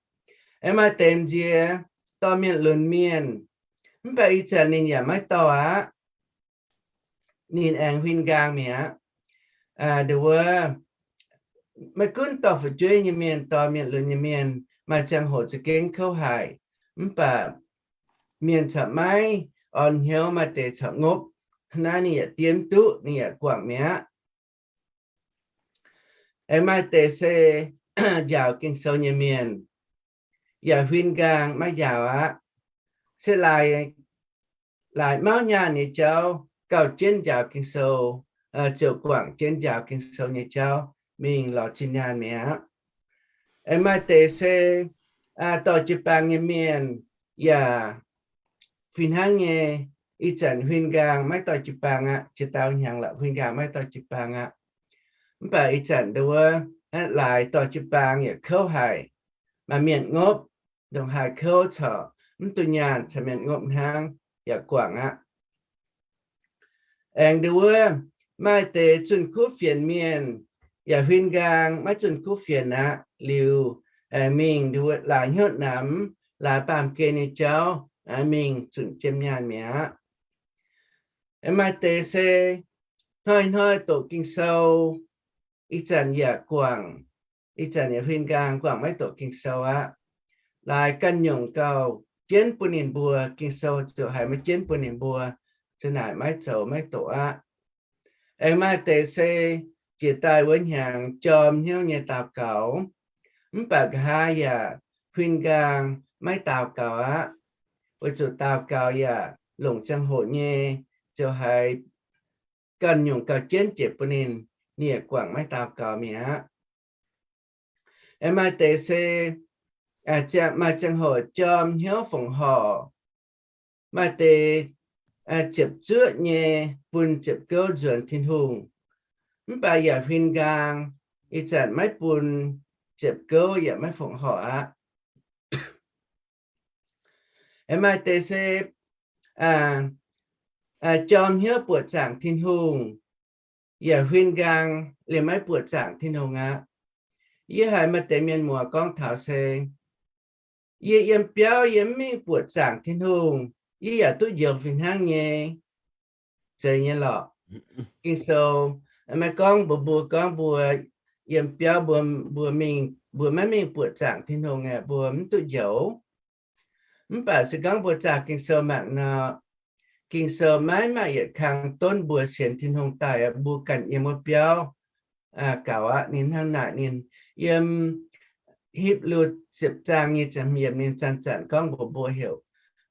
Aengx maaih deix nziex dorh mienh lunx mienh, mv baac ih zanc ninh yaac maiv dorh aqv, ninh aengx huin nqaang mi'aqv. Nduov, maiv gunv dorh fu'jueiv nyei mienh, dorh mienh lunx nyei mienh, maaih ziangh hoc za'gengh kouv haic, mv baac mienh corc maiv orn hnyouv, maaih deix corc ngopv, hnangv naaiv ninh yaac diev mv duqv, ninh yaac guangc mi'aqv. Aengx maaih deix se njaaux Ging-Sou nyei mienh, yaac huin nqaang maiv njaaux aqv. Se laaix, laaix mauv nyaanh nyei jauv gauh jienv njaaux Ging-Sou, ziouc guangc jienv njaaux Ging-Sou nyei jauv mingh lorz zinh nyaanh mi'aqv. Aengx maaih deix se dorh jiu-baang nyei mienh, yaac fih hnangv nyei, ih zanc huin nqaang maiv dorh jiu-baang aqv, jiex dauh hnyangx lorqc huin nqaang maiv dorh jiu-baang aqv. Mv baac ih zanc nduov, laaix dorh jiu-baang yaac kouv haic, maaih mienh ngopv, ndongc haaix kouv corc mv duqv nyaanh, caux mienh ngopv hnangv, yaac guangc aqv. Aengx nduov, maaih deix zunh kuv fienx mienh, yaac huin nqaang maiv zunh kuv fienx aqv. Liuz, aengx mingh nduov laaix hnyouv namx, laaix baamh gen nyei jauv, mingh zunc jiem nyaanh mi'aqv. Maaih deix se hnoi-hnoi doqc Ging-Sou, ih zanc yaac guangc, ih zanc yaac huin nqaang guangc maiv doqc Ging-Sou aqv. Laaix ganh nyungc gauh jienv bun ninh mbuo, Ging-Sou ziouc haiz maiv jienv bun ninh mbuo, za'naaic maiv zoux maiv doqc aqv. Aengx maaih deix se jiex daaih wuov hnyangx jorm hnyouv nyei daux gaux, mv baac nqa'haav yaac huin nqaang maiv daux gaux aqv. Weic zuqc daux gaux yaac longc ziangh hoc nyei, ziouc haiz ganh nyungc gauh jienv jiex bun ninh, ninh yaac guangc maiv daux gaux mi'aqv. Aengx maaih deix se maaih ziangh hoc jorm hnyouv fongc horc, maaih deix ziepc zuoqv nyei bun ziepc gouv nzuonx Tin-Hungh, mv baac yaac huin nqaang, ih zanc maiv bun ziepc gouv yaac maiv fongc horc aqv. Aengx maaih deix se jorm hnyouv buoqc zaangc Tin-Hungh, yaac huin nqaang liemh maiv buoqc zaangc Tin-Hungh aqv. Yie haiz maaih deix mienh muoz gorngv taux se, yie yiem biauv yie mv mingh buoqc zaangc Tin-Hungh, yie yaac duqv njoux fih hnangv nyei. Zeiz nyei lorqc. Ging-Sou maiv gorngv mbuox mbuo gorngv mbuo yiem biauv mbuo, mbuo mingh, mbuo maiv mingh buoqc zaangc Tin-Hungh aeqv, mbuo mv duqv njoux. Mv baac se gorngv mbuo zaah Ging-Sou mangc nor, Ging-Sou maiv maaih yietc kang donv mbuo sienx Tin-Hungh daaih aqv, mbuo ganh yiem wuov biauv gaux aqv. Ninh hnangv naaic, ninh yiem Hipv^lu ziepc zaang nyei ziepc hmz yiemc ninh zanc-zanc gorngv mbuox mbuo heuc,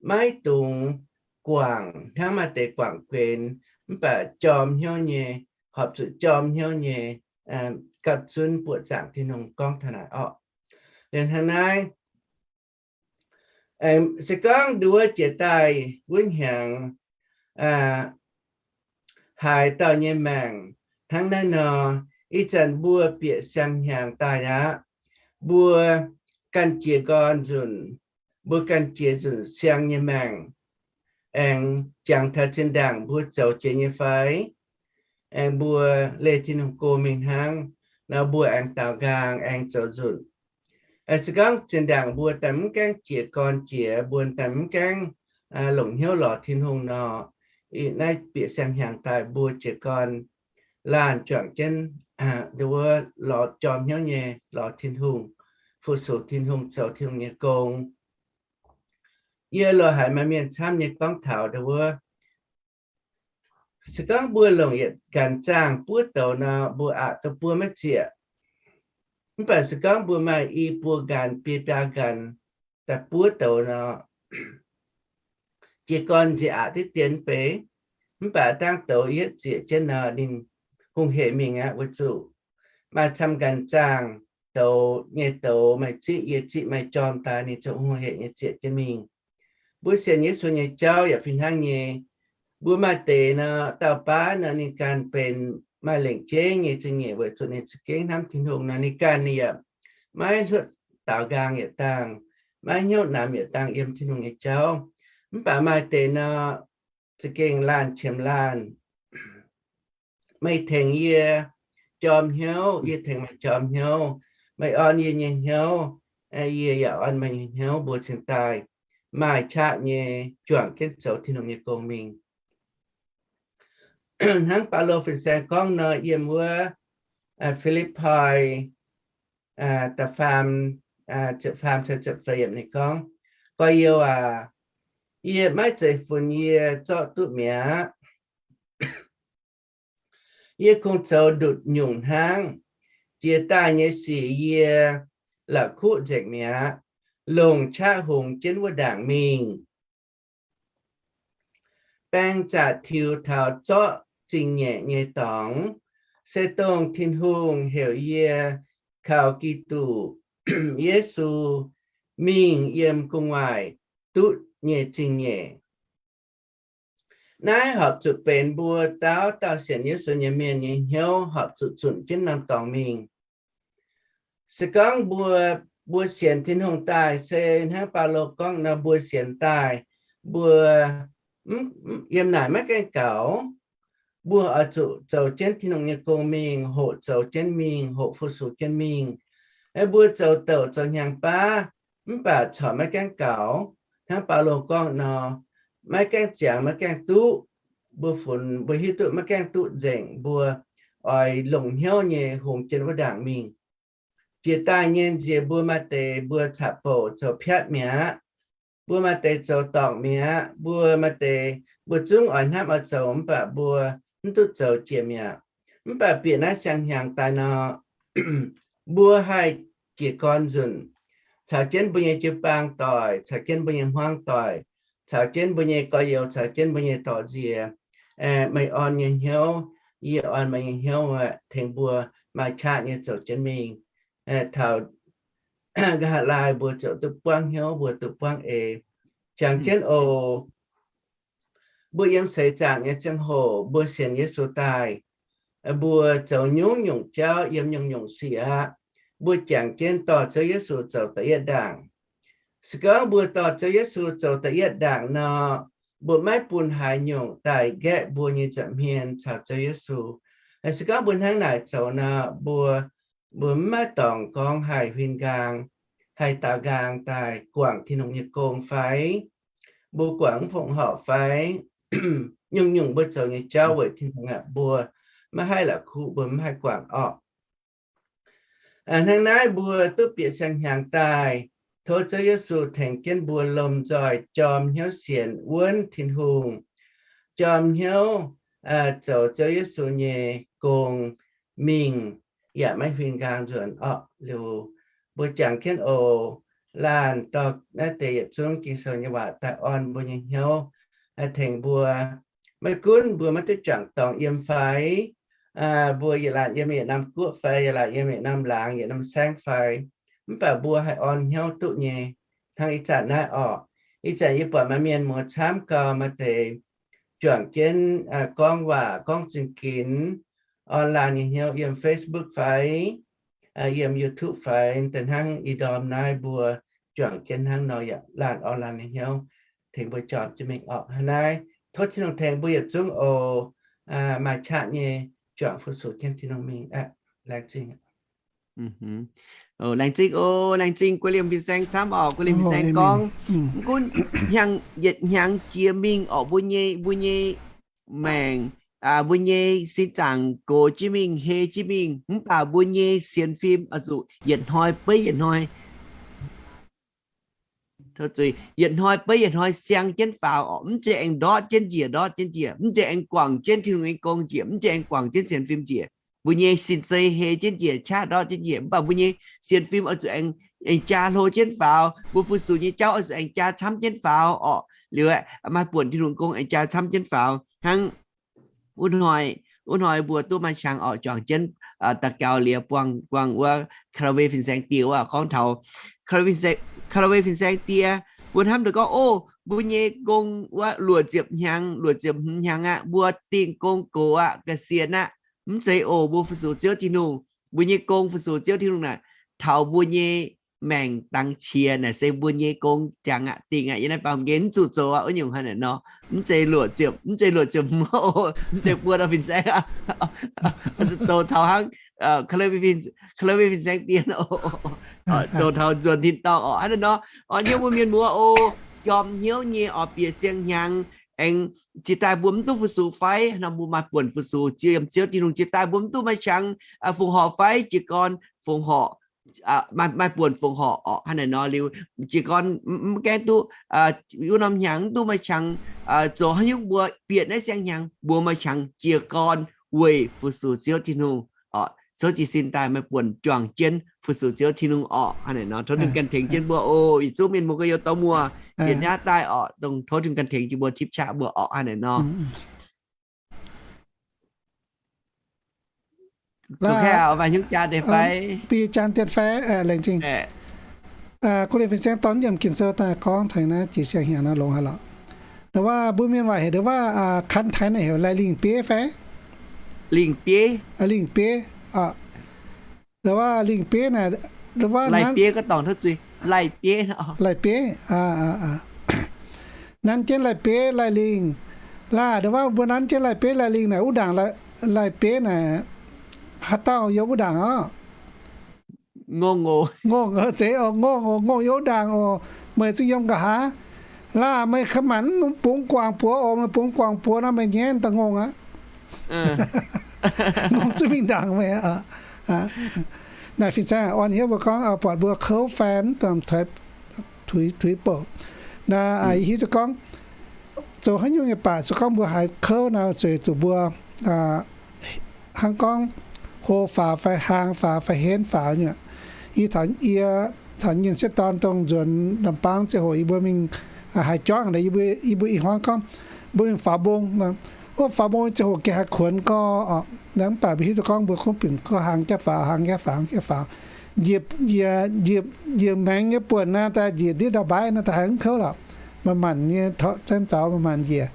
maiv dungx guangc hnangv maaih deix guangc guenx, mv baac jorm hnyouv nyei, horpc zuqc jorm hnyouv nyei gapv zunv buoqc zaangc Tin-Hungh, gorngv taux naaic orqc. Liuz hnangv naaiv, se gorngv nduov jiex daaih wuov hnyangx haaix dauh nyei maengc hnangv naaiv nor, ih zanc mbuo bieqc siang-hnyangx daaih aqv. Mbuo ganh jiez gorn nzunc, mbuo ganh jiez nzunc siang nyei maengc, aengx jangx taux zinh ndaangc mbuo zoux jiex nyei fai? Aengx mbuo leih Tin-Hungh go mingh hnangv nor, mbuo aengx daaux nqaang aengx zoux nzunc. Se gorngv zinh ndaangc mbuo daaih mv gaengh jiez gorn jiex, mbuo daaih mv gaengh longc hnyouv lorz Tin-Hungh nor, naaiv bieqc siang-hnyangx daaih mbuo jiez gorn laanh juangc jienv nduov lorz jorm hnyouv nyei lorz Tin-Hungh, fu-sux Tin-Hungh, zoux Tin-Hungh nyei gong. Yie loz-haiz maaih mienh camv nyei gorngv taux nduov, se gorngv mbuo longc yietc nqanx zaangh buov douz nor, mbuo aqc duqv buov maiv zieqc. Mv baac se gorngv mbuo maaih i buo nqanx, biei biaa nqanx daaih buov douz nor, jiez gorn nziex aqc diqv dien beiv. Mv baac dangh douz yietv zieqc jienv nor, ninh hungh hec mingh aqv. Weic zuqc maaih camv nqanx zaangh douz nyei douz maaih ziqv, yie ziqv maaih jorm daaih, ninh ziouc hungh hec nyei zieqc jienv mingh. Mbuo sienx Yesu nyei jauv yaac fih hnangv nyei. Mbuo maaih deix nor, dauh baav nor ninh ganh benx maaih lengc jeiv nyei zingh nyeic weic zuqc ninh za'gengh hnamv Tin-Hungh nor, ninh ganh ninh yaac maiv hluotv daaux nqaang yietc dangh, maiv hnyouv namx yietc dangh yiem Tin-Hungh nyei jauv. Mv baac maaih deix nor, za'gengh laanh qiemx laanh. Meih tengx yie jorm hnyouv, yie tengx meih jorm hnyouv. Meih orn yie nyei hnyouv, yie yaac orn meih nyei hnyouv, mbuo cingx daaih maaih qaqv nyei juangc jienv zoux Tin-Hungh nyei gong mingh. Hnangv Baulo fin-saeng gorngv nor, yiem wuov Fi^lipv^poi da'faam, ziepc faam caux ziepc feix yiemc ninh gorngv, Gorx-youz aac, yie maiv zeiz funx yie zorqv duqv mi'aqv. Yie kungx zoux ndutc nyungc hnangv. Jiex daaih nyei sic yie la'kuqv nzengc mi'aqv, longc qaqv hungx jienv wuov ndaangc mingh. Baeng zaqc tiux taux zorqv zingh nyeic nyei dorngx, se dongh Tin-Hungh heuc yie kaux Giduc Yesu mingh yiem gu'nguaaic duqv nyei zingh nyeic. Naaiv horpc zuqc benx mbuo dauh dauh sienx Yesu nyei mienh nyei hnyouv horpc zuqc zunc jienv norm dorngx mingh. Se gorngv mbuo, mbuo sienx Tin-Hungh daaih se hnangv Baulo gorngv nor, mbuo sienx daaih, mbuo yiem naaic maiv gaengh gaux. Mbuo oix zuqc zoux jienv Tin-Hungh nyei gong mingh, hoqc zoux jienv mingh, hoqc fu-sux jienv mingh. Mbuo zoux douc zoux hnyangx baav, mv baac corc maiv gaengh gaux. Hnangv Baulo gorngv nor, maiv gaengh ziangx, maiv gaengh duqv. Mbuo funx, mbuo hiuv duqv maiv gaengh duqv nzengc, mbuo oix longc hnyouv nyei hungx jienv wuov ndaangc mingh. Jiex daaih nyei nziex mbuo maaih deix mbuo caqv-bouc zoux piatv mi'aqv. Mbuo maaih deix zoux dorngc mi'aqv. Mbuo maaih deix mbuo zungv oix hnamv oix zoux mv baac mbuo mv duqv zoux jiex mi'aqv. Mv baac bieqc naaiv siang-hnyangx daaih nor, mbuo haih jiez gorn nzunc caux jienv mbuo nyei jiu-baang doic, caux jienv mbuo nyei hmuangv doic, caux jienv mbuo nyei gorx-youz, caux jienv mbuo nyei dorh nziex. Meih orn nyei hnyouv, yie orn meih nyei hnyouv, tengx mbuo maaih qaqv nyei zoux jienv mingh. Taux nqa'haav laai mbuo ziouc duqv buangv hnyouv, mbuo duqv buangv eix. Jangx jienv oc. Mbuo yiem seix zaangc nyei ziangh hoc mbuo sienx Yesu daaih, mbuo zoux nyungc-nyungc jauv, yiem nyungc-nyungc sic aqv, mbuo jangx jienv dorh Ziouv Yesu zoux da'yietv ndaangc. Se gorngv mbuo dorh Ziouv Yesu zoux da'yietv ndaangc nor, mbuo maiv bun haaix nyungc daaih nqaeqv mbuo nyei nza'hmien caux Ziouv Yesu. Se gorngv mbuo hnangv naaic zoux nor, mbuo, mbuo maiv dorngc gorngv haih huin nqaang, haih daaux nqaang daaih guangc Tin-Hungh nyei gong fai mbuo guangc mv fongc horc fai nyungc-nyungc mbuo zoux nyei jauv weic Tin-Hungh aqv, mbuo maiv haih la'kuqv, mbuo maiv haih guangc orqc. Hnangv naaiv mbuo duqv bieqc siang-hnyangx daaih, tov Ziouv Yesu tengx jienv mbuo lomh nzoih jorm hnyouv sienx wuonv Tin-Hungh, jorm hnyouv zoux Ziouv Yesu nyei gong mingh, yaac maiv huin nqaang nzuonx orqc. Liuz mbuo jangx jienv oc. Laanh dorh naaiv deix yietc zungv Ging-Sou nyei waac daaih orn mbuo nyei hnyouv, tengx mbuo. Maiv gunv mbuo maiv duqv juangc dorngx yiem fai, mbuo yietc laanh yiem yietc norm guoqv fai, yietc laanh yiem yietc norm laangz, yietc norm saengv fai, mv baac mbuo haih orn hnyouv duqv nyei. Hnangv ih zanc naaiv orqc, ih zanc yie buatc maaih mienh muoz camv gau, maaih deix juangc jienv gorngv waac, gorngv zingx ginx, orn laanh nyei hnyouv yiem Facebook fai, yiem YouTube fai, da'hnangv ih ndorm naaiv mbuo juangc jienv hnangv nor yaac laanh orn laanh nyei hnyouv tengx mbuo jorm jienv mingh orqc. Hnangv naaiv tov Tin-Hungh tengx mbuo yietc zungv oc, maaih qaqv nyei juangc fu-sux jienv Tin-Hungh mingh aqv. Laengz zingh. Laengz zingh oc, laengz zingh Guoqv Liemh fin-saeng camv orqc. Guoqv Liemh fin-saeng gorngv, mv gunv hnyangx, yietc hnyangx jiex mingh orqc, mbuo nyei, mbuo nyei maengc, mbuo nyei sin zaangc gox jienv mingh, hei jienv mingh, mv baac mbuo nyei sienx fim oix zuqc yietc hnoi beiv yietc hnoi, yietc hnoi beiv yietc hnoi siang jienv faaux orqc. Mv zeiz aengx ndortv jienv njiec, ndortv jienv njiec, mv zeiz aengx guangc jienv Tin-Hungh nyei gong njiec, mv zeiz aengx guangc jienv sienx fim njiec. Mbuo nyei sin-zei hei jienv njiec, qaqv ndortv jienv njiec, mv baac mbuo nyei sienx fim oix zuqc aengx, aengx jaa hlo jienv faaux. Mbuo fu-sux nyei jauv oix zuqc aengx jaa camv jienv faaux orqc. Liuz aeqv, maaih buonc Tin-Hungh gong aengx jaa camv jienv faaux. Hnangv wuov hnoi, wuov hnoi mbuo duqv maaih qangx orqc, juangc jienv daux gaux liuz buangh, buangh wuov Callaway fin-saeng die wuov gorngv taux Callaway fin-saeng die, mbuo hnamv deix gorngv, o, mbuo nyei gong wuov luoqc ziepc hnyangx, luoqc ziepc hmz hnyangx aqv, mbuo dingh gong gox aqv, ga'sienx aqv. Mv zeiz oc, mbuo fu-sux Ziouv Tin-Hungh, mbuo nyei gong fu-sux Ziouv Tin-Hungh naaic taux mbuo nyei maengc dangx qiex naaic se mbuo nyei gong jangx aqv, dingc aqv. Yiem naaiv baamh gen mv zuqc zoux aqv, wuov nyungc hnangv naaic nor. Mv zeiz luoqc ziepc, mv zeiz luoqc ziepc mv o, mv zeiz buo dauh fin-saeng aqv. Zoux taux hnangv, Ka'lei fin-saeng dien, zoux taux nzuonx tin-dorngh orqc, hnangv naaic nor. Orqc, hnyouv mbuo mienh muoz oc, jorm hnyouv nyei orqc, bieqc siang-hnyangx aengx jiex daaih mbuo mv duqv fu-sux fai nor, mbuo maaih buonc fu-sux yiem Ziouv Tin-Hungh. Jiex daaih mbuo mv duqv maaih qangx fongc horc fai jiez gorn fongc horc, maaih buonc fongc horc orqc, hnangv naaic nor liuz, jiez gorn mv gaengh duqv, wuov norm hnyangx mv duqv maaih qangx zoux haaix nyungc, mbuo bieqc naaiv siang-hnyangx mbuo maaih qangx jiez gorn weic fu-sux Ziouv Tin-Hungh orqc. Souv jiez sin daaih maaih buonc juangc jienv fu-sux Ziouv Tin-Hungh orqc, hnangv naaic nor. Tov Tin-Hungh ganh tengx jienv mbuo oc. Yietc zungv mienh muoz gorx-youz dorh muoz bieqc nyaav daaih orqc, dongh tov Tin-Hungh ganh tengx jienv mbuo, tipv qaqv mbuo orqc, hnangv naaic nor. Laaix, maaih hnyouv jaa deix fai? Bi jaa deix fai, laengz zingh. Guv Lien fin-saeng dorh yiem Ging-Sou daaih gorngv taux naaiv jiex siang-hnyangx naaiv longx haic lorqc. Ndongc wuov mbuo mienh waac heuc ndongc wuov, kan taaix naaic heuc Lai Lingh Bieiv fai? Lingh Bieiv. Lingh Bieiv. Ndongc wuov Lingh Bieiv naaic, ndongc wuov Lai Bieiv, Lai Bieiv. Nanv jienv Lai Bieiv Lai Lingh. Laaix ndongc wuov mbuo nanv jienv Lai Bieiv Lai Lingh naaic, wuov ndaangc Lai Bieiv naaic, haaix dauh yiem wuov ndaangc orqc? Ngongh, ngongh, zeiz oc, ngongh oc, ngongh yiem wuov ndaangc oc. Meih zungv yiem nqa'haav? Laaix meih ka manc bungx guangc buoz oc, meih bungx guangc buoz nor meih nyaanh daaih ngongh aqv. Ngongh zungv mingh ndaangc meih. Naaic fin-saeng orn hnyouv mbuo gorngv buatc mbuo kouv fai mv dangc tuix bouc. Naaiv yie hiuv duqv gorngv zoux haaix nyungc nyei baac se gorngv mbuo haiz kouv nor zueiz zuqc mbuo hnangv gorngv hlo faaux fai hlang faaux fai henv faaux nyei. Yie taux, yie taux nyei sieqv dorn dongh nzuonx Lambaang ziangh hoc yie mbuo mingh haaix jauv, yie mbuo i hmuangv gorngv mbuo mingh faaux mbong. Wuov faaux mbong ziangh hoc gengh haih kuonx gorx. Mv baac mbuo hiuv duqv gorngv mbuo kungx bingx gorx hlang jaav faaux, hlang jaav faaux, hlang jaav faaux. Njiec, njiec maengx nyei buonc naaiv daaih njiec ndiev ndau-mbaaix naaiv daaih haih mv kouv lorqc. Maaih maanc nyei torqv zaenv zaux, maaih maanc njiec.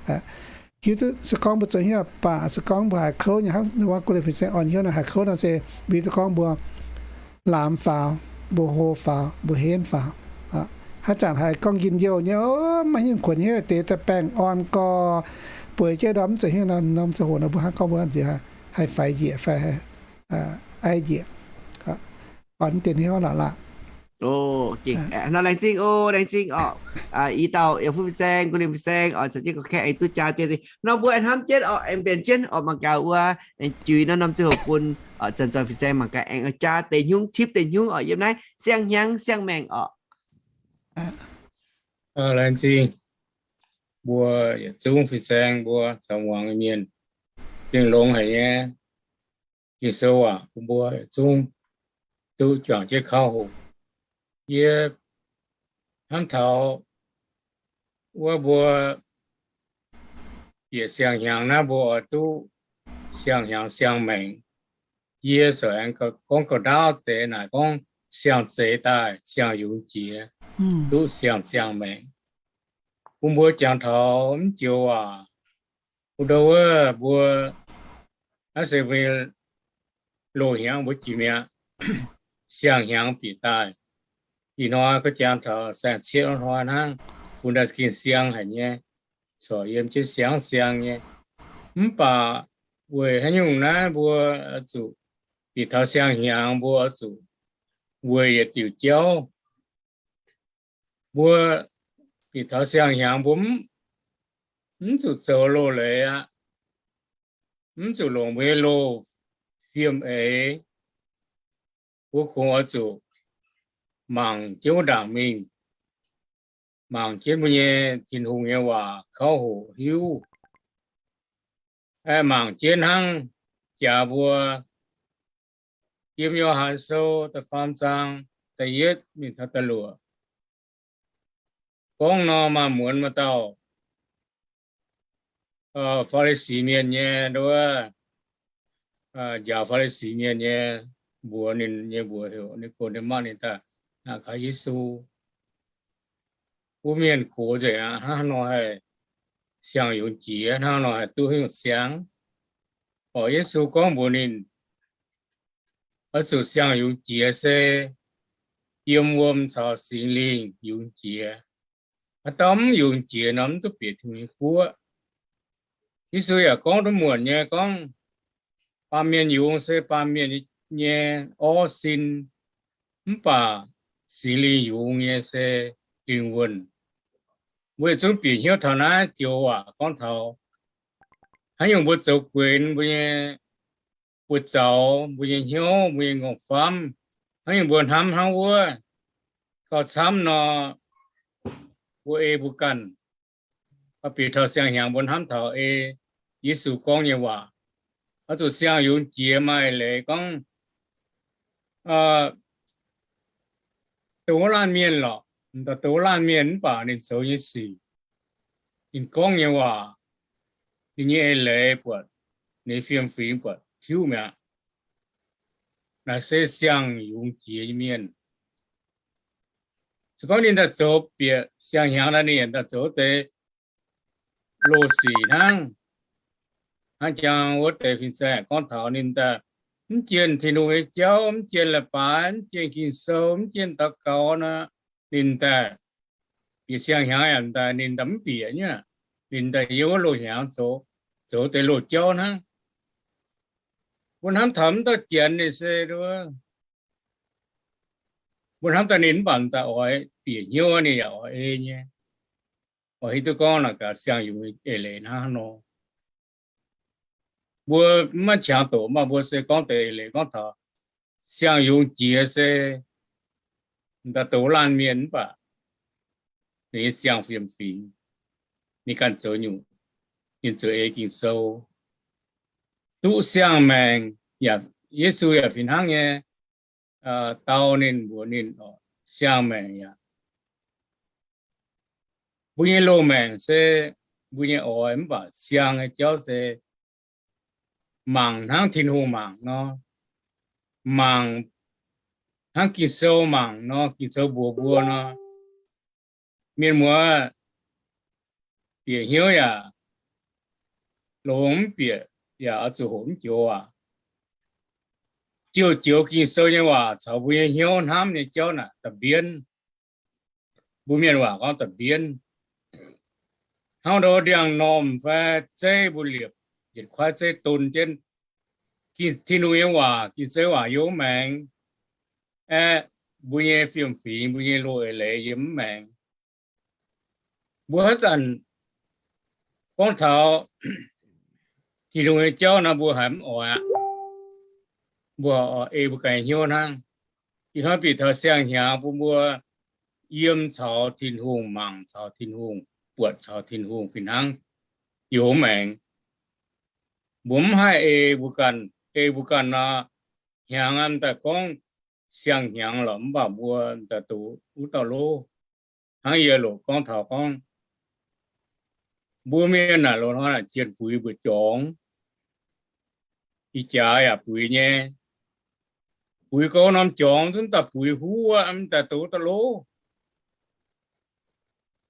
Hiuv duqv se gorngv mbuo zoux hnyouv baac se gorngv mbuo haiz kouv nyei hnangv wuov Guv Lien fin-saeng orn hnyouv naaic, haiz kouv nor se mbuo hiuv duqv gorngv mbuo laamx faaux, mbuo hlo faaux, mbuo henv faaux. Haaix zanc haiz gorngv njien-youh nyei, maiv hingh kuonx hnyouv deix daaih baengh orn gorx, bueix jienv ndorm mv zoux hnyouv nor, norm ziangh hoc nor mbuo hnangv gorngv mbuo nziex haih faix njiec fai ai njiec. Orn deix hnyouv lorqc laah. Nor laengz zingh oc, laengz zingh orqc. I dauh Yiem Fuqv Fin-Saeng, Guv Lien Fin-Saeng orqc, caux jienv gorqv-kaeqv aengx duqv jaa deix nor mbuo aengx hnamv jienv orqc, aengx mbenc jienv orqc, mangc gaax wuov juix nor norm ziangh hoc bun orqc, zanc-zanc fin-saeng mangc gaax aengx jaa deix hnyungv, tipv deix hnyungv orqc, yiem naaiv siang hnyangx siang maengc orqc. Laengz zingh mbuo yietc zungv fin-saeng mbuo caux muangx mienh, gengh longx haic nyei. Ging-Sou aac, bun mbuo yietc zungv duqv juangc jienv kauv hoqc. Yie hnamv taux wuov mbuo bieqc siang-hnyangx naaiv mbuo oix duqv siang-hnyangx siang-maengc. Yie zuqc aengx gorngv ga'ndaauv deix naaic gorngv siang-zeix daaih siang-yungz jiex, duqv siang-siang maengc. Bun mbuo jangx taux mv joux waac, bun ndau wuov mbuo naaiv se mbuo loz-hnyangx mbuo jiex mi'aqv, siang-hnyangx bieqc daaih. Ih hnoi gorngv jangx taux saeng-cietv hnoi hnangv, funx daaih gengh siang haic nyei, corc yiem jienv siang-siang nyei. Mv baac weic haaix nyungc naaiv mbuo oix zuqc bieqc taux siang-hnyangx mbuo oix zuqc weic yietc diuc jauv. Mbuo bieqc taux siang-hnyangx mbuo mv zuqc zoux loz-leiz aqv. Mv zuqc longc mbuo nyei loz fiem eix. Mbuo kungx oix zuqc mangc jienv wuov ndaangc mingh, mangc jienv mbuo nyei Tin-Hungh nyei waac kauv hoqc hiuv. Mangc jienv hnangv jaax mbuo yiem Yo^han Sou da'faam zaang da'yietv mingh taux da'luoqc gorngv nor, maaih muonz maaih dauh Faa^li^si Mienh nyei, nduov, njaaux Faa^li^si Mienh nyei mbuox ninh nyei mbuox heuc Ni^ko^nde^matv ninh daaih naaic gaax Yesu, wuov mienh gox nzengc aqv, hnangv haaix nor haih siang-yungz jiex, hnangv haaix nor haih duqv haaix nyungc siang? Orqc, Yesu gorngv mbuox ninh, oix zuqc siang-yungz jiex se yiem wuom caux Singx Lingh yungz jiex. Haaix dauh mv yungz jiex nor, mv duqv bieqc Tin-Hungh nyei guoqv. Yesu yaac gorngv duqv muonc nyei gorngv, baamh mienh yungz se baamh mienh nyei orv sin, mv baac Singx Lingh yungz nyei se lingh wuonh. Mbuo yietc zungv bieqc hnyouv taux naaiv joux waac gorngv taux haaix nyungc mbuo zoux guenx mbuo nyei buoz-zaux, mbuo nyei hnyouv, mbuo nyei ngongh famv, haaix nyungc mbuo hnamv hnangv wuov, gauh camv nor, mbuo ei mbuo ganh. Bieqc taux siang-hnyangx mbuo hnamv taux ei Yesu gorngv nyei waac, oix zuqc siang-yungz jiex maaih leiz gorngv, dongh wuov laanh mienh lorqc, dongh wuov laanh mienh mv baac ninh zoux nyei sic, ninh gorngv nyei waac, ninh nyei eix leiz buatc, ninh fiem-fingx buatc tiuv mi'aqv. Naaiv se siang-yungz jiex nyei mienh. Se gorngv ninh daaih zoux bieqc siang-hnyangx naaiv, ninh daaih zoux deix loz-sic hnangv. Hnangv jangx wuov deix fin-saeng gorngv taux ninh daaih mv jienh Tin-Hungh nyei jauv, mv jienh leiz-baaix, mv jienh Ging-Sou, mv jienh daux gaux nor, ninh daaih bieqc siang-hnyangx yaac daaih ninh daaih mv bieqc nyei. Ninh daaih yiem wuov loz-hnyangx zoux, zoux deix loz-jauv hnangv. Mbuo hnamv taux mv dauh Janx ninh se, mbuo hnamv daaih ninh mv baac daaih oix bieqc hnyouv ninh yaac oix ei nyei. Oix hiuv duqv gorngv naaic gaax siang-yungz eix leiz hnangv nor. Mbuo mv maaih qangx doqc maah, mbuo se gorngv deix eix leiz gorngv taux siang-yungz jiex se daaih dongh wuov laanh mienh mv baac ninh nyei siang fiem-fingx, ninh ganh zoux nyungc, ninh zoux ei Ging-Sou, duqv siang-maengc. Yaac Yesu yaac fih hnangv nyei dau ninh mbuox ninh, siang-maengc yaac, mbuo nyei loz-maengc se mbuo nyei oix, mv baac siang nyei jauv se mangc hnangv Tin-Hungh mangc nor, mangc hnangv Ging-Sou mangc nor, Ging-Sou mbuox mbuo nor, mienh muoz bieqc hnyouv yaac longx, mv bieqc yaac oix zuqc hoqc mv joux aac. Ziouc joux Ging-Sou nyei waac caux mbuo nyei hnyouv hnamv nyei jauv naaic da'mbienv. Mbuo mienh waac gorngv da'mbienv. Hnangv ndau ndiangx-normh fai zeiv mbuo liepc yietc kuaaiv zeiv don jienv Tin-Hungh nyei waac, Ging-Sou waac yiem maengx, aeqv, mbuo nyei fiem-fingx, mbuo nyei loz eix leiz yiem mv maengx. Mbuo haaix zanc gorngv taux Tin-Hungh nyei jauv nor, mbuo haiz mv oix aqv. Mbuo ei mbuo ganh hnyouv hnangv. Ih hnoi bieqc taux siang-hnyangx bun mbuo yiem caux Tin-Hungh, mangc caux Tin-Hungh, buatc caux Tin-Hungh fih hnangv yiem maengx. Mbuo mv haih ei mbuo ganh, ei mbuo ganh nor, hnyangx daaih gorngv siang-hnyangx lorqc, mv baac mbuo daaih doqc wuov dauh lov. Hnangv yie loc gorngv taux gorngv, mbuo mienh naaic loz-hnoi naaic jienh buix mbu'jorngx, ih jaax yaac buix nyei. Buix gau norm jorngx zungv daaih buix huv aqv, mv daaih doqc wuov dauh lov.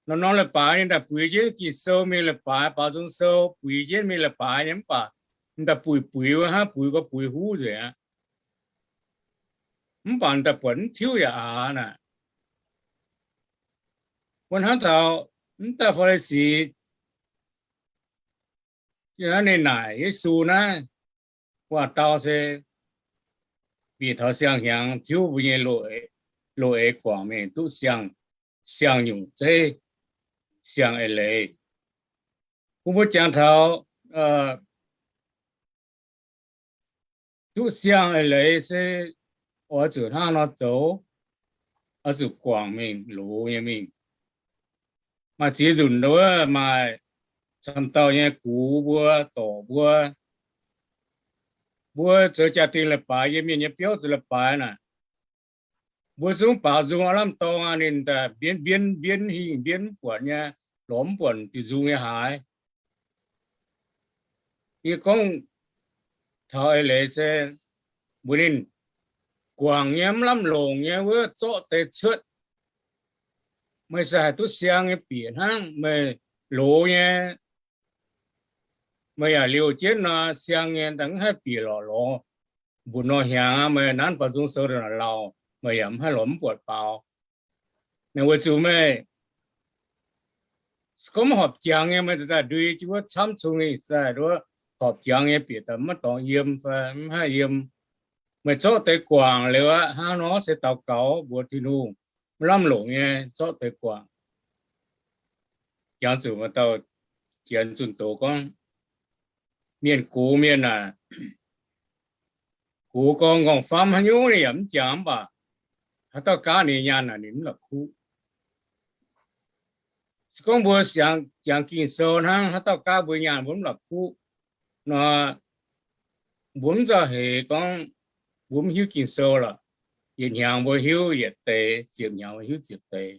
Norm-norm leiz-baaix ninh daaih buix jienv Ging-Sou mingh leiz-baaix, baaux nzung sou buix jienv mingh leiz-baaix nyei, mv baac ninh daaih buix buix wuov hnangv, buix gau buix huv nzengc aqv. Mv baac daaih buatc mv tiuv yaac aax naaic. Mbuo hnamv taux mv dauh Faa^li^si, ninh naaic Yesu naaiv, waac-dau se bieqc taux siang-hnyangx tiuv mbuo nyei loz-eix guangc mingh duqv siang, siang-nyungc zeiv, siang eix leiz. Bun mbuo jangx taux duqv siang eix leiz se oix zuqc hnangv nor zoux, oix zuqc guangc mingh, loz nyei mingh. Maaih ziex nzunc wuov maaih camv dauh nyei gux mbuo dorc mbuo, mbuo zoux jaa-dingh leiz-baaix, yiem mienh nyei biauv zoux leiz-baaix naaic, mbuo zungv baaux nzung aav lamh dorng aqv, ninh daaih mbienv mbienv mbienv hingh mbienv mv buatc nyei, lorz mv buatc diuh nzung nyei haaix. Yie gorngv taux eix leiz se mbuox ninh, guangc nyei mv lamh longc nyei wuov zorqv deix cuotv. Meih se haih duqv siang nyei bieqc hnangv. Meih loz nyei, meih yaac liouh jienv nor, siang nyei daaih mv haih bieqc lorqc, lorz mbu'ndongx hnyangx meih nanv baaux nzung sou daaih lauh. meih yaac mv haih lorz mv buatc baaux. Naaiv weic zuqc meih se gorngv mv horpc jangx nyei, meih daaih ndui jienv wuov camv cung ninh, daaih wuov horpc jangx nyei bieqc daaih maiv dorngx yiem fai mv haih yiem. Meih zorqv deix guangc liuz aqv, hnangv nor se daux gaux mbuox Tin-Hungh, maiv lamh longc nyei zorqv deix guangc. Jangx zuqc maaih dauh janx zunh doz gorngv, mienh gox mienh naaic, gox gorngv nqorngv-famv haaix nyungc ninh yaac mv jangx, mv baac haaix dauh gaav ninh nyaanh naaic ninh mv la'kuqv. Se gorngv mbuo jangx Ging-Sou hnangv, haaix dauh gaav mbuo nyaanh mbuo mv la'kuqv nor, mbuo mv zauh heix gorngv mbuo mv hiuv Ging-Sou lorqc. Yietc hnyangx mbuo hiuv yietc deix, ziepc hnyangx mbuo hiuv ziepc deix.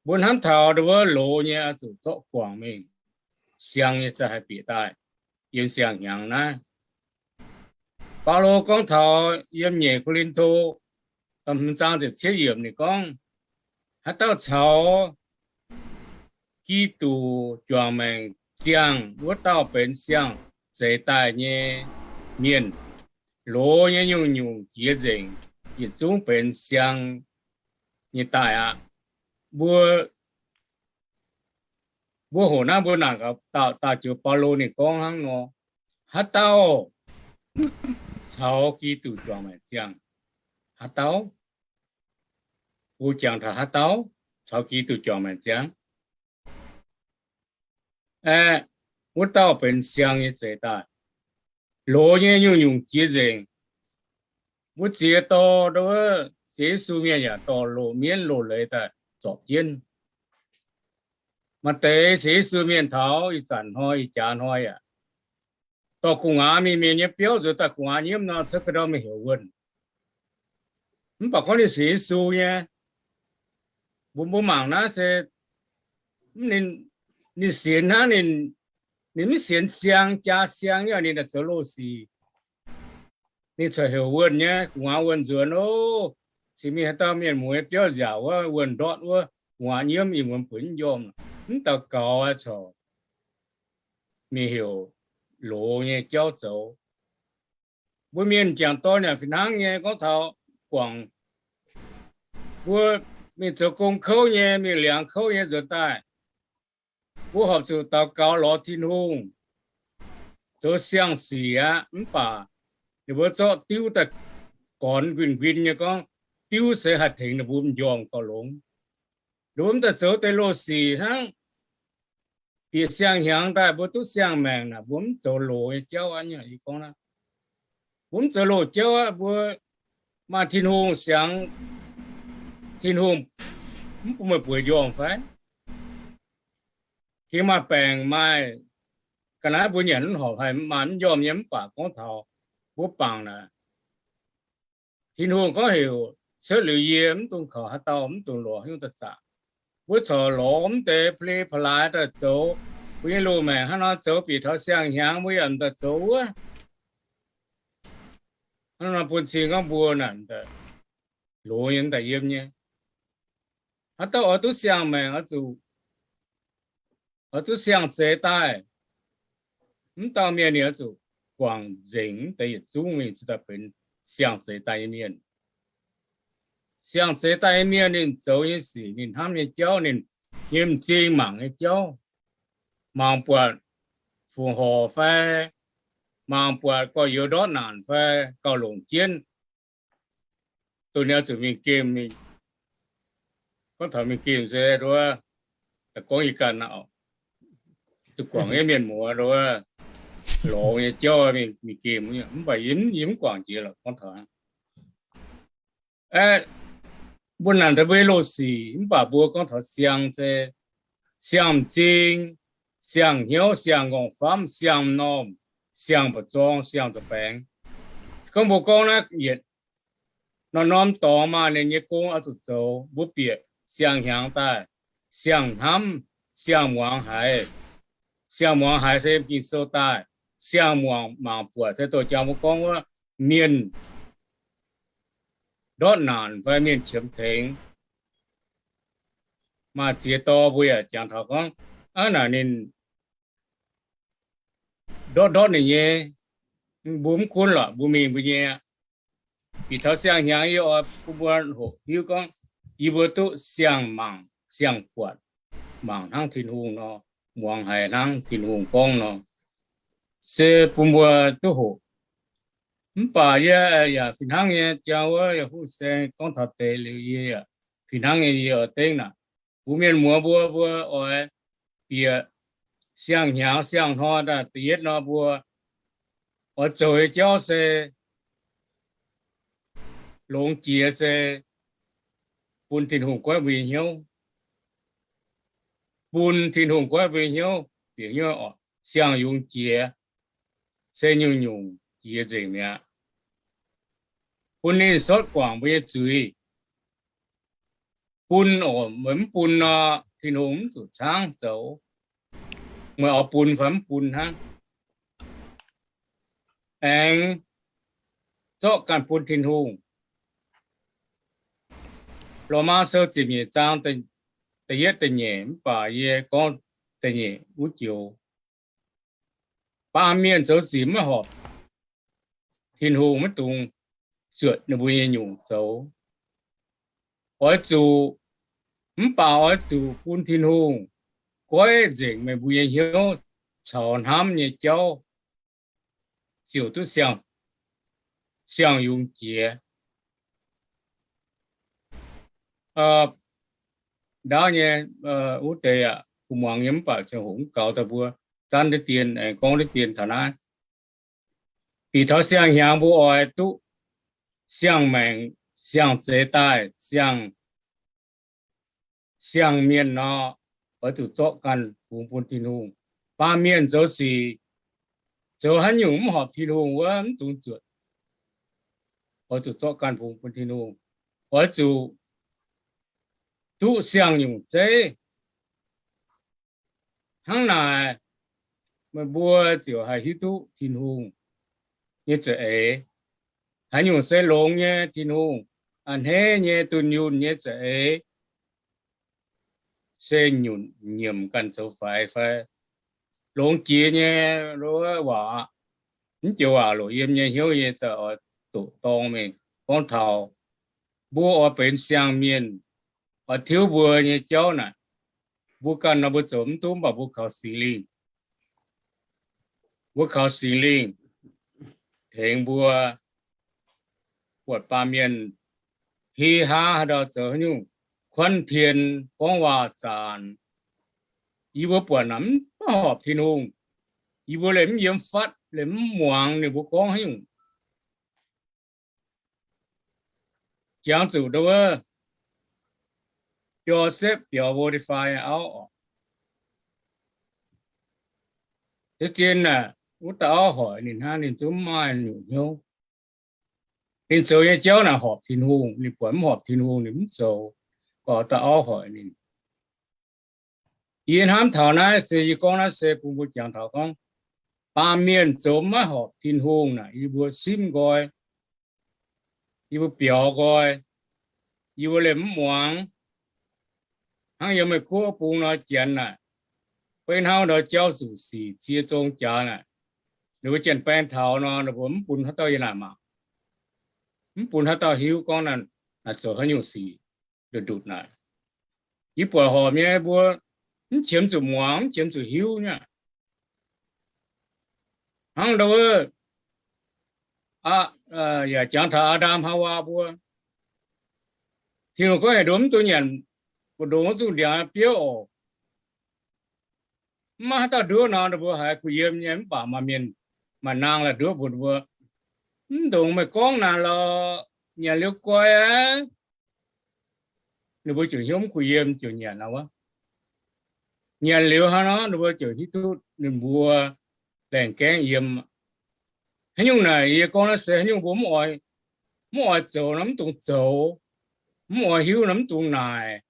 Mbuo hnamv taux ndau wuov loz nyei oix zuqc zorqv guangc mingh, siang nyei ziangh haih bieqc daaih, yiem siang-hnyangx naaiv. Baulo gorngv taux yiem nyeic Ko^lin^to hmz zaang ziepc cietv yiemc ninh gorngv, haaix dauh caux Giduc juangc maengc ziangh, wuov dauh benx siang-zeix daaih nyei mienh. Loz nyei nyungc-nyungc jiex nzengc, yietc zungv benx siang nyei daaih aqv. Mbuo, mbuo hoqc naaiv mbuo naaic gaax dauh dauh joux Baulo ninh gorngv hnangv nor, haaix dauh caux Giduc juangc maengc ziangh? Haaix dauh? Mbuo jangx taux haaix dauh caux Giduc juangc maengc ziangh? Aeqv, wuov dauh benx siang nyei zeix daaih. Loz nyei nyungc-nyungc jiex nzengc. Mbuo ziex dorh ndau wuov sienx Yesu mienh yaac dorh loz-mienv loz-leiz daaih zorpc jienv. Maaih deix sienx Yesu mienh taux ih zanc hnoi, ih jaax hnoi yaac dorh gu'nguaaz mingh mienh nyei biauv nzuonx daaih gu'nguaaz nyiemv nor, cuotv ga'ndorm mingh heuc wuonh. Mv baac gorngv ninh sienx Yesu nyei, mbuo mbuo mangc naaiv se, ninh, ninh sienx hnangv ninh, ninh mv sienx siang, jaa siang, yaac ninh daaih zoux loz-sic. Ninh cuotv heuc wuonh nyei, gu'nguaaz wuonh nzuonx oc. Cingx mingh haaix dauh mienh mueiz biauv nziaauc wuov, wuonh ndortv wuov, gu'nguaaz nyiemv, ih muonz bueix mv njormh. Mv daux gaux aqv, corc mingh heuc loz nyei jauv zoux. Mbuo mienh jangc dorn yaac fih hnangv nyei, gorngv taux guangc, mbuo mingh zoux gong kouv nyei, mingh liangx kouv nyei nzuonx daaih, mbuo horpc zuqc daux gaux lorz Tin-Hungh zoux siang-sic aqv. Mv baac ninh mbuo zorqv diuv daaih gornx nquin nquin nyei gorngv, diuv se haih tengx ninh mbuo m'njormh gauh longx. Ninh mbuo mv daaih zoux deix loz-sic hnangv. Bieqc siang-hnyangx daaih mbuo duqv siang-maengc naaic, mbuo mv zoux loz nyei jauv aqv. Yie gorngv naaiv, mbuo mv zoux loz jauv aqv. Mbuo maaih Tin-Hungh siangx, Tin-Hungh mv bun meih bueix njormh fai? Gengh maaih baengc maaih ga'naaiv mbuo nyanc mv horpc, haih maaih mv njormh nyei. Mv baac gorngv taux mbuo bangc naaic, Tin-Hungh gorngv heuc cuotv liuz yie mv dungx kaux haaix dauh, mv dungx lorz haaix nyungc daaih zaqc. Mbuo corc lorz mv deix pa'li pa'laaix daaih zoux mbuo nyei loz-maengc. Hnangv nor zoux bieqc taux siang-hnyangx mbuo yaac m'daaih zoux wuov. Hnangv nor bun cing gorngv mbuo naaic m'daaih loz nyei, m'daaih yiem nyei. Haaix dauh oix duqv siang-maengc oix zuqc, oix duqv siang-zeix daaih. Mv dauh mienh ninh oix zuqc guangc nzengc mv deix yietc zungv mingh cingx daaih benx siang-zeix daaih nyei mienh. Siang-zeix daaih nyei mienh ninh zoux nyei sic, ninh hnamv nyei jauv, ninh nyei m'zing mangc nyei jauv, mangc buatc fongc horc fai, mangc buatc gorx-youz ndortv naanc fai gauh longc jienv, dongh ninh oix zuqc mingh gemh mingh. Gorngv taux mingh gemh se nduov, gorngv yie ganh aqv, zuqc guangc nyei mienh muoz nduov, lorz nyei jauv mingh gemh, mv baac yie mv guangc jiex lorqc. Gorngv taux mbuo naaic deix mbuo nyei loz-sic, mv baac mbuo gorngv taux siang se siang m'zing, siang hnyouv, siang m'nqorngv-famv, siang m'normh, siang mba'zorng, siang zoux baengx. Gorngv mbuo gorngv naaiv yietc norm-norm dorngx maaih ninh nyei gong oix zuqc zoux. Mbuo bieqc siang-hnyangx daaih, siang-hnamv, siang-muangx haiz. Siang-muangx haiz se yiem Ging-Sou daaih. Siang-muangx mangc buatc se douz jangx mbuo gorngv wuov mienh ndortv naanc fai mienh qiemx tengx. Maaih ziex dorh mbuo yaac jangx taux gorngv, aav naaic ninh ndortv ndortv ninh nyei, mbuo mv gunv lorqc, mbuo mingh mbuo nyei aqv. Bieqc taux siang-hnyangx yie oix bun mbuo hoqc hiuv gorngv, yie mbuo duqv siang-mangc siang-buatc, mangc hnangv Tin-Hungh nor, muangx haiz hnangv Tin-Hungh gorngv nor, se bun mbuo duqv hoqc. Mv baac yie yaac fih hnangv nyei, jang wuov yaac fuqv saeng gorngv taux deix liuz yie yaac fih hnangv nyei, yie oix dengv naaic, mbuo mienh muoz mbuo, mbuo oix bieqc siang-hnyangx siang-hnoi daaih da'yietv nor, mbuo oix zoux nyei jauv se longx jiex se bun Tin-Hungh goiv mbuo nyei hnyouv. Bun Tin-Hungh goiv mbuo nyei hnyouv, bieqc hnyouv oc, siang-yungz jiex se nyungc-nyungc jiex nzengc mi'aqv. Bun ninh sortv guangc mbuo nyei zuiz. Bun oc, meih mv bun nor, Tin-Hungh mv zuqc caangv zoux. Meih oix bun fai mv bun hnangv. Aengx zorqv ganh bun Tin-Hungh. Lomaa Sou ziepc nyeic zaang da'yietv da'nyeic, mv baac yie gorngv da'nyeic wuov joux. Baamh mienh zoux sic maiv horpc Tin-Hungh, maiv dungx zuotc ninh mbuo nyei nyungc zoux. Oix zuqc, mv baac oix zuqc bun Tin-Hungh goiv nzengc meih mbuo nyei hnyouv caux hnamv nyei jauv, ziouc duqv siang, siang-yungz jiex. Ndaauv nyei wuov deix yaac kuh muangx nyei, mv baac ziangh hoc mv gaux daaih mbuo zanv deix dien, aengx gorngv deix dien taux naaiv. Bieqc taux siang-hnyangx mbuo oix duqv siang-maengc, siang-zeix daaih, siang, siang-mienh nor, oix zuqc zorqv ganh fungx bun Tin-Hungh. Baamh mienh zoux sic, zoux haaix nyungc mv horpc Tin-Hungh wuov, mv dungx zuotc. Oix zuqc zorqv ganh fungx bun Tin-Hungh. Oix zuqc duqv siang-nyungc zeiv. Hnangv naaic, meih mbuo ziouc haih hiuv duqv Tin-Hungh nyei za'eix. Haaix nyungc se longx nyei Tin-Hungh, a'hneiv nyei, dunh yunh nyei za'eix, se nyunc nyiemc ganh zoux faix fai longx jiex nyei waac. Mv joux waac loc yiem nyei hnyouv nyei daaih oix doqc dorng mingh gorngv taux mbuo oix benx siang-mienh, oix tiuv mbuo nyei jauv naaic, mbuo ganh nor mbuo zoux mv duqv, mv baac mbuo kaux Singx Lingh, mbuo kaux Singx Lingh tengx mbuo buatc baamh mienh heh haa haaix ndau zoux haaix nyungc kuanv tien gorngv waac zaanc. Yie mbuo buatc naaic mv horpc Tin-Hungh. Yie mbuo leiz mv yiem fatv, leiz mv muangx ninh mbuo gorngv haaix nyungc. Jangx zuqc ndau wuov Joseph biaux Votiphaa nyei auv oc. Deix zien naaic, wuov dauh auv hoic ninh hnangv, ninh zungv mv maaih nyungc hnyouv. Ninh zoux nyei jauv naaic horpc Tin-Hungh, ninh buatc mv horpc Tin-Hungh ninh mv zoux, gorx dauh auv hoic ninh. Yie hnamv taux naaiv se yie gorngv naaiv se bun mbuo jangx taux gorngv, baamh mienh zoux maiv horpc Tin-Hungh naaic, yie mbuo simv nqoi, yie mbuo biaux nqoi, yie mbuo leiz mv muangx. Hnangv yiem Meiv Guoqv bung nor, Janx naaic, beiv hnangv ndau jauv zuqc sic cie zong jaax naaic, ninh mbuo janx-baeng taux nor, ninh mbuo mv bun haaix dauh yiem naaic mangc, mv bun haaix dauh hiuv gorngv naaic zoux haaix nyungc sic ndutc naaic. Yie buatc horpc nyei mbuo mv qiemx zuqc muangx, mv qiemx zuqc hiuv nyei. Hnangv ndau wuov, yaac jangx taux Aa^ndam Haawaa mbuo, Tin-Hungh gorngv yietc nduov mv dungx nyanc mbu'ndongx wuov zungh ndiangx biouv oc. Mv maaih haaix dauh nduov nor, ninh mbuo haiz kuh yiem nyei, mv baac maaih mienh maaih naang la'nduov mbuox ninh mbuo, mv ndongc meih gorngv naaic lorqc, nyanc liuz guai aqv. Ninh mbuo ziouc hnyouv mv kuh yiem, ziouc nyanc aqv wuov. Nyanc liuz hnangv nor, ninh mbuo ziouc hiuv duqv ninh mbuo laengh gaengv yiem. Haaix nyungc naaic yie gorngv naaiv se haaix nyungc mbuo mv oix, mv oix zoux nor mv dungx zoux, mv oix hiuv nor mv dungx naaic.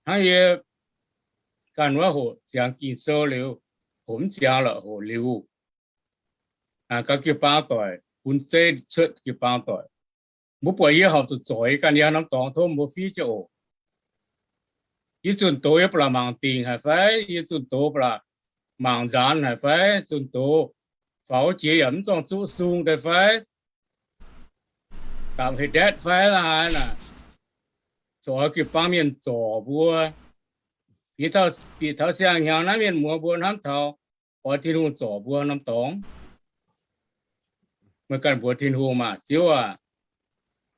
Hnangv yie ganh wuov hoqc ziangx Ging-Sou liuz, hoqc mv ziangx lorqc hoqc liuz, gauh jiu-baang doic, bun zeiv cuotv jiu-baang doic. Mbuo buatc yie horpc zuqc zoic ganh yie norm dorngx tov mbuo fiev jienv oc. Yie zunh doz yie ba'laqc mangc dingc haic fai? Yie zunh doz ba'laqc mangc nzaanx haic fai? Zunh doz faaux jiex yaac mv zorng zuqv sung deix fai? dapc He^ndaetv fai la'haaix naaic, zoux oix jiu-baang mienh zorc mbuo. Bieqc taux, bieqc taux siang-hnyangx naaiv mienh muoz mbuo hnamv taux oix Tin-Hungh zorc mbuo norm dorngx. Meih ganh mbuox Tin-Hungh maah, Ziouv aac,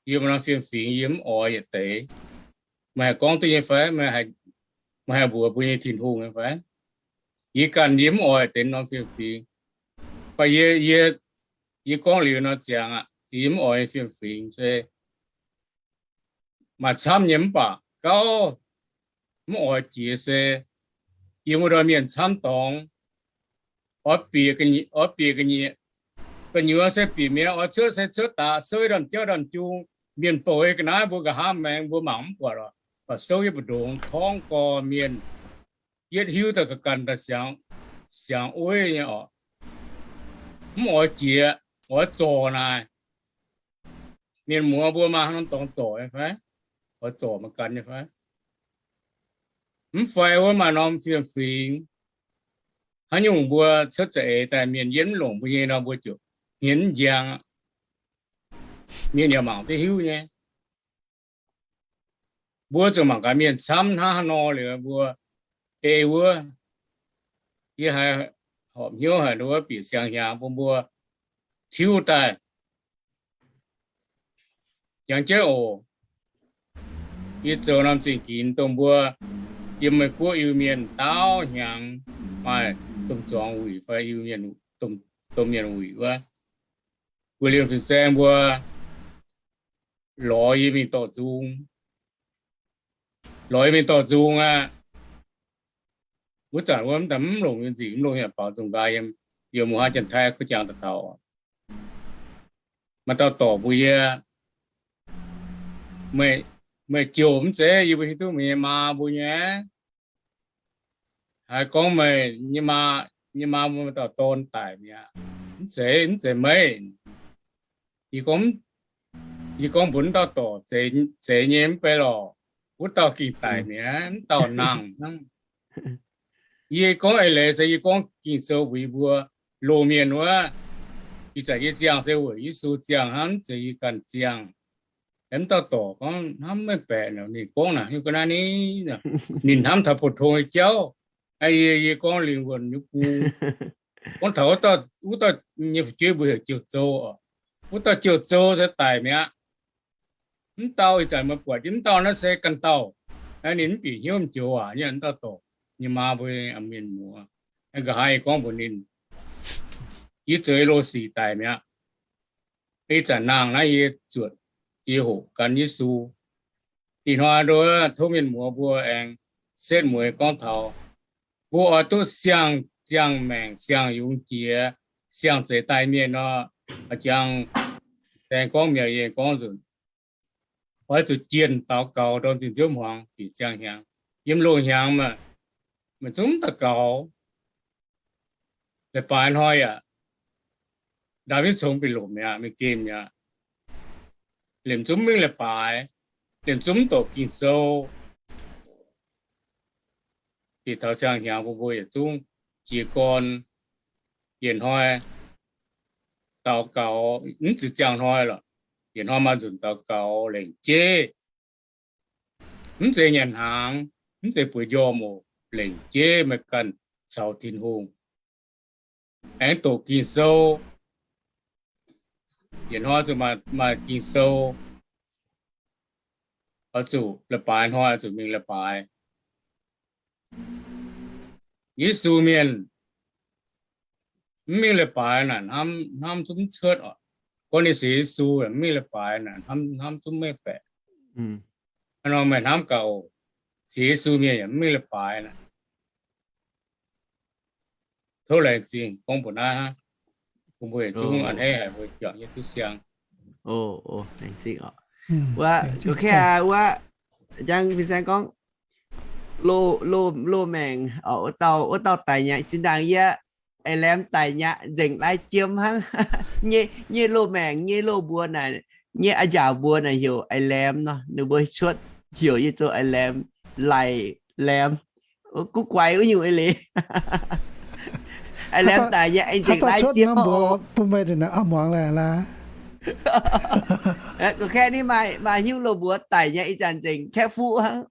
yie maaih norm fiem-fingx yie mv oix yietc deix. Meih haih gorngv duqv nyei fai? Meih haih mbuox mbuo nyei Tin-Hungh nyei fai? Yie ganh yie mv oix deix norm fiem-fingx. Mv baac yie, yie, yie gorngv liuz nor ziangx aqv, yie mv oix nyei fiem-fingx se maaih camv nyei mv baac gauh mv oix jiex se yie muoz-doic mienh camv dorngx. Oix bieqc, oix bieqc ga'nyiec, gu'nyuoz se bieqc mi'aqv. Oix cuotv se cuotv daaih souv yie ndorm jauv ndorm jung. Mienh bouc yie ga'naaiv mbuo nqa'haav maengx mbuo mangc mv buatc oc. Baac souv yie mbu'ndongx torngv gorx mienh, yietv hiuv daaih ga'ganh daaih siangx, siangx uiv nyei oc. Mv oix jiex, oix zorc naaic. Mienh muoz mbuo maaih norm dorngx zorc nyei fai? Oix zorc meih ganh nyei fai? Mv fai wuov maaih norm fiem-fingx, haaix nyungc mbuo cuotv za'eix daaih mienh yietv mv longc mbuo nyei nor mbuo ziouc hmien mv njang aqv. Mienh yaac mangc duqv hiuv nyei. Mbuo zuqc mangc gaax mienh camv hnangv haaix nor liuz mbuo ei wuov. Yie haiz horpc hnyouv haic wuov bieqc siang-hnyangx bun mbuo tiuv daaih. Jangx jienv oc. Yie zoux norm zingh ginx dongh mbuo yiem Meiv Guoqv Iu-Mienh daauh hnyangx maaih domh zuangx wuic fai Iu-Mienh, domh mienh wuic wuov, guei liemh fin-saeng mbuo lorz yie mingh dorh nzung. Lorz yie mingh dorh nzung aqv. Wuov zanc wuov mv daaih mv longc yie nzingc, mv longc yie baaux nzung nqaai yiem, yiem wuov haaix Janx-Taiv kuv jangx daaih taux. Maaih dauh dorc mbuox yie, meih jouh mv zeiz? Yie mbuo hiuv duqv meih nyei maa mbuo nyei. Haiz gorngv meih nyei maa, nyei maa mbuo maaih dauh dorn daic mi'aqv. Mv zeiz, mv zeiz meih. Yie gorngv, yie gorngv mbuox wuov dauh dorc, zeiz nyei mv bei lorqc. Wuov dauh gengh daic mi'aqv, wuov dauh nangh hnangv. Yie gorngv eix leiz se yie gorngv Ging-Sou mbuox yie mbuo loz-mienh wuov, ih zanc yie ziangh se weic Yesu ziangh hnangv, mv zeiz yie ganh ziangh. Mv dauh dorc gorngv hnamv maiv baeqc, ninh gorngv naaic, ninh hnamv taux pou-tong nyei jauv. Yie, yie gorngv lingh wuonh nyei bung. Gorngv taux wuov dauh nyei fu'jueiv mbuo heuc Jiu Zou oc. Wuov dauh Jiu Zou se daic mi'aqv. Mv dauh ih zanc meih buatc jienv mv dauh naaiv se ganh dauh. Ninh mv bieqc hnyouv m'joux waac nyei, mv dauh dorc nyei maa mbuo mienh muoz. Nqa'haav yie gorngv mbuox ninh, yie zoux loz-sic daic mi'aqv. Ih zanc nangh naaiv yie zuotc, yie hoqc gan Yesu. Ih hnoi nduov tov mienh muoz mbuo aengx setv mueiz gorngv taux mbuo oix duqv siang-ziangh maengc, siang-yungz jiex, siang-zeix daaih mienh nor, jangx saeng gorngv mi'aqv, yie gorngv nzunc. Oix zuqc jienh daux gaux ndorm zinh nziouv hmuangx bieqc siang-hnyangx. Yiem loz-hnyangx maaih zungv daux gaux. Leiz-baaix hnoi yaac ndaam mv congx bieqc lomc mi'aqv, mingh gemh mi'aqv. Liemh zungv mingh leiz-baaix, liemh zungv doqc Ging-Sou. Bieqc taux siang-hnyangx bun mbuo yietc zungv jiez gorn, yietc hnoi daux gaux, mv zeiz ziangh hnoi lorqc, yietc hnoi maaih nzunc daux gaux lengc jeiv. Mv zeiz nyanc hnaangx, mv zeiz bueix njormh oc, lengc jeiv meih ganh caux Tin-Hungh. Aengx doqc Ging-Sou, yietc hnoi zuqc maaih, maaih Ging-Sou, oix zuqc leiz-baaix hnoi oix zuqc mingh leiz-baaix. Yesu mienh mv mingh leiz-baaix naaic hnamv, hnamv zungv mv cuotv oc. Gorngv ninh sienx Yesu mv mingh leiz-baaix naaic hnamv, hnamv zungv maiv baeqc. Hnangv nor meih hnamv gaax oc. Sienx Yesu mienh yaac mv mingh leiz-baaix naaic. Tov laengz zingh gorngv mbuox naaiv hnangv, bun mbuo yietc zungv a'hneiv haic mbuo juangc nyei duqv siang. Laengz zingh oc. Wuov, wuov, jang fin-saeng gorngv, loz, loz, loz maengc, wuov dauh, wuov dauh daic nyei, zinh ndaangc yie, eix Laem daic nyei, nzengc lai jiem hnangv. Nyei, nyei loz maengc, nyei loz mbuo naaic, nyei a'nziaauc mbuo naaic heuc eix Laem nor, ninh mbuo cuotv heuc yie zoux eix Laem, Laic Laem. Guv guaix wuov nyungc eix leiz. Eix Laem daic nyei, aengx nzengc lai jiem oc. Bun meih a'muangx laaix. Gorqv-kaeqv ni maaih, maaih hnyouv loz mbuox daic nyei, ih zanc nzengc kaeqv fuqv hnangv.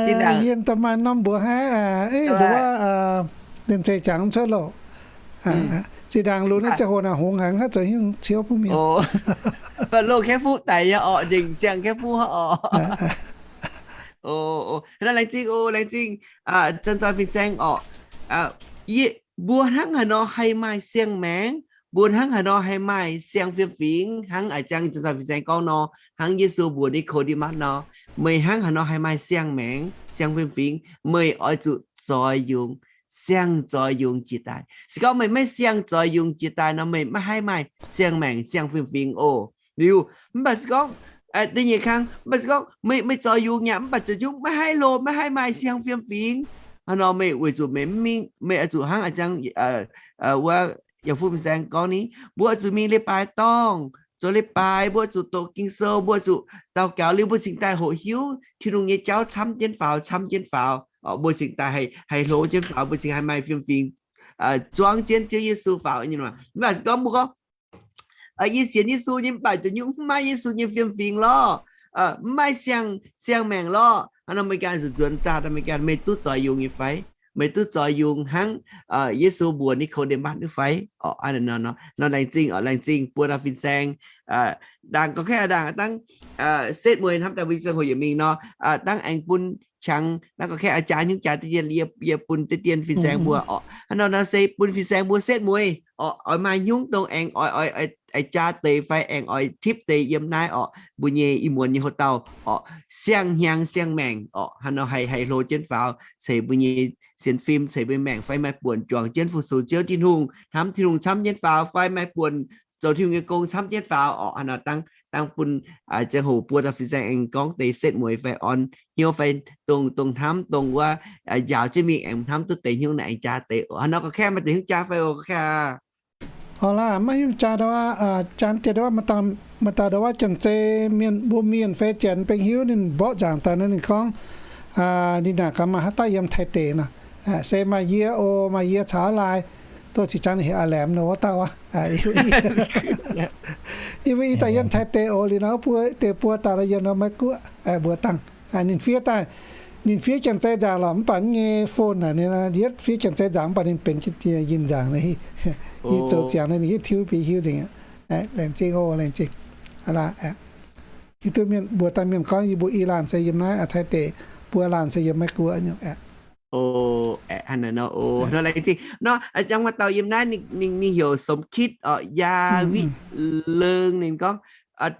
Yie daaih maaih norm mbuox haiv, nduov wuov, ninh zeiz jangx cuotv loh. Zinh ndaangc lunx naaiv ziangh hoc naaic hungx haic, mv haih zoux hnyouv ciouv bun mienh. Mv baac loh kaeqv fuqv daic nyei orqc, nzengc siang kaeqv fuqv orqc. Laengz zingh oc, laengz zingh, Janx-Zoih Fin-Saeng orqc. Yie, mbuo hnangv haaix nor haih maaih siang-maengc? Mbuo hnangv haaix nor haih maaih siang fiem-fingx? Hnangv a'jang Janx-Zoih Fin-Saeng gorngv nor, hnangv Yesu mbuox Ni^ko^nde^matv nor, meih hnangv haaix nor haih maaih siang-maengc, siang fiem-fingx? Meih oix zuqc zoix yungz, siang zoix yungz jiex daaih. Se gorngv meih maiv siang zoix yungz jiex daaih nor, meih maiv haih maaih siang-maengc, siang fiem-fingx oc. Liuz, mv baac se gorngv, da'nyeic kang, mv baac se gorngv meih, meih zoix yungz yaac mv baac zoux yungz maiv haih loh, maiv haih maaih siang fiem-fingx. Hnangv nor meih weic zuqc meih mv mingh, meih oix zuqc hnangv a'jang wuov Yauh Fuqv Fin-Saeng gorngv ni, mbuo oix zuqc mingh leiz-baaix dorngh, zoux leiz-baaix, mbuo oix zuqc doqc Ging-Sou, mbuo oix zuqc daux gaux liuz mbuo cingx daaih hoqc hiuv Tin-Hungh nyei jauv camv jienv faaux, camv jienv faaux. Mbuo cingx daaih haih hlo jienv faaux, mbuo cingx haih maaih fiem-fingx zuangv jienv Ziouv Yesu faaux. Mv baac se gorngv mbuo gorngv, yie sienx Yesu nyei mv baac zoux nyungc mv maaih Yesu nyei fiem-fingx lorqc, mv maaih siang, siang-maengc lorqc. Hnangv nor meih ganh zuqc nzuonx zaah, meih ganh, meih duqv zoix yungz nyei fai? Meih duqv zoix yungz hnangv Yesu mbuox Ni^ko^nde^matv nyei fai? Orqc, nor laengz zingh, orqc, laengz zingh buo dauh fin-saeng. Ndaangc gorqv-kaeqv ndaangc dangv setv mueiz hnamv daaih mbuo ziangh hoc yietc mingh nor, dangv aengx bun qangx dangv gorqv-kaeqv a'jaax nyungc jaax deix dien, yie bun deix dien fin-saeng mbuo orqc. Hnangv nor nor se bun fin-saeng mbuo setv mueiz orqc, oix maaih nyungc dongh aengx oix, oix jaa deix fai aengx oix tipv deix yiem naaiv orqc, mbuo nyei ih muonz nyei hoc-dauh orqc, siang-hnyangx siang-maengc orqc, hnangv nor haih, haih hlo jienv faaux ceix mbuo nyei sienx fim, ceix mbuo nyei maengc fai maaih buonc juangc jienv fu-sux Ziouv Tin-Hungh, hnamv Tin-Hungh camv jienv faaux fai maaih buonc zoux Tin-Hungh nyei gong camv jienv faaux orqc. Hnangv nor dangv, dangv bun ziangh hoc buo dauh fin-saeng aengx gorngv deix setv mueiz fai orn hnyouv fai dongh, dongh hnamv dongh wuov njaaux jienv mingh aengx hnamv duqv deix hnyouv naaic aengx jaa deix oc. Hnangv nor gorqv-kaeqv maaih deix hnyouv jaa fai oc gorqv-kaeqv? Orqc laac, maiv hnyouv jaa ndau wuov, jaa deix ndau wuov, maaih dauh ndau wuov Janx-Zei mienh, mbuo mienh fai Janx bengx hiuv ninh mborqv nzaangc daaih nor ninh gorngv, ninh naaic gaax maaih haaix dauh yiem Taiv deic nor, se maaih yie oc, maaih yie caux lai, duqv cingx jangv ninh heuc aa laemx nor wuov dauh aqv. Yie mbuo i dauh yiem Taiv deic oc, liuz nor buo deix buo dauh nor yiem nor Meiv Guoqv, mbuox dangh. Ninh fiev daaih, ninh fiev Janx-Zei nzaangc lorqc, mv baac mv nyei phone naaic, ninh yietv fiev Janx-Zei nzaangc, mv baac ninh benx yinh nzaangc, yie zoux ziangx nor ninh yietv tiuv bun hiuv nzengc. Laengz zingh oc, laengz zingh. Hiuv duqv mienh mbuox daaih mienh gorngv yie mbuo i laanh se yiem naaiv Taiv deic, buo laanh se yiem Meiv Guoqv nyei. Oc, hnangv naaiv nor oc, nor laengz zingh. Nor, a'jang maaih dauh yiem naaiv ninh, ninh heuc Som Kitv orqc, Yaa Witv Leung, ninh gorngv,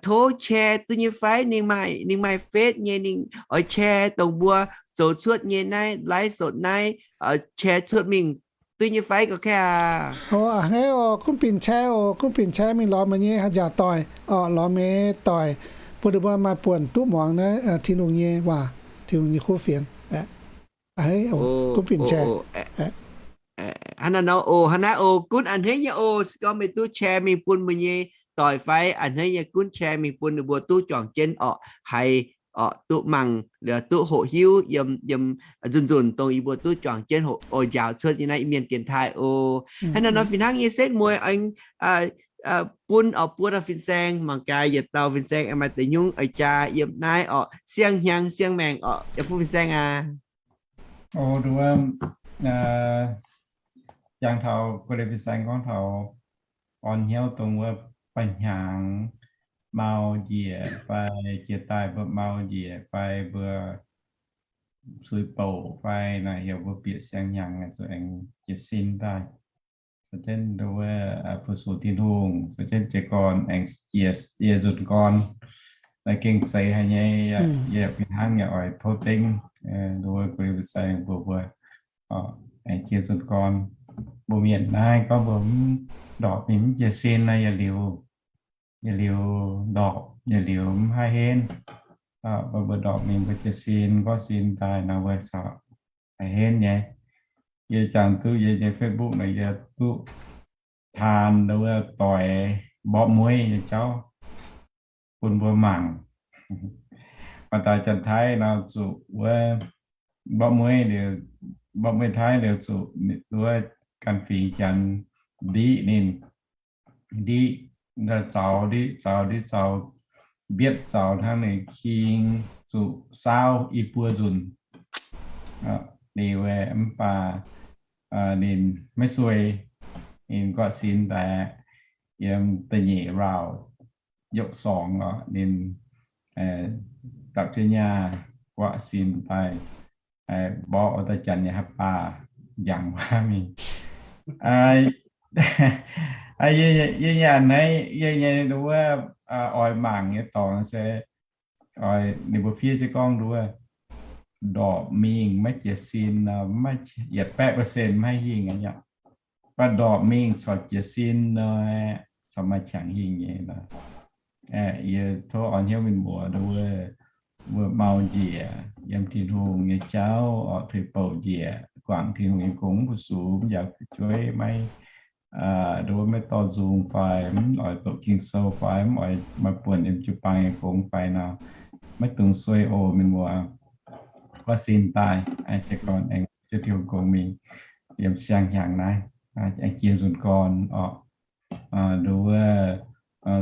tov share duqv nyei fai? Ninh maaih, ninh maaih Face nyei, ninh oix share dongh mbuo zoux cuotv nyei naaiv live sổ naaiv, share cuotv mingh duqv nyei fai gorqv-kaeqv aac? Oc, a'hneiv oc, gunv binc share oc, gunv binc share mingh lorz meih nyei haaix nziaauc doic orqc, lorz meih doic, bun ninh mbuo maaih buonc duqv muangx naaiv Tin-Hungh nyei waac, Tin-Hungh nyei kuv fienx. Gunv binc share. Hnangv naaiv nor oc, hnangv naaiv oc, gunv a'hneiv nyei oc. Se gorngv meih duqv share mingh bun meih nyei doic fai a'hneiv nyei gunv share mingh bun ninh mbuo duqv juangc jienv orqc, haiz orqc, duqv mangc, duqv hoqc hiuv yiem, yiem nzunc nzunc dongh yie mbuo duqv juangc jienv oc, njaaux cuotv nyei naaiv Iu-Mienh dienx taaih oc. Hnangv naaiv nor fih hnangv nyei setv mueiz aengx bun orqc buo dauh fin-saeng, mangc gaax yietc dauh fin-saeng aengx maaih deix nyungc oix jaa yiem naaiv orqc, siang-hnyangx siang-maengc orqc, Yaa Fuqv fin-saeng aac. Jangx taux guei fin-saeng gorngv taux orn hnyouv dongh wuov ba'hnyangx mau njiec fai jiex daaih mbuo mau njiec fai mbuo suix bouc fai naaic heuc mbuo bieqc siang-hnyangx zuqc aengx jiez sin daaih. Caux jienv nduov fu-sux Tin-Hungh, caux jienv jiez gorn aengx jiex, jiex nzunc gorn. Naaiv gengh zeiz haic nyei. Yie fih hnangv yaac oix tov dengv nduov guei fin-saeng mbuox mbuo aengx jiex nzunc gorn. Mbuo mienh naaiv gorngv mbuo mv ndorpc mingh mv jiez sin naaiv, yietc liuz, yietc liuz ndorpc, yietc liuz mv haih henv. Mbuo ndorpc mingh mbuo jiez sin, nqorngv sin daaih nor mbuo corc haih henv nyei. Yie jangx duqv yie nyei Facebook naaic yie duqv taan wuov doix mborqv mueiv nyei jauv bun mbuo mangc. Maaih daaih Janx-Taiv nor zuqc wuov mborqv mueiv liuz, mborqv mueiv Taiv liuz zuqc wuov ganh fingx Janx ndiqv ninh, ndiqv zaux ndiqv zaux ndiqv zaux, mbietv zaux hnangv ninh king zuqc saauv i buo nzunc liuz, mv baac ninh maiv suei. Ninh guaatv sin daaih yiem da'nyeic round, yopv sorngx oc, ninh dapv jienv nyaah guaatv sin daaih, mborqv wuov dauh janx nyei haaix baac njangx waac mingh. Yie nyei a'hneiv, yie nyei wuov oix mangc nyei dorngx se, ninh mbuo fiev jienv gorngv nduov, ndorpc mingh maiv jiez sin nor, maiv yietc baeqv percent maiv hingh aqv. Mv baac ndorpc mingh corc jiez sin nor, corc maaih qangx hingh nyei. Yie tov orn hnyouv mienh muoz nduov, mbuo mau njiec yiem Tin-Hungh nyei jauv oc, tuix bouc njiec guangc Tin-Hungh nyei gong, mv fu-sux, mv njaaux fu'jueiv, maiv nduov maiv dorh nzung fai mv oix doqc Ging-Sou fai mv oix maaih buonc yiem jiu-baang nyei gong fai nor, maiv dungx suei oc mienh muoz. Guaatv sin daaih, jiez gorn aengx jienv Tin-Hungh gong mingh, yiem siang-hnyangx naaiv aengx jiex nzunc gorn oc. Nduov,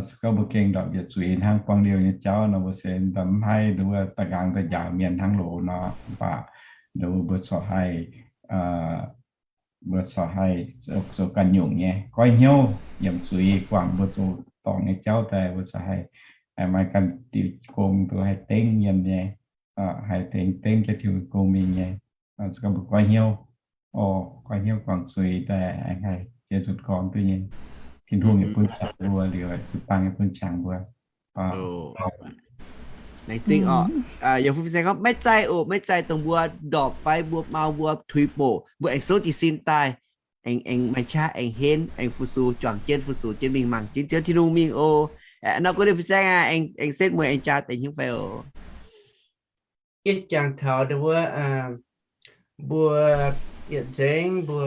se gorngv mbuo gengh ndorpc yietc zuiz hnangv buangh liouh nyei jauv nor, mbuo se mv haih nduov da'nqaang da'njaaux mienh hnangv loz nor, mv baac nduov mbuo corc haih, mbuo corc haih zoux ganh nyungc nyei goiv hnyouv yiemc zuiz guangc mbuo zoux dorngc nyei jauv daaih, mbuo corc haih maaih ganh diuh gong duqv haih dengv mienh nyei, haih dengv, dengv jienv Tin-Hungh gong mingh nyei. Mbuo goiv hnyouv, goiv hnyouv guangc zuiz daaih aengx haih jiex nzunc gorn duqv nyei. Tin-Hungh yaac bun qangx mbuo liuz, jiu-baang yaac bun qangx mbuo. Laengz zingh oc. Yiem fu-sux gorngv maiv zeiz oc, maiv zeiz dongh mbuo ndorpc fai mbuo mau mbuo tuix bouc mbuo aengx souv jiez sin daaih, aengx, aengx maaih qaqv aengx henv aengx fu-sux, juangc jienv fu-sux jienv mingh mangc jienv Ziouv Tin-Hungh mingh oc. Nor gorngv liuz fu-sux aengx, aengx setv mueiz aengx jaa deix hnyouv fai oc. Yie jangx taux ndon wuov, mbuo yietc nzengc mbuo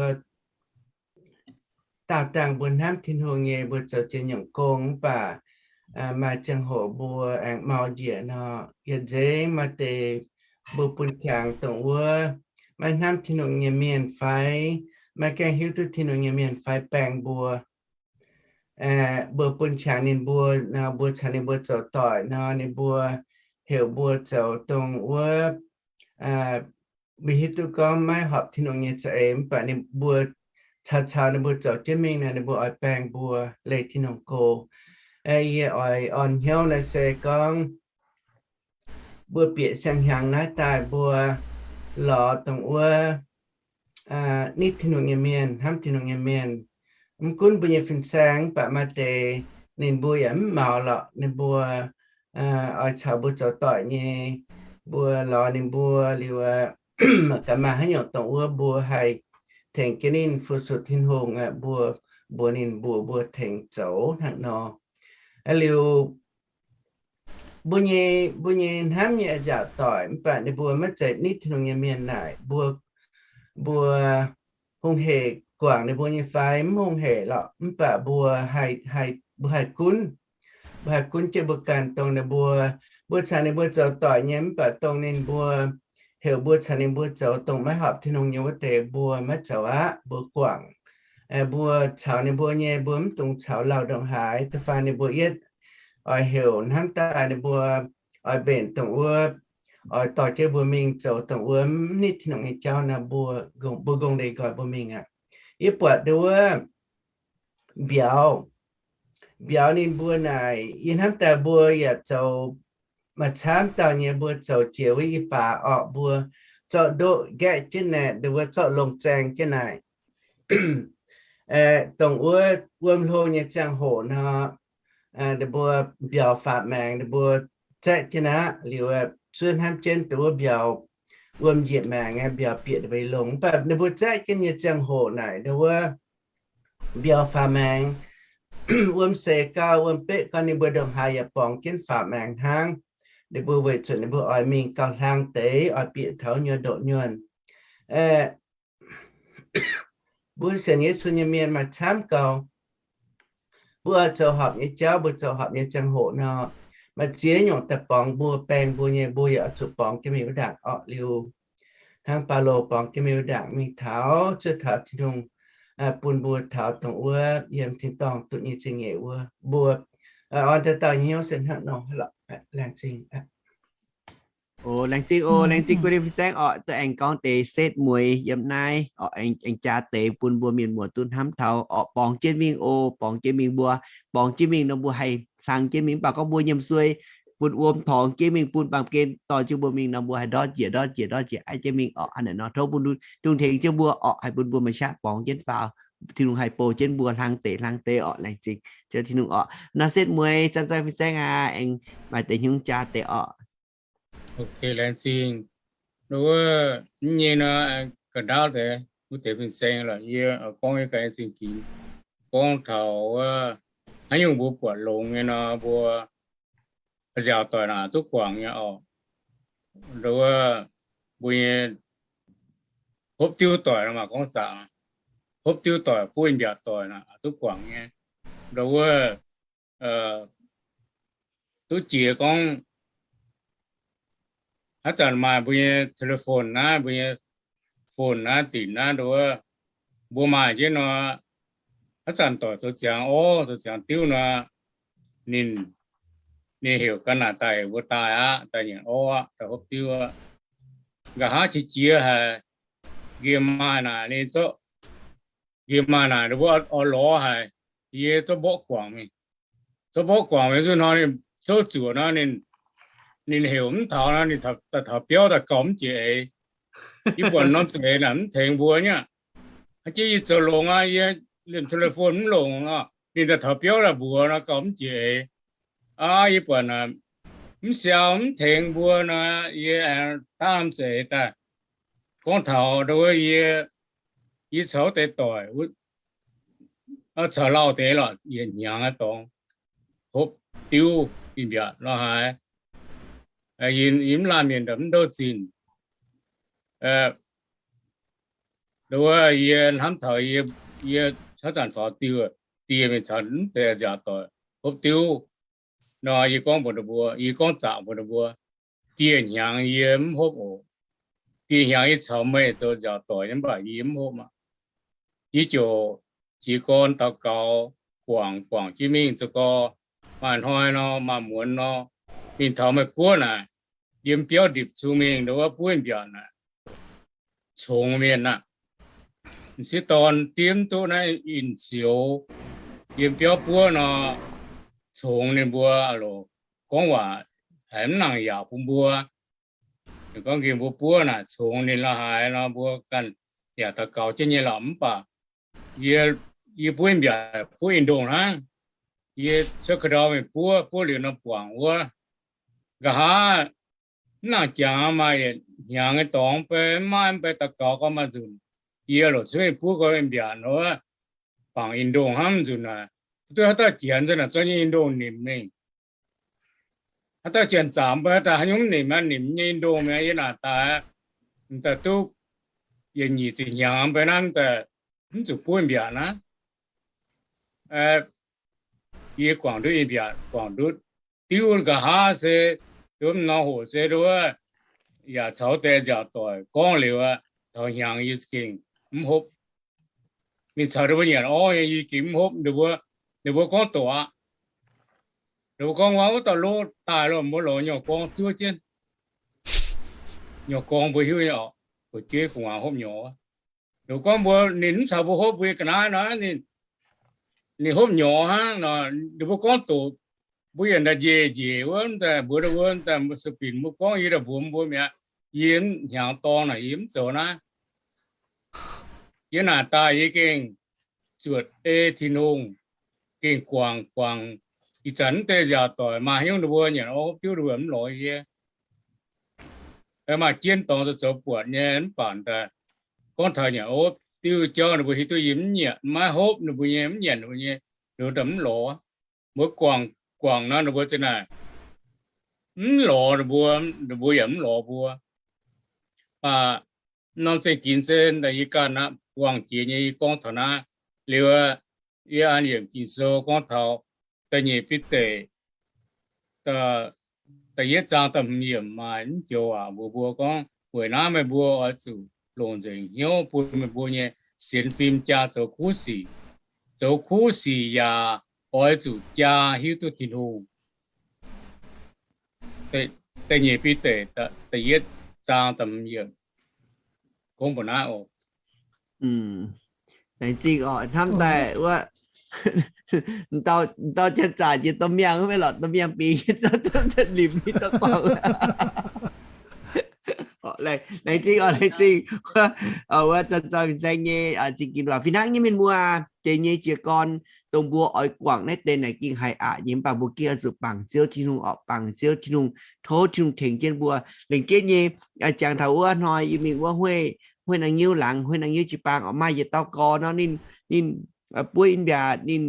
daauh dangh mbuo hnamv Tin-Hungh nyei, mbuo zoux ziex nyungc gong mv baac maaih ziangh hoc mbuo aengx mau njiec nor, yietc nzengc maaih deix mbuo bun qangx dongh wuov maiv hnamv Tin-Hungh nyei mienh fai maiv gaengh hiuv duqv Tin-Hungh nyei mienh fai baeng mbuo. Mbuo bun qangx ninh mbuo nor, mbuo caux ninh mbuo zoux doic nor, ninh mbuo heuc mbuo zoux dongh wuov mbuo hiuv duqv gorngv maiv horpc Tin-Hungh nyei za'eix, mv baac ninh mbuo caux caux ninh mbuo zoux jienv mingh nor, ninh mbuo oix baeng mbuo leih Tin-Hungh go. Yie oix orn hnyouv naaiv se gorngv mbuo bieqc siang-hnyangx naaiv daaih mbuo lorz dongh wuov nitv Tin-Hungh nyei mienh, hnamv Tin-Hungh nyei mienh. Mv gunv mbuo nyei fin-saeng mv baac maaih deix ninh mbuo yaac mv maux lorqc, ninh mbuo oix caux mbuo zoux doic nyei, mbuo lorz ninh mbuo liuz, gaax maaih haaix nyungc dongh wuov mbuo haih tengx jienv ninh fu-sux Tin-Hungh, mbuo mbuox ninh mbuox mbuo tengx zoux hnangv nor. Liuz mbuo nyei, mbuo nyei hnamv nyei a'nziaauc doic mv baac ninh mbuo maiv zeiz nitv Tin-Hungh nyei mienh naaic, mbuo, mbuo hungh hec guangc ninh mbuo nyei fai mv hungh hec lorqc, mv baac mbuo haih, mbuo haih gunv, mbuo haih gunv jienv mbuo ganh dongh ninh mbuo, mbuo caux ninh mbuo zoux doic nyei mv baac dongh ninh mbuo heuc mbuo caux ninh mbuo zoux dongh maiv horpc Tin-Hungh nyei wuov deix mbuo maiv zoux aqv, mbuo guangc. Mbuo caux ninh mbuo nyei, mbuo mv dungx caux lauh ndongc haaix. Da'faanh ninh mbuo yietv oix heuc hnamv daaih ninh mbuo oix mbenc dongh wuov, oix dorh jienv mbuo mingh zoux dongh wuov mv nitv Tin-Hungh nyei jauv nor, mbuo, mbuo gong deix nqoi mbuo mingh aqv. Yie buatc ndon wuov mbiauz, mbiauz ninh mbuo naaic, yie hnamv daaih mbuo yaac zoux maaih camv dauh nyei, mbuo zoux jiex wuov i baac orqc, mbuo zorqv ndoqv nqaeqv jienv naaic, ndon wuov zorqv longc zaeng jienv naaic. Dongh wuov wuom hlo nyei ziangh hoc nor, ninh mbuo mbiauz faatv maengx, ninh mbuo zaeqv jienv aqv. Liuz zuov hnamv jienv dongh wuov mbiauz wuom njiec maengx, mbiauz bieqc ninh mbuo longx. Mv baac ninh mbuo zaeqv jienv nyei ziangh hoc naaic, ndon wuov mbiauz faatv maengx, wuom seix gau, wuom beqv gau, ninh mbuo ndongc haaix yaac borngz jienv faatv maengx hnangv. Ninh mbuo weic zuqc ninh mbuo oix mingh gauh hlang deix, oix bieqc taux nyuonh ndoqc nyuonh. Mbuo sienx Yesu nyei mienh maaih camv gau. Mbuo oix zoux horpc nyei jauv, mbuo zoux horpc nyei ziangh hoc nor, maaih ziex nyungc daaih borngz mbuo, baeng mbuo nyei, mbuo yaac oix zuqc borngz jienv mingh wuov ndaangc orqc. Liuz hnangv Baulo borngz jienv mingh wuov ndaangc mingh taux, zuov taux Tin-Hungh bun mbuo taux dongh wuov yiem tin-dorngh duqv nyei zingh nyeic wuov mbuo oix dauh dauh hnyouv se hnangv nor lorqc. Laengz zingh. O, laengz zingh o, laengz zingh guv deix fin-saeng orqc, duqv aengx gorngv deix setv mueiz yiem naaiv orqc, aengx jaa deix bun mbuo mienh muoz duqv hnamv taux orqc, borngz jienv mingh o, borngz jienv mingh mbuo, borngz jienv mingh nor mbuo haih hlang jienv mingh, mv baac gorngv mbuo nyiemc suei bun wuom torngx jienv mingh, bun baamh gen dorh jienv mbuo mingh nor mbuo haih ndortv njiec ndortv njiec ndortv njiec aiv jienv mingh orqc. Hnangv naaic nor tov bun Tin-Hungh tengx jienv mbuo orqc, haih bun mbuo maaih qaqv borngz jienv faaux. Tin-Hungh haih bou jienv mbuo hlang deix hlang deix orqc. Laengz zingh Ziouv Tin-Hungh orqc. Nor setv mueiz zanc zanc fin-saeng aac, aengx maaih deix hnyouv jaa deix orqc. Laengz zingh. Wuov nyei nor, ga'ndaauv deix wuov deix fin-saeng lorqc, yie gorngv nyei ga'naaiv zingh ginx, gorngv taux wuov haaix nyungc mbuo buatc longx nyei nor, mbuo nziaauc doic naaic duqv guangc nyei orqc. Nduov mbuo nyei hopv diuv doic nor maaih gorngv zaqc, hopv diuv doic, buov in-mbiaatc doic naaic duqv guangc nyei. Nduov duqv jiex gorngv haaix zanc maaih mbuo nyei telephone naaiv, mbuo nyei phone naaiv, dinc naaiv, nduov mbuo maaih jienv nor, haaix zanc doic zoux ziangx orv, zoux ziangx diuv nor, ninh, ninh heuc gan naaic daaih, heuc mbuo daaih aqv, daaih nyanc orv aqv, daaih hopv diuv aqv. Nqa'haav qiex jiez haic, nqemh maaih naaic ninh zorqv, nqemh maaih naaic ninh mbuo oix lorz haic, yie zorqv mborqv guangc mingh. Zorqv mborqv guangc mingh nzunc hnoi ninh zouv zuoqc nor, ninh heuc mv taux nor, ninh daaih taux biauv daaih gauh mv jiex eix. Yie buatc norm za'eix naaic mv tengx mbuo nyei aqv. Aa, jiex yie zoux longx aqv, yie liemh telephone mv longx nor, ninh daaih taux biauv daaih mbuox nor gauh mv jiex eix. Aa, yie buatc naaic mv siau mv tengx mbuo nor, yie aengx daav norm za'eix daaih gorngv taux wuov yie, yie caux deix doic, caux lauh deix lorqc, yietc hnyangx aqv dorngx hopv diuv in-mbiaatc lo haaix. Yie mv laanh mienh nda'mv ndouv zinh. Nduov yie hnamv taux yie, yie haaix zanc faaux diuh, dieh mingh caux mv deix nziaauc doic hopv diuv nor, yie gorngv mbuox ninh mbuo, yie gorngv zaqc mbuox ninh mbuo, dieh hnyangx yie mv hopv oc. Dieh hnyangx yie caux meih zoux nziaauc doic nyei, mv baac yie mv hopv aqv. Yie ziouc jiez gorn daux gaux, guangc guangc jienv mingh, zoux gorx maaih hnoi nor, maaih muonz nor, mingh taux meih guoqv naaic, yiem biauv ndipc zung mingh nduov buov in-mbiaatc naaic, congx mienh aqv. M'sieqv dorn diev mv duqv naaiv in-sioux, yiem biauv buov nor, congx ninh mbuo loc, gorngv waac haiz mv nangc yaac bun mbuo. Gorngv nqemh mbuo buov naaic congx ninh lo haaix nor, mbuo ganh yaac daux gaux jienv nyei lorqc. Mv baac yie, yie buov in-mbiaatc buov in-ndongh hnangv. Yie cuotv ka'ndau mingh buov, buov liuz nor buangc wuov. Nqa'haav mv nangc jangx, maaih yietc hnyangx nyei dorngx mv bei, mv maaih mv bei daux gaux gorngv maaih nzunc, yie loc cuotv mingh buov gorngv in-mbiaatc nor, bangc in-ndongh hnangv nzunc naaic, duqv haaix dauh janx nzunc naaic zorqv nyei in-ndongh nimc mingh. Haaix dauh janx zaamc mv bei daaih haaix nyungc mv nimc aqv, nimc nyei in-ndongh mi'aqv. Yie naaic daaih, m'daaih duqv yietc nyic ziepc hnyangx mv bei naaiv, m'daaih mv zuqc buov in-mbiaatc naaiv. Yie guangc ndutv in-mbiaatc, guangc ndutv diuv nqa'haav se, nduov m'norm hoc se nduov, yaac caux deix nziaauc doic gorngv liuz aqv, taux hnyangx yie za'gengh mv hopv. Ninh caux ninh mbuo nyanc orv nyei, yie gengh mv hopv. Ninh mbuo, ninh mbuo gorngv doqc aqv. Ninh mbuo gorngv waac wuov dauh lov daaih lorh, mbuo lorz nyorx gorng zuov jienv. Nyorx gorng mbuo hiuv nyei orqc, fu'jueiv gu'nguaaz hopv nyorx. Ninh mbuo gorngv mbuo, ninh mv caux mbuo hopv, mbuo nyei ga'naaiv nor, ninh hopv nyorx hnangv nor. Ninh mbuo gorngv doqc, mbuo yaac daaih njiec njiec wuov, daaih mbuox ninh mbuo, daaih mbuo sueih binc mbuo gorngv, yie daaih mbuox mbuo mi'aqv, yie hnyangx dorng naaic yie mv zoux naaiv. Yie naaic daaih yie gengh zuotc ei Tin-Hungh, gengh guangc guangc. Ih zanc mv deix nziaauc doic maaih haaix nyungc ninh mbuo nyanc orv hopv diuv ninh mbuo mv lorz yie. Maaih jienv dorngx zoux zoux buatc nyei mv baac daaih gorngv taux nyanc orv hopv diuv jauv ninh mbuo hiuv duqv yie mv nyanc, maiv hopv ninh mbuo nyei, mv nyanc ninh mbuo nyei, ninh mbuo daaih mv lorz. Mbuo guangc guangc nor ninh mbuo za'naaic mv lorz ninh mbuo, ninh mbuo yaac mv lorz mbuo. Mv baac norm za'gengh se daaih yie ganh aqv, buangh jiex nyei yie gorngv taux naaiv liuz, yie an yiemc Ging-Sou gorngv taux da'nyeic Bide da'yietv zaang da'hmz yiemc maaih mv joux waac mbuox mbuo gorngv, weic naaiv meih mbuo oix zuqc longc nzengc hnyouv bun meih mbuo nyei sienx fim jaa zoux kuv sic. Zoux kuv sic yaac oix zuqc jaa hiuv duqv Tin-Hungh. Da'nyeic Bide da'yietv zaang da'hmz yiemc. Gorngv mbuo naaiv oc. Laengz zingh oc, hnamv daaih wuov, dauh janx-zaqc jiex dorh miangh maiv lorqc, dorh miangh bingx, dorh limc mingh dorh guangc. Laengz zingh oc, laengz zingh wuov, zanc-zoih fin-saeng nyei zingh ging waac. Fih hnangv nyei mienh muoz, deix nyei jiez gorn dongh mbuo oix guangc naaiv deix naaic gengh haih aqc nyei, mv baac mbuo gengh oix zuqc bangc Ziouv Tin-Hungh oc, bangc Ziouv Tin-Hungh, tov Tin-Hungh tengx jienv mbuo. Laengz jienv nyei, jangx taux wuov hnoi yie mingh wuov hueiv, hueiv naang nyiuv laangz, hueiv naang nyiuv jiu-baang oc, maaih yietc dauh gorx nor, ninh, ninh buov in-mbiaatc, ninh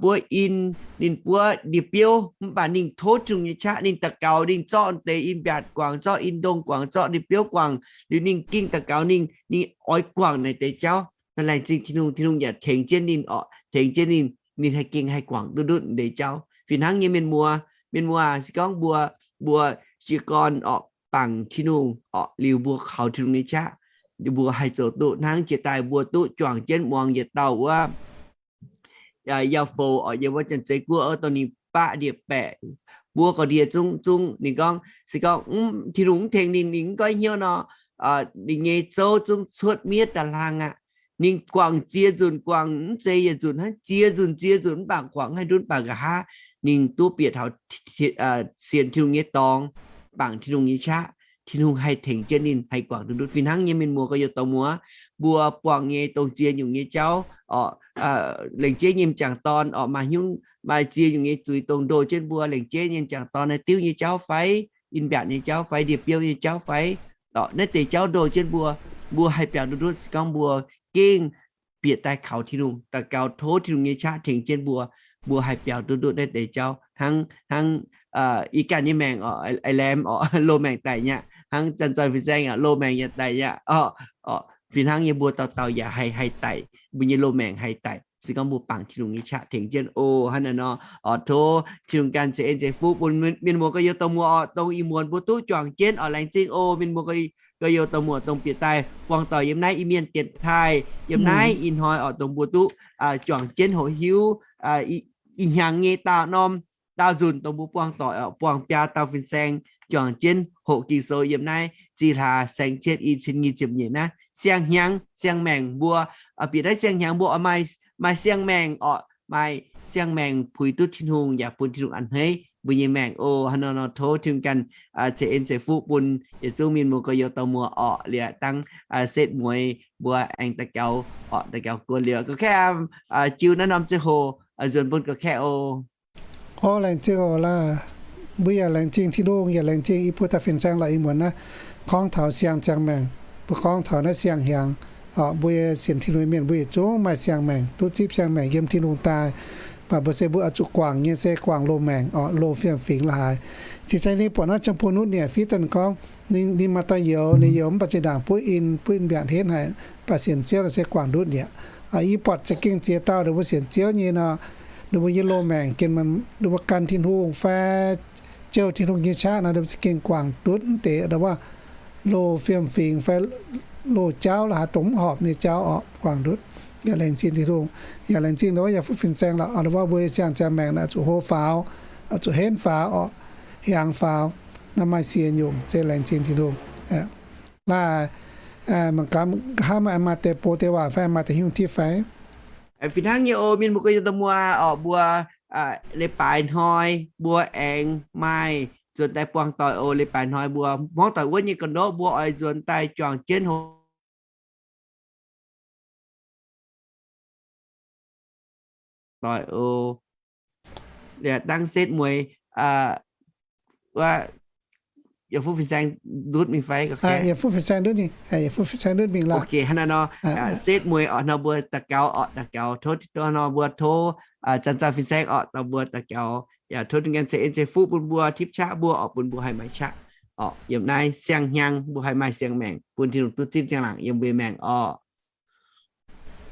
buov in, ninh buov ndie-biouv, mv baac ninh tov Tin-Hungh nyei qaqv, ninh daux gaux, ninh zorqv deix in-mbiaatc guangc, zorqv in-ndongh guangc, zorqv ndie-biouv guangc, liuz ninh gengh daux gaux, ninh, ninh oix guangc naaic deix jauv. Laengz zingh Tin-Hungh, Tin-Hungh yaac tengx jienv ninh oc, tengx jienv ninh, ninh haih gengh haih guangc duqv ndutv deix jauv. Fih hnangv nyei mienh muoz, mienh muoz, se gorngv mbuo, mbuo jiez gorn oc, bangc Tin-Hungh oc, liuz mbuo kaux Tin-Hungh nyei qaqv, mbuo haih zoux duqv hnangv jiex daaih mbuo duqv juangc jienv muangx yietc dauh wuov yauh fou oc, yiem wuov Janx-Zei guoqv oc, dongh ninh baqv ndie-baeqc, buov ga'ndiev zungv, zungv ninh gorngv, se gorngv Tin-Hungh mv tengx ninh, ninh mv goiv hnyouv nor, ninh nyei zouv zungv cuotv miev da'hlang aqv. Ninh guangc ziex nzunc, guangc mv zeiz yietc nzunc hnangv, ziex nzunc ziex nzunc mv baac guangc mv haih ndutv, mv baac nqa'haav ninh duqv bieqc taux sienx Tin-Hungh nyei dorngx, bangc Tin-Hungh nyei qaqv, Tin-Hungh haih tengx jienv ninh haih guangc duqv ndutv. Fih hnangv nyei mienh muoz gorx-youz dorh muoz, mbuo buangh nyei dongh ziex nyungc nyei jauv oc, lengc jeiv nyei m'jangc dorn oc, maaih hnyungv maaih ziex nyungc nyei zuiz dongh ndoh jienv mbuo, lengc jeiv nyei m'jangc dorn naaiv diuv nyei jauv fai, in-mbiaatc nyei jauv fai, ndie-biouv nyei jauv fai, oc, naaiv deix jauv ndoh jienv mbuo, mbuo haih biaux duqv ndutv. Se gorngv mbuo gengh bieqc daaih kaux Tin-Hungh, daux gaux tov Tin-Hungh nyei qaqv tengx jienv mbuo, mbuo haih biaux duqv ndutv naaiv deix jauv. Hnangv, hnangv ih ganh nyei maengc oc, a'lam oc, loz-maengc daic nyei aqv. Hnangv Janx-Zoih Fin-Saeng oc, loz-maengc yaac daic nyei aqv. Oc, fih hnangv nyei mbuo dauh dauh yaac haih, haih daic, mbuo nyei loz-maengc haih daic. Se gorngv mbuo bangc Tin-Hungh nyei qaqv tengx jienv oc. Hnangv naaiv nor, oc, tov Tin-Hungh ganh ceix en ceix fuqv bun mienh muoz gorx-youz dorh muoz oc, dongh ih muonz mbuo duqv juangc jienv oc. Laengz zingh oc mienh muoz gorx-youz dorh muoz dongh bieqc daaih buangh doic yiem naaiv Iu-Mienh dienx taaih, yiem naaiv ih hnoi oc, dongh mbuo duqv juangc jienv hoqc hiuv ih hnyangx nyei daauh norm daauh nzunc dongh mbuo buangh doic oc, buangh biaa dauh fin-saeng juangc jienv hoqc Ging-Sou yiem naaiv zih hlaax saeng-jietv i cin nyic ziepc nyeic naaiv. Siang-hnyangx siang-maengc mbuo, bieqc naaiv siang-hnyangx mbuo oix maaih, maaih siang-maengc oc, maaih siang-maengc puix duqv Tin-Hungh yaac bun Tin-Hungh a'hneiv mbuo nyei maengc oc. Hnangv naaiv nor tov Tin-Hungh ganh ceix en ceix fuqv bun yietc zungv mienh muoz gorx-youz dorh muoz oc. Liuz dangv setv mueiz mbuo aengx daux gaux oc, daux gaux guon liuz. Gorx-kaeqv, jiu naaiv norm ziangh hoc nzuonx bun gorx-kaeqv oc. Orv, laengz zingh oc laaix. Mbuo yaac laengz zingh Tin-Hungh, yaac laengz zingh i buo dauh fin-saeng lorqc. Ih muonz naaiv gorngv taux siang-ziangh maengc, mbuo gorngv taux naaiv siang-hnyangx. Mbuo sienx Tin-Hungh mienh mbuo yietc zungv maaih siang-maengc, duqv zipv siang-maengc yiem Tin-Hungh daaih. Mv baac mbuo se mbuo oix zuqc guangc nyei se guangc loz-maengc oc, loz fiem-fingx la'haaix. Tin-Hungh nyei buatc naaiv ziangh bun nutv nyei fiev daaih gorngv, ninh maaih dauh youz, ninh youz mv baac zinh ndaangc buov in, buov in-mbiaatc henv haic, mv baac sienx Ziouv naaic se guangc ndutv nyei. Yie buatc za'gengh ziex dauh ninh mbuo sienx Ziouv nyei nor, ninh mbuo nyei loz-maengc gengh, ninh mbuo gan Tin-Hungh fai jouh Tin-Hungh nyei qaqv nor, ninh mbuo za'gengh guangc ndutv mv deix, wuov loz fiem-fingx fai loz jauv la'haaix, dongh mv horpc nyei jauv oc, guangc ndutv. Yaac laengz zingh Tin-Hungh, yaac laengz zingh wuov yaac fuqv fin-saeng lorqc, wuov mbuo siang-ziangh maengc naaic zuqc hlo faaux, zuqc henv faaux oc, hiaangx faaux, naaiv maaih ziex nyungc se laengz zingh Tin-Hungh. Laaix, mangc gaax, nqa'haav maaih deix bou deix waac fai maaih deix hnyouv tipv fai? Fih hnangv nyei oc, mienh mbuo gorx-youz dorh muoz oc, mbuo leiz-baaix hnoi mbuo aengx maaih nzuonx daaih buangh doic oc. Leiz-baaix hnoi mbuo hmuangv doic wuov nyei ga'ndorqv mbuo oix nzuonx daaih juangc jienv hoqc doic oc. Liuz dangv setv mueiz, wuov, yaac fuqv fin-saeng ndutv mingh fai? Yaac fuqv fin-saeng ndutv mingh, yaac fuqv fin-saeng ndutv mingh laaix. Hnangv naaiv nor, setv mueiz oc, nor mbuo daux gaux oc, daux gaux tov, nor mbuo tov Janx-Zoih Fin-Saeng oc, dorh mbuo daux gaux, yaac tov Tin-Hungh ganh ceix en ceix fuqv bun mbuo, tipv qaqv mbuo oc, bun mbuo haih maaih qaqv oc, yiem naaiv siang-hnyangx mbuo haih maaih siang-maengc, bun Tin-Hungh duqv zipv ziangh laangc yiem mbuo maengc oc.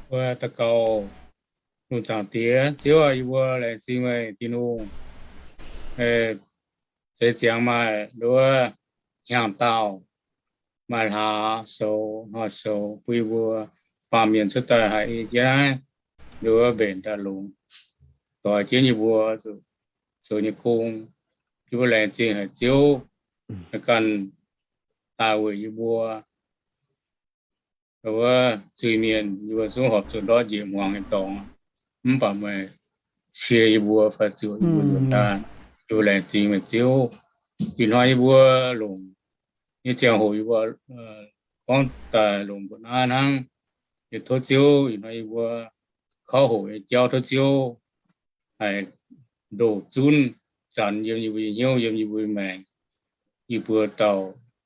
Mbuo daux gaux. Lungh zaangc Diex, Ziouv aac, yie mbuo laengz zingh meih Tin-Hungh, zeix ziangx maaih nduov hnyangx-daauh, maaih hlaax soux hnoi soux bun yie mbuo baamh mienh cuotv daaih haiz yie jienv naaiv, nduov mbenc daaih longx, doix jienv yie mbuo zoux nyei gong. Yie mbuo laengz zingh haic Ziouv, ganh daaih weic yie mbuo wuov zuiz-mienh, yie mbuo zungv horpc zuqc ndortv njiec hmuangx nyei dorngx. Mv baac meih cie yie mbuo fai zuoqc yie mbuo nzuonx daaih. Yie mbuo laengz zingh meih Ziouv. Ih hnoi yie mbuo longc nyei ziangh hoc yie mbuo gorngv daaih longc mbuo naaiv hnangv. Yie tov Ziouv ih hnoi yie mbuo kauv hoqc nyei jauv tov Ziouv haih ndoh zunv zanc yiem yie mbuo nyei hnyouv, yiem yie mbuo nyei maengc. Yie mbuo dauh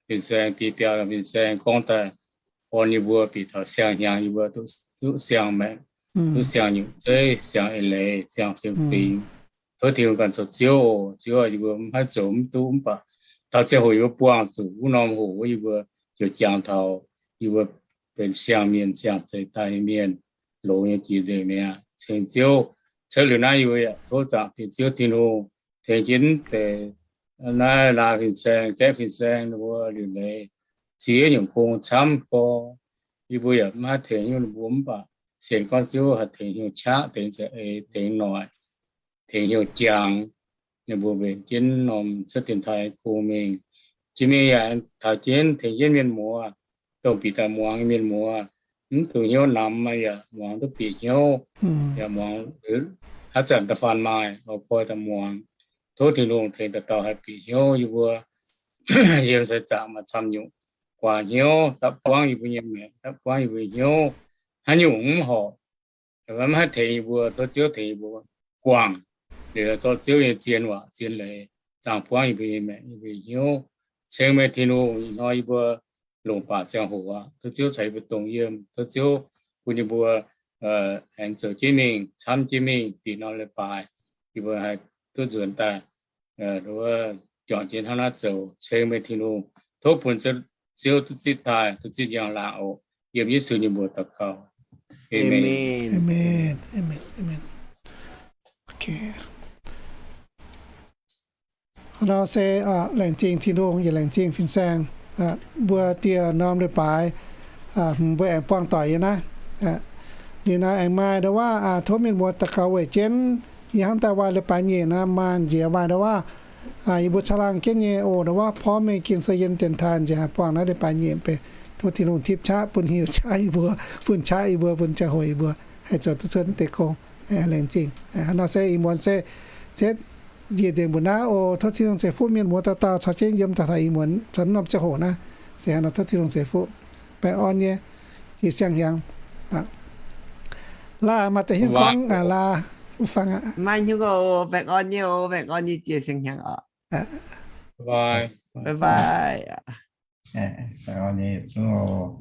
fin-saeng, biei biaa dauh fin-saeng gorngv daaih, orn yie mbuo bieqc taux siang-hnyangx yie mbuo duqv siang-maengc, duqv siang-nyungc zeiv, siang eix leiz, siang fingx-fingx. Tov Tin-Hungh ganh zoux Ziouv oc. Ziouv, yie mbuo mv haih zoux mv duqv, mv baac taux ziangh hoc yie mbuo buangh zuqc wuov norm hoc wuov, yie mbuo ziouc jangx taux yie mbuo benx siang-mienh siang-zeix daaih nyei mienh, longx nyei jiex nzengc mi'aqv. Ceng Ziouv, cuotv liuz naaiv yie mbuo yaac tov zaangc Diex Ziouv Tin-Hungh tengx jienv deix naaiv laaix fin-saeng, gaeqv fin-saeng ninh mbuo liuc leiz ziex nyungc gong camv gorx. Yie mbuo yaac mv haih tengx hnyouv ninh mbuo, mv baac sienx gorngv Ziouv haih tengx hnyouv qaqv, tengx za'eix, tengx noic, tengx hnyouv jangx. Ninh mbuo mbenc jienv norm cuotv dienx taaih gong mingh. Jiex mingh yaac taux jienv tengx jienv mienh muoz, dongh bieqc daaih muangx nyei mienh muoz, mv dungx hnyouv namx, yaac muangx duqv bieqc hnyouv, yaac muangx haaix zanc da'faanh maaih lorz koi daaih muangx. Tov Tin-Hungh tengx dauh dauh haih bieqc hnyouv yie mbuo yiem sai zaangc maaih camv nyungc guaax hnyouv dapv buangv yie mbuo nyei maengc, dapv buangv yie mbuo nyei hnyouv. Haaix nyungc mv horpc, mv haih tengx yie mbuo, tov Ziouv tengx yie mbuo guangc liuz zorqv Ziouv nyei zien waac zien leiz zaangh buangv yie mbuo nyei maengc, yie mbuo nyei hnyouv. Ceng meih Tin-Hungh, ih hnoi yie mbuo longc baac ziangh hoc aqv, tov Ziouv caux yie mbuo dongh yiem, tov Ziouv bun yie mbuo aengx zoux jienv mingh, camv jienv mingh, dingc norm leiz-baaix yie mbuo haih duqv nzuonx daaih, juangc jienv hnangv naaiv zoux. Ceng meih Tin-Hungh, tov bun Ziouv duqv zipv daaih, duqv zipv njang-laangc oc. Yiem Yesu nyei mbuox daux gaux. Aamen. Hnangv nor se laengz zingh Tin-Hungh, yaac laengz zingh fin-saeng, mbuo dieh norm leiz-baaix, mbuo aengx buangh doic yiem naaiv. Liuz nor aengx maaih ndau waac tov mienh muoz daux gaux weic jienv. Yie hnamv daaih waac leiz-baaix nyeic naaiv maaih nziex waac ndau waac, yie mbuo caangh laangh jienv nyei oc. Ndau waac porv mengh Ging-Sou yiem dienx taaih nziex haih buangh naaiv leiz-baaix nyeic benx tov Tin-Hungh tipv qaqv bun hiuv qaqv yie mbuo, bun qaqv yie mbuo, bun ziangh hoc yih mbuo haih zoux duqv cuotv deix gong. Laengz zingh. Hnangv nor se ih muonz se setv njiec nzengc mbuo naaiv oc. Tov Tin-Hungh ceix fuqv mienh muoz dauh dauh caux jienv yiem daaih taux ih muonz caux norm ziangh hoc naaiv. Se hnangv nor tov Tin-Hungh ceix fuqv. Baengh orn nyei jiex siang-hnyangx. Laaix maaih deix hiuv gorngv laaix fangx aqv. Maaih hiuv gorngv, baengh orn nyei oc, baengh orn nyei jiex siang-hnyangx oc. Baengh orn nyei yietc zungv oc.